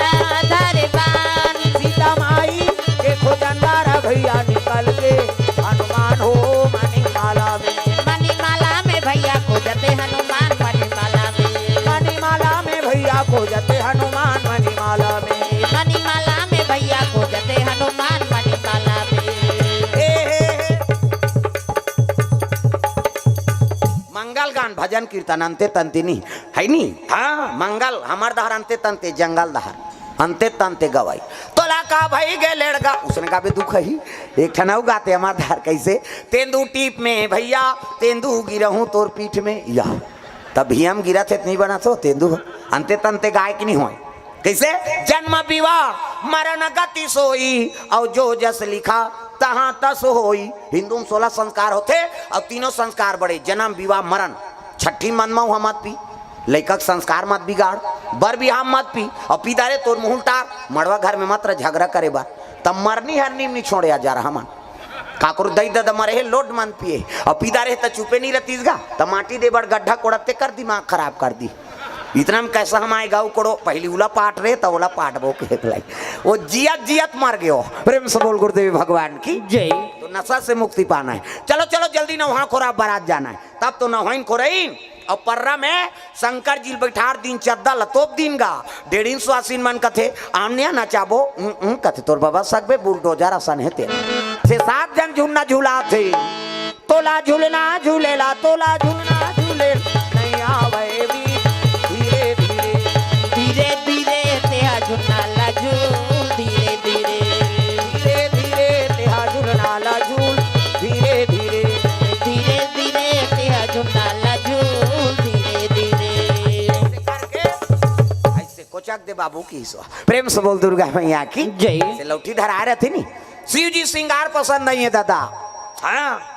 धारे बाण। सीता माई के खोजन बारा भैया निकल के हनुमान हो मणिमाला में। मणिमाला में भैया खोजते हनुमान मणिमाला में। मणिमाला में भैया खोजते हनुमान मणिमाला में। मणिमाला में भैया खोजते हनुमान मणिमाला में। हे, हे, हे। मंगल गान, भजन कीर्तन, अंते तंते नहीं, है नी? हाँ, मंगल हमर डहर अंते तंते, जंगल डहर अंते तंते गवाई। तोला का भई गे लेड़गा, उसने का भी दुख ही। एक ठन अउ गाते हमर डहर कैसे, तेंदू टीप में भैया, तेंदू गिरहूं तोर पीठ में, यह। तब भी हम गिरा थे, नहीं बना तो तेंदू अंते तंते गाय की नहीं होय। कैसे? जन्म विवाह मरण गति सोई, और जो जस लिखा तहाँ तस होई। हिंदू में सोलह संस्कार होथे, और तीनों संस्कार बड़े, जन्म, विवाह, मरण। छठी मन में मत पी, लइका के संस्कार मत बिगाड़, बर बिहाव मत पी, और पी दारे तोर मुहुल टार, मड़वा घर में मत रह झगड़ा करे बर। तब मरनी हरनी में नहीं छोड़े आ जा रहा मन। काकरो दई ददा मरे हे, लोट मन पिए, और पी दारे त चुपे नहीं रहतीस गा, त माटी दे बड़ गड्ढा कोड़ते कर दिमाग खराब कर दी। इतना में कैसा हम आए गाँव कोड़ो, पहली उला पाट रहे, त ओला पाट बो के लाई। वो जियत जियत मर गयो। प्रेम से बोल गुरुदेव भगवान की। जय। तो नशा से मुक्ति पाना है। चलो, चलो, जल्दी नहा खोरा, बारात जाना है। तब तो नहाइन खोरइन, और पर्रा में शंकर जी ल बैठार दिन, चद्दा ल तोप दिन गा। डेढ़िन सुवासिन मन कथे, "आमनिया नचाबो।" "उं, उं," कथे, "तोर बाबा सकबे बुलडोजर असन हे तेला।" छे सात झन झुलना झुलाथे। तोला झुलना झुलेला, तोला झुलना झुलेला, नहीं आवे भी धीरे धीरे। धीरे धीरे तेहा झुलना ला झूल, धीरे धीरे। धीरे धीरे तेहा झुलना ला झूल, धीरे धीरे। धीरे धीरे तेहा झुलना ला झूल, धीरे धीरे। ऐसे करके, ऐसे कोचक दे बाबू की ईश्वर। प्रेम से बोल दुर्गा मैया की। जय। से लौठी धराए रहती नी। शिव जी श्रृंगार पसंद नहीं है दादा। हाँ।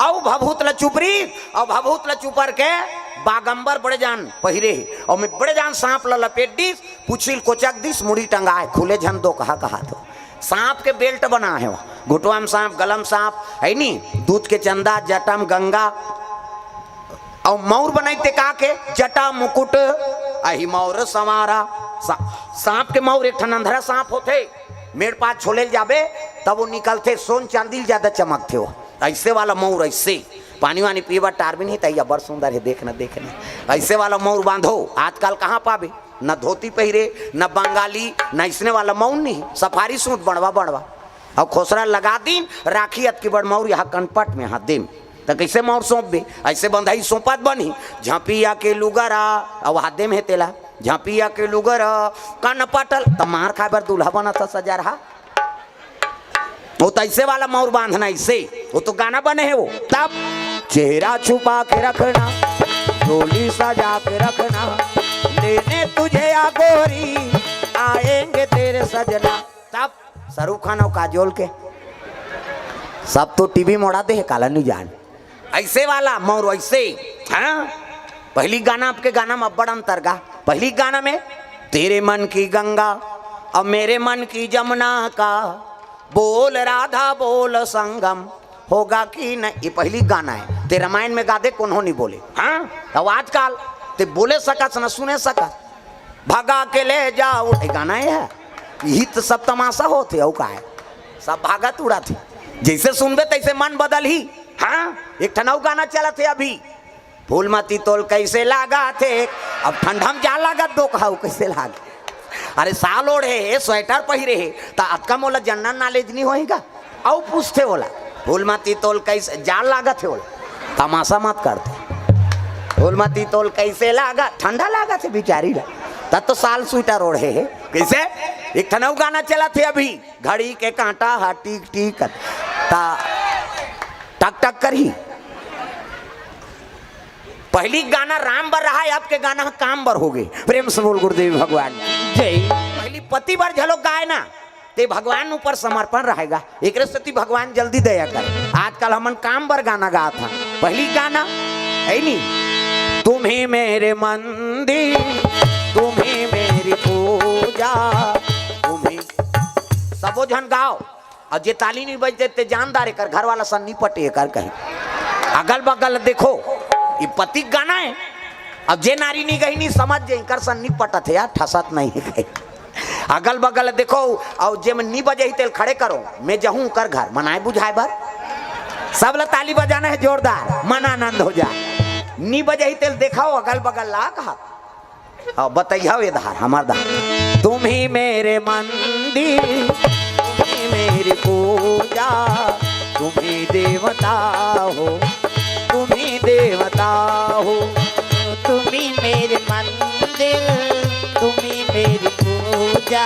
अउ भभूत ल चुपरी, अउ भभूत ल चुपर के बागंबर बड़े जान पहिरे हे, अउ मैं बड़े जान सांप ल लपेट दिस, पुछिल कोचक दिस, मुड़ी टंगाए, खुले झन दो कहा कहा तो। सांप के बेल्ट बना है वो, घुटवा में सांप, गलम सांप, है नी, दूध के चंदा, जटम गंगा, अउ मौर बनाई ते का के, जटा मुकुट, अहि मौर संवारा। सा-, सांप के मौर एक ठन अंधरा सांप होथे, मेड़ पास छोले ल जाबे, तब वो निकलथे, सोन चांदी ल ज्यादा चमकथे वो। ऐसे वाला मौर, ऐसे पानी वानी पीबा, टार भी नहीं तैया, बड़ सुंदर है, देख न, देख न। ऐसे वाला मौर बांधो, आजकल कहाँ पाबे? न धोती पहिरे, न बंगाली, न इसने वाला मौर नहीं, सफारी सूट बड़वा बड़वा। और खोसरा लगा दीन, राखी अतकी बड़ मौर यहाँ कनपट में, यहाँ देम। त कैसे मौर सौंपबे? ऐसे बंधाई सौंपत बनी, झपिया के लुगरा, अउ हाथ देम हे तेला, झपिया के लुगरा, कनपटल, त मार खाए बर दूल्हा बना था सजा रहा। वो तो ऐसे वाला मौर बांधना, ऐसे। वो तो गाना बने है वो। तब चेहरा छुपा के रखना, डोली सजा के रखना, लेने तुझे आ गोरी, आएंगे तेरे सजना। तब शाहरुख खान और काजोल के सब तो टीवी मोड़ा दे है, काला नहीं जान। ऐसे वाला मौर ऐसे, हाँ? पहली गाना, आपके गाना में बड़ अंतर गा। पहली गाना में तेरे मन की गंगा और मेरे मन की जमुना का, बोल राधा बोल संगम होगा कि नहीं, ये पहली गाना है। ते रामायण में गा दे, कोनो नहीं बोले। हाँ, अब आजकल ते बोले सकस न सुने सकस, भगा के ले जाओ, ये गाना है। यही तो सब तमाशा होते, और का है? सब भागत उड़ाथे। जैसे सुनबे तैसे मन बदल ही। हाँ, एक ठन अउ गाना चलत हे अभी, फूलमती तोल कैसे लागा थे। अब ठंडा में जा लागत दो कहाऊ कैसे लागे। अरे साल ओढ़े हे, स्वेटर पहिरे हे, त अतका मोला जनरल नॉलेज नहीं होएगा। अउ पूछथे ओला, फूलमती तोल कैसे जा लागत हे ओला, तमाशा मत करते। फूलमती तोल कैसे लागा, ठंडा लागत हे बिचारी ला। तो साल स्वेटर ओढ़े हे। कइसे? एक ठन अउ गाना चलत हे अभी, घड़ी के कांटा हा टीक टीक ता टक टक करही। पहली गाना राम बर रहा है, अब के गाना काम बर हो गए। प्रेम से बोल गुरुदेव भगवान। जय। पहली पति बर झलो गाय ना, ते भगवान ऊपर समर्पण रहेगा। एकरे सेती भगवान जल्दी दया कर। आजकल हमन काम बर गाना गात हन, पहली गाना है नी, तुम ही मेरे मंदिर, तुम ही मेरी पूजा, तुम ही। सबो झन गाओ। अउ जे ताली नहीं बजते ते जानदार एकर घर वाला सन नहीं पटे एकर कहीं। अगल बगल देखो, ये पति गाना है। अब जे नारी नहीं गही नहीं समझ जे एकर सन नहीं पटत है यार, ठसत नहीं है कहीं। अगल बगल देखो, अउ जे मन नहीं बजे ही तेल खड़े करो, मैं जहूं कर घर मनाए बुझाए बर। सब ला ताली बजाना है जोरदार, मन आनंद हो जाए। नहीं बजे ही तेल देखाओ अगल बगल ला कहा। हाँ, बताइए ये धार, हमार धार। तुम ही मेरे मंदिर, तुम ही मेरी पूजा, तुम ही देवता हो, तुम ही देवता हो। तुम ही मेरे मंदिर, तुम ही मेरी पूजा।